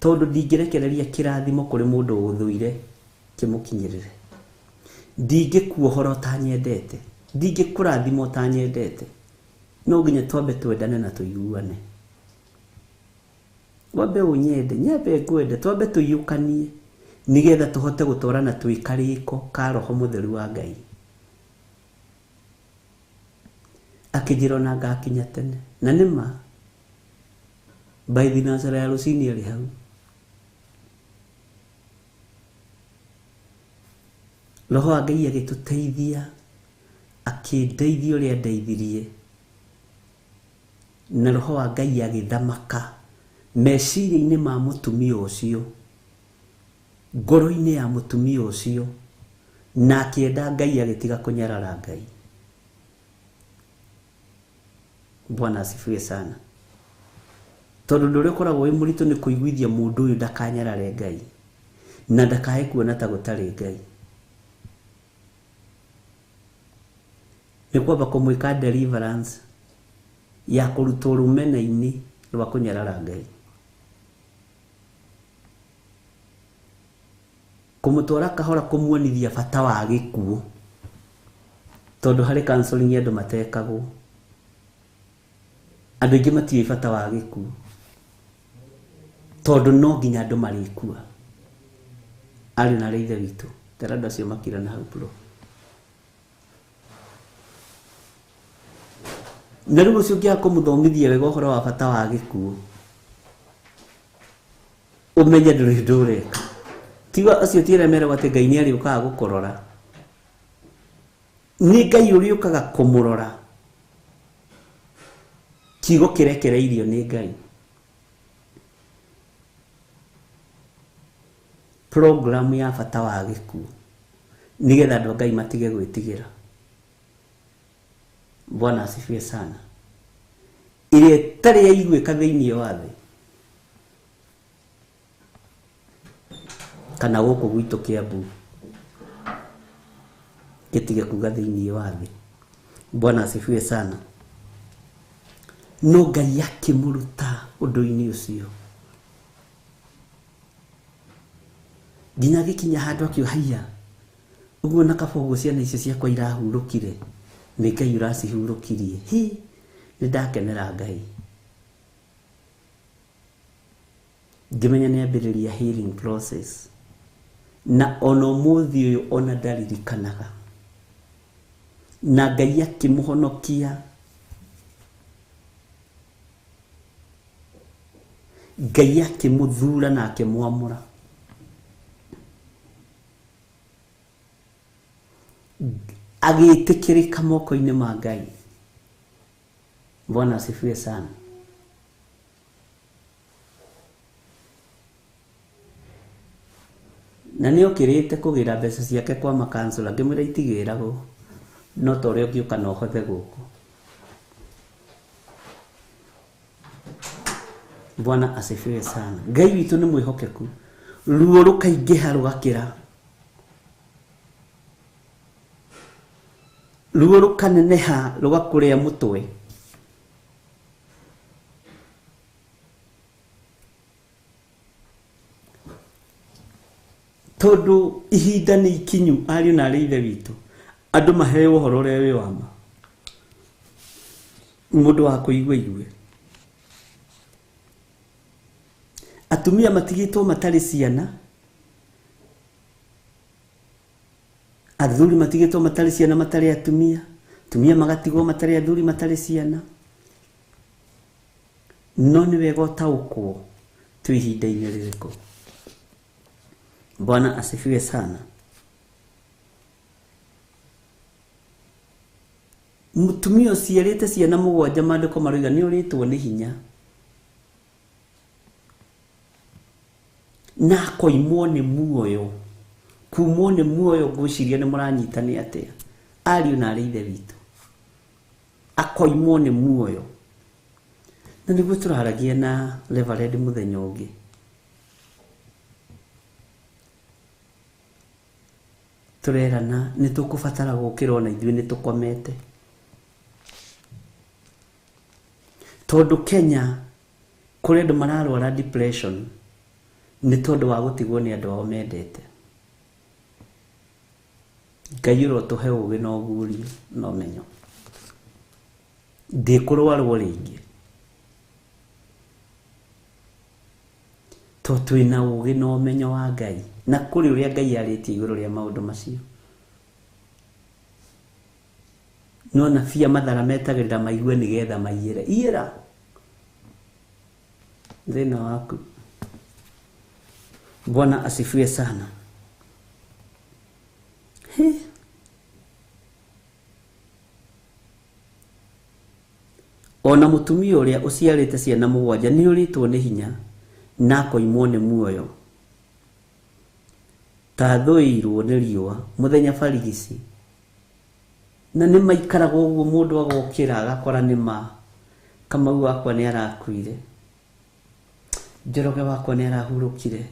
tondũ ndingĩrekereria kĩrathimo kũrĩ mũndũ ũthũire kĩmũkinyĩrĩre. Ndingĩkuohora ũtanyendete, ndingĩkũrathima ũtanyendete. No nginya twambe twendane na tũiguane. Wambe ũnyende, nyambe ngwende, twambe tũiyũkanie nĩgetha tũhote gũtwarana twĩ karĩko ka Roho Mũtheru wa Ngai. Akĩnjĩra ona ngakinya tene. Na nĩma by thinacara ya rũcinĩ arĩ hau. Roho wa Ngai agĩtũteithia, akĩndeithia ũrĩa andeithirie. Na Roho wa Ngai agĩthamaka meciria-inĩ ma mũtumia ũcio, ngoro-inĩ ya mũtumia ũcio, na akĩenda Ngai agĩtiga kũnyarara Ngai. Bwana asifiwe sana. Tondũ ũndũ ũrĩa ũkoragwo wĩ mũritũ nĩ kũiguithia mũndũ ũyũ ndakanyarare Ngai na ndakae kuona ta gũtarĩ Ngai. Nĩ kwamba kũmwĩka deliverance ya kũrutwo rũmena-inĩ rwa kũnyarara Ngai, kũmũtwara kahora, kũmuonithia bata wa gĩkuũ, tondũ harĩ counseling andũ matekagwo. Andũ aingĩ matiũĩ bata wa gĩkuũ, tondũ no nginya andũ marĩkua. Arĩ na arĩa ithe witũ, tera andũ acio makira na hau bro. Na rĩu ũcio ũngĩaga kũmũthomithia wega ũhoro wa bata wa gĩkuũ, ũmenye ndũrĩ ũndũ ũreka. Tiga acio ti arĩa meragwo atĩ Ngai nĩ arĩũkaga gũkũrora. Nĩ Ngai ũrĩũkaga kũmũrora. Kiugo kĩrekereirio nĩ Ngai. Programu ya bata wa gĩkuũ nĩgetha andũ a Ngai matige gwĩtigĩra. Bwana asifiwe sana. Ĩrĩa ĩtarĩ yaiguĩka thĩinĩ wa thĩ kana gũkũ gwitũ Kiambu, gĩtige kuga thĩinĩ wa thĩ. Bwana asifiwe sana. No Ngai akĩmũruta ũndũ-inĩ ũcio nginya agĩkinya handũ akiuga haiya, ũguo na kaba ũguo ciana icio ciakwa irahurũkire, nĩ Ngai ũracihurũkirie. Hi, nĩ ndakenera Ngai. Ngĩmenya nĩ ambĩrĩria healing process. Na ona ũmũthĩ ũyũ ona ndaririkanaga. Na Ngai akĩmũhonokia. Ngai akĩmũthura na akĩmwamũra. Agĩtĩkĩrĩka moko-inĩ ma Ngai. Bwana asifiwe sana. Na nĩ okĩrĩte kũgĩra mbeca ciake kwa makansula, ngĩmwĩra itigĩragwo, no ta ũrĩa ũngĩũka na ũhothe gũkũ. Bwana asifiwe sana. Ngai witũ nĩ mwĩhokeku. Ruo rũkaingĩha rũgakĩra. Ruo rũkaneneha rũgakũrĩa mũtwe. Tondũ ihinda nĩ ikinyu, ariũ na arĩ ithe witũ, andũ maheo ũhoro ũrĩa wĩ wa ma. Mũndũ wa kũigua igue. Atumia matigĩtwo matarĩ ciana, athuri matigĩtwo matarĩ ciana matarĩ atumia, atumia magatigwo matarĩ athuri matarĩ ciana. No nĩ wega ũtaũkwo twĩ ihinda-inĩ rĩrĩkũ. Bwana asifiwe sana. Mũtumia ũciarĩte ciana mũgwanja, maandĩko maroiga nĩ ũrĩtwo nĩ hinya na akoimwo nĩ muoyo. Kumwo nĩ muoyo, ngwĩciria nĩ mũranyita nĩ atĩa, ariũ na arĩ ithe witũ. Akoimwo nĩ muoyo. Na nĩguo tũraragia na Reverend mũthenya ũngĩ. Tũrerana nĩ tũkũbatara gũkĩra ona ithuĩ nĩ tũkomete. Tondũ Kenya kũrĩ andũ mararwara depression nĩ tondũ wa gũtigwo nĩ andũ ao mendete. Ngai ũrotũhe ũgĩ na ũguũrio na ũmenyo. Ndĩkũrwarwo rĩngĩ. To twĩna ũgĩ na ũmenyo wa Ngai na kũrĩ ũrĩa Ngai arĩtie igũrũ rĩa maũndũ macio. No anabii a mathara metagĩrĩra maigue nĩgetha maiyĩre. Iyĩra thĩna waku. Bwana asifiwe sana. He. Ona mũtumia ũrĩa ũciarĩte ciana mũgwanja nĩ ũrĩtwo nĩ hinya na akoimwo nĩ muoyo ta thũirwo nĩ riũa mũthenya barigici. Na nĩ maikaraga ũguo mũndũ agokĩra agakora nĩ ma Kamau wakwa nĩ arakuire, Njoroge wakwa nĩ arahurũkire,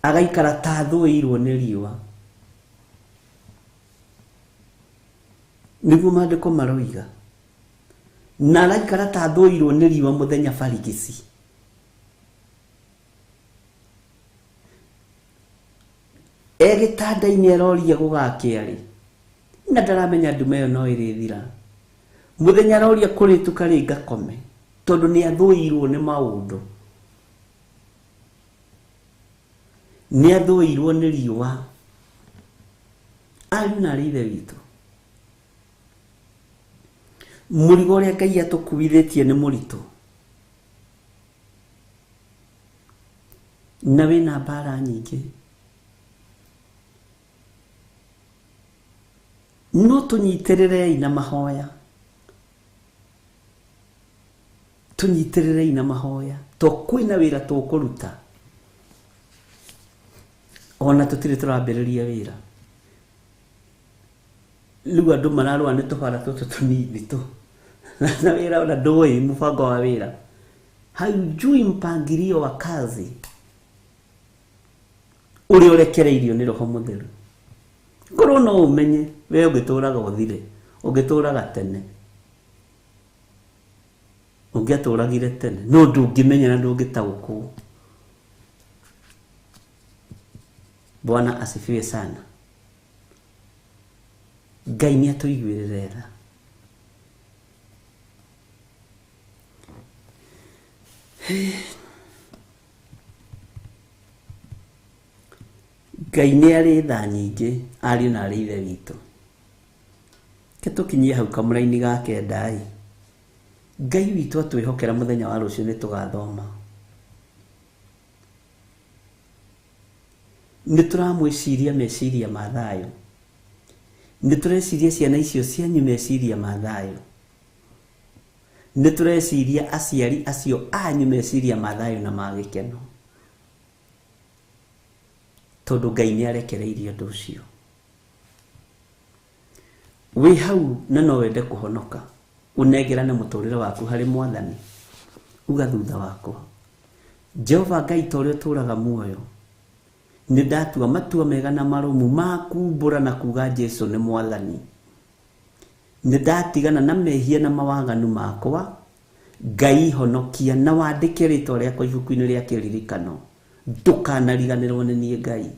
agaikara ta thũirwo nĩ riũa. Nĩguo maandĩko maroiga. Na araikara ta thũirwo nĩ riũa mũthenya barigici. Egĩtanda-inĩ aroria gũgakĩa rĩ, na ndaramenya ndume ĩyo no ĩrĩthira. Mũthenya aroria kũrĩtuka rĩ ngakome, tondũ nĩ athũirwo nĩ maũndũ. Nĩ athũirwo nĩ riũa. Ariũ na arĩ ithe witũ, mũrigo ũrĩa Ngai atũkuithĩtie nĩ mũritũ na wĩna mbara nyingĩ. No tũnyitĩrĩrei na mahoya, tũnyitĩrĩrei na mahoya, to kwĩna wĩra tũkũruta. Ona tũtirĩ tũrambĩrĩria wĩra. Rĩu andũ mararũa nĩ tũbara tũtũ tũnini tu. Na wĩra ona ndũĩ mũbango wa wĩra. Haujui mpangilio wa kazi ũrĩa ũrekereirio nĩ Roho Mũtheru. Korwo no ũmenye we ũngĩtũraga ũthire, ũngĩtũraga tene, ũngĩatũragire tene, no ndũngĩmenya na ndũngĩtaũkwo. Bwana asifiwe sana. Ngai nĩ atũiguĩrĩre tha. Ngai nĩ arĩ tha nyingĩ ariũ na arĩ ithe witũ. Ke tũkinyie hau kamũraini ga kenda ĩ. Ngai witũ atwĩhokera mũthenya wa rũciũ nĩ tũgathoma. Nĩ tũramwĩciria meciria ma thayũ. Nĩ tũreciria ciana icio cianyu meciria ma thayũ. Nĩ tũreciria aciari acio anyu meciria ma thayũ na ma gĩkeno. Tondũ Ngai nĩ arekereirie ũndũ ũcio. Wĩ hau na no wende kũhonoka, ũnengerane mũtũrĩre waku harĩ Mwathani, uga thutha wakwa, Jehova Ngai ta ũrĩa ũtũũraga muoyo, nĩ ndatua matua mega na marũmu ma kumbũra na kuga Jesu nĩ Mwathani. Nĩ ndatigana na mehia na mawaganu makwa, Ngai honokia na wandĩke rĩtwa rĩakwa ibuku-inĩ rĩa kĩririkano. Ndũkanariganĩrwo nĩ niĩ Ngai.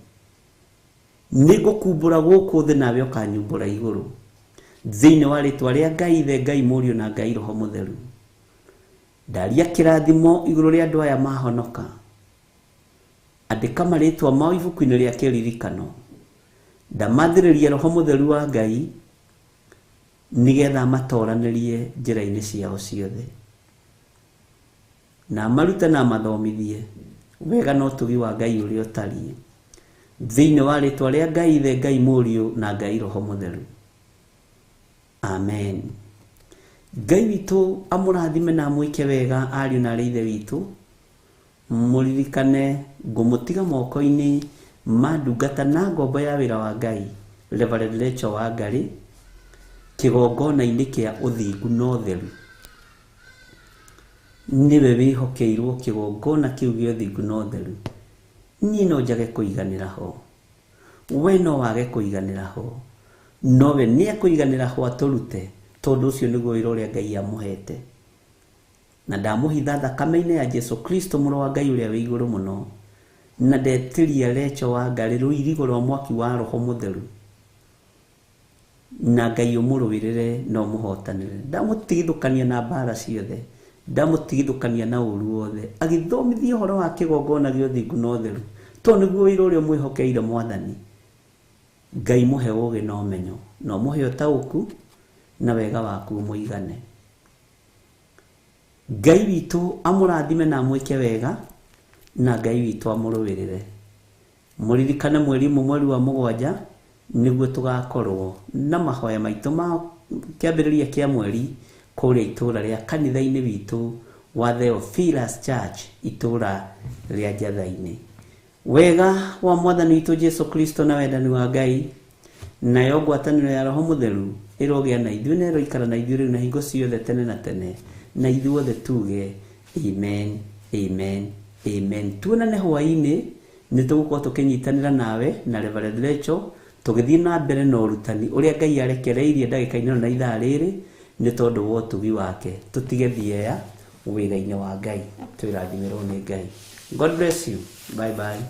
Nĩ ngũkumbũra gũkũ thĩ nawe ũkanyumbũra igũrũ. Thĩinĩ wa rĩtwa rĩa Ngai Ithe, Ngai Mũriũ na Ngai Roho Mũtheru. Ndaria kĩrathimo igũrũ rĩa andũ aya mahonoka. Andĩka marĩtwa mao ibuku-inĩ rĩa kĩririkano. Ndamathĩrĩria Roho Mũtheru wa Ngai nĩgetha matoranĩrie njĩra-inĩ ciao ciothe. Na marute na mathomithie wega na ũtugi wa Ngai ũrĩa ũtariĩ. Thĩinĩ wa rĩtwa rĩa Ngai Ithe, Ngai Mũriũ na Ngai Roho Mũtheru. Amen. Ngai witũ amũrathime na amwĩke wega ariũ na arĩ ithe witũ. Mũririkane ngũmũtiga moko-inĩ ma ndungata na ngombo ya wĩra wa Ngai, Reverend Rachel Wangari, kĩgongona-inĩ kĩa ũthingu na ũtheru. Nĩwe wĩhokeirwo kĩgongona kĩu gĩa ũthingu na ũtheru. Niĩ no njage kũiganĩra ho, we no wage kũiganĩra ho, nowe nĩ ekũiganĩra ho atũrute, tondũ ũcio nĩguo wĩra ũrĩa Ngai amũhete. Na ndamũhitha thakame-inĩ ya Jesu Kristo mũrũ wa Ngai ũrĩa wĩ igũrũ mũno, na ndetĩria Recho wa Ngarĩ rũirigo rwa mwaki wa Roho Mũtheru, na Ngai ũmũrũĩrĩre na ũmũhotanĩre. Ndamũtigithũkania na mbara ciothe, ndamũtigithũkania na ũru wothe, agĩthomithia ũhoro wa kĩgongona gĩa ũthingu na ũtheru, tondũ nĩguo wĩra ũrĩa ũmwĩhokeire Mwathani. Ngai mũhe ũũgĩ na ũmenyo, na ũmũhe ũtaũku na wega waku ũmũigane. Ngai witũ amũrathime na amwĩke wega, na Ngai witũ amũrũĩrĩre. Mũririkane mweri ũmwe mweri wa mũgwanja nĩguo tũgakorwo na mahoya maitũ ma kĩambĩrĩria kĩa mweri kũrĩa itũra rĩa kanitha-inĩ witũ wa Theophilus Church itũra rĩa Njatha-inĩ. Wega wa Mwathani witũ Jesu Kristo na wendani wa Ngai nayo ngwatanĩro ya Roho Mũtheru ĩrogĩa na ithuĩ na ĩroikara na ithuĩ rĩu na hingo ciothe tene na tene, na ithuothe tuge amen, amen, amen. Tuonane hwaĩ-inĩ, nĩ tũgũkorwo tũkĩnyitanĩra nawe na Reverend Rachel tũgĩthiĩ na mbere na ũrutani ũrĩa Ngai arekereirie ndagĩka-inĩ ĩno na ithaa rĩrĩ, nĩ tondũ wa ũtugi wake. Tũtige thieya wĩra-inĩ wa Ngai, twĩrathimĩrwo nĩ Ngai. God bless you. Bye bye.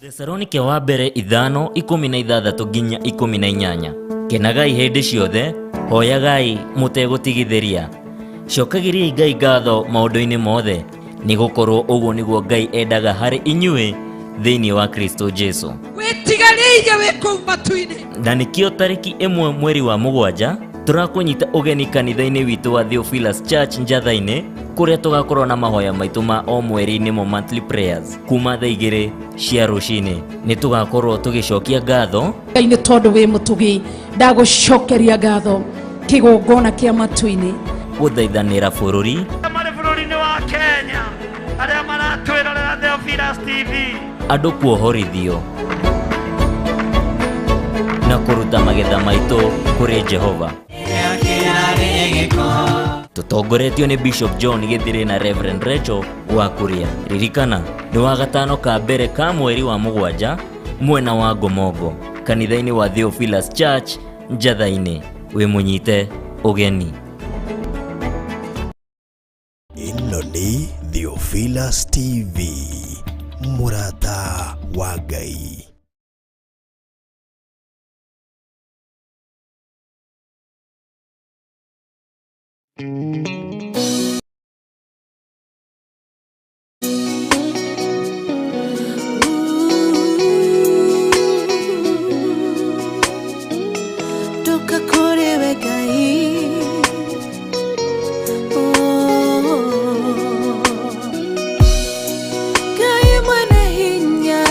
Thesalonike wa mbere 5:16 nginya 18. Kenagai hĩndĩ ciothe, hoyagai mũtegũtigithĩria, cokagĩriai Ngai ngatho maũndũ-inĩ mothe, nĩgũkorwo ũguo nĩguo Ngai endaga harĩ inyuĩ thĩinĩ wa Kristo Jesu. Wĩtigarĩire wĩ kũu matu-inĩ. Na nĩkĩo tarĩki 1 mweri wa 7 tũrakũnyita ũgeni kanitha-inĩ witũ wa Theophilus Church Njatha-inĩ, kũrĩa tũgakorwo na mahoya maitũ ma o mweri nĩmo monthly prayers kuma thaa 2 cia rũcinĩ. Nĩ tũgakorwo tũgĩcokia ngatho Ngai nĩ tondũ wĩ mũtugi, ndagũcokeria ngatho kĩgongona kĩa matu-inĩ, gũthaithanĩra bũrũri, marĩ bũrũri-inĩ wa Kenya arĩa maratwĩrorera Theophilus TV, andũ kuohorithio na kũruta magetha maitũ kũrĩ Jehova. Tũtongoretio nĩ Bishop John Gĩthirĩ na Reverend Rachel wa Kuria. Ririkana nĩ wa gatano ka mbere ka mweri wa 7 mwena wa Ngomongo, kanitha-inĩ wa Theophilus Church Njatha-inĩ. Wĩ mũnyite ũgeni. Ĩno nĩ Theophilus TV, mũrata wa Ngai. Toka kũrĩ we Ngai. Oh. Ngai mwene hinya,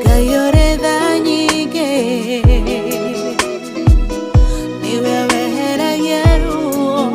Ngai ũrĩ tha nyingĩ, nĩwe weheragia ruo.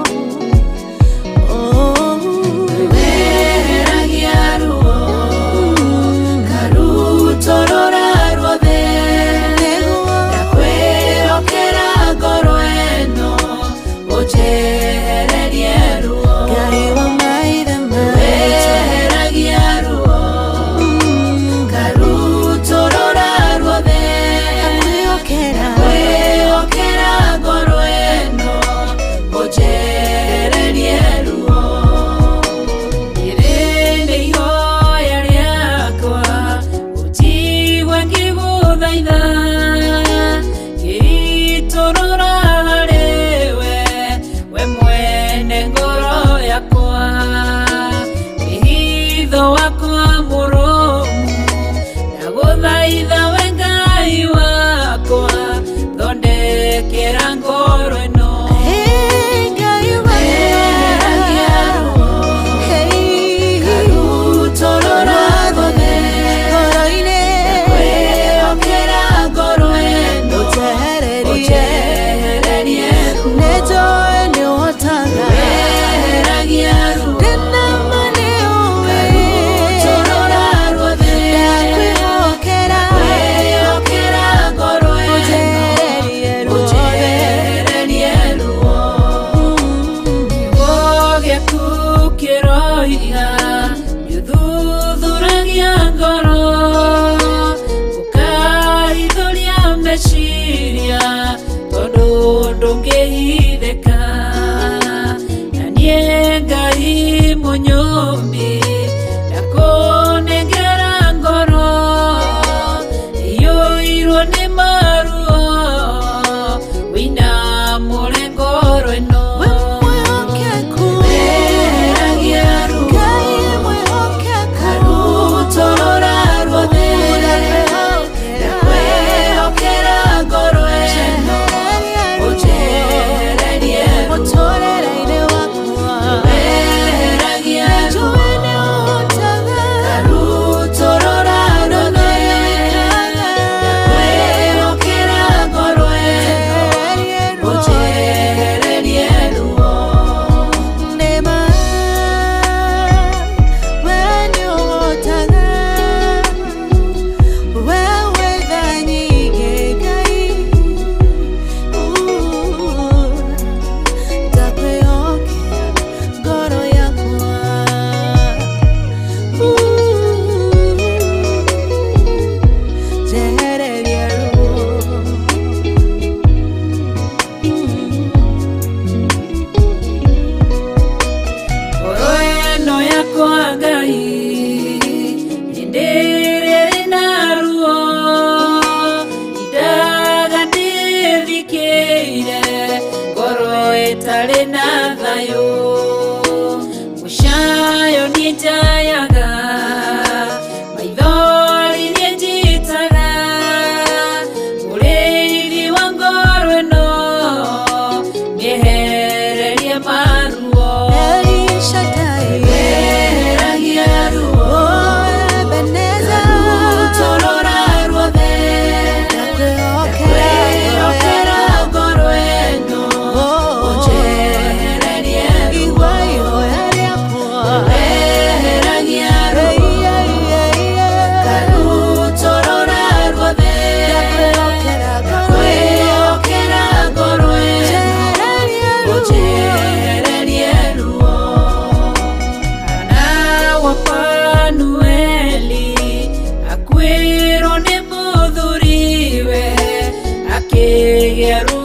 Hĩndĩ ĩrĩa ĩrĩ na ruo Indaga ndĩthikĩire Ngoro ĩtarĩ na thayũ Mũcayo niĩ njayaga Maithori niĩ njitaga Mũrĩithi wa ngoro ĩno Mĩehererie maruo El Shaddai Eheragia ruo Oh Ebenezer Rutorora ruothe Ndakwĩhokera Kwĩhokera ngoro ĩno Ũnjehererie ruo Igua ihoya rĩakwa Eheragia ruo Karutorora ruothe Ndakwĩhokera ngoro Kwĩhokera ngoro ĩno Njehererie ruo Ũnjehererie ruo Hana wa Fanueli akuĩrwo nĩ mũthuriwe akĩgĩa ruo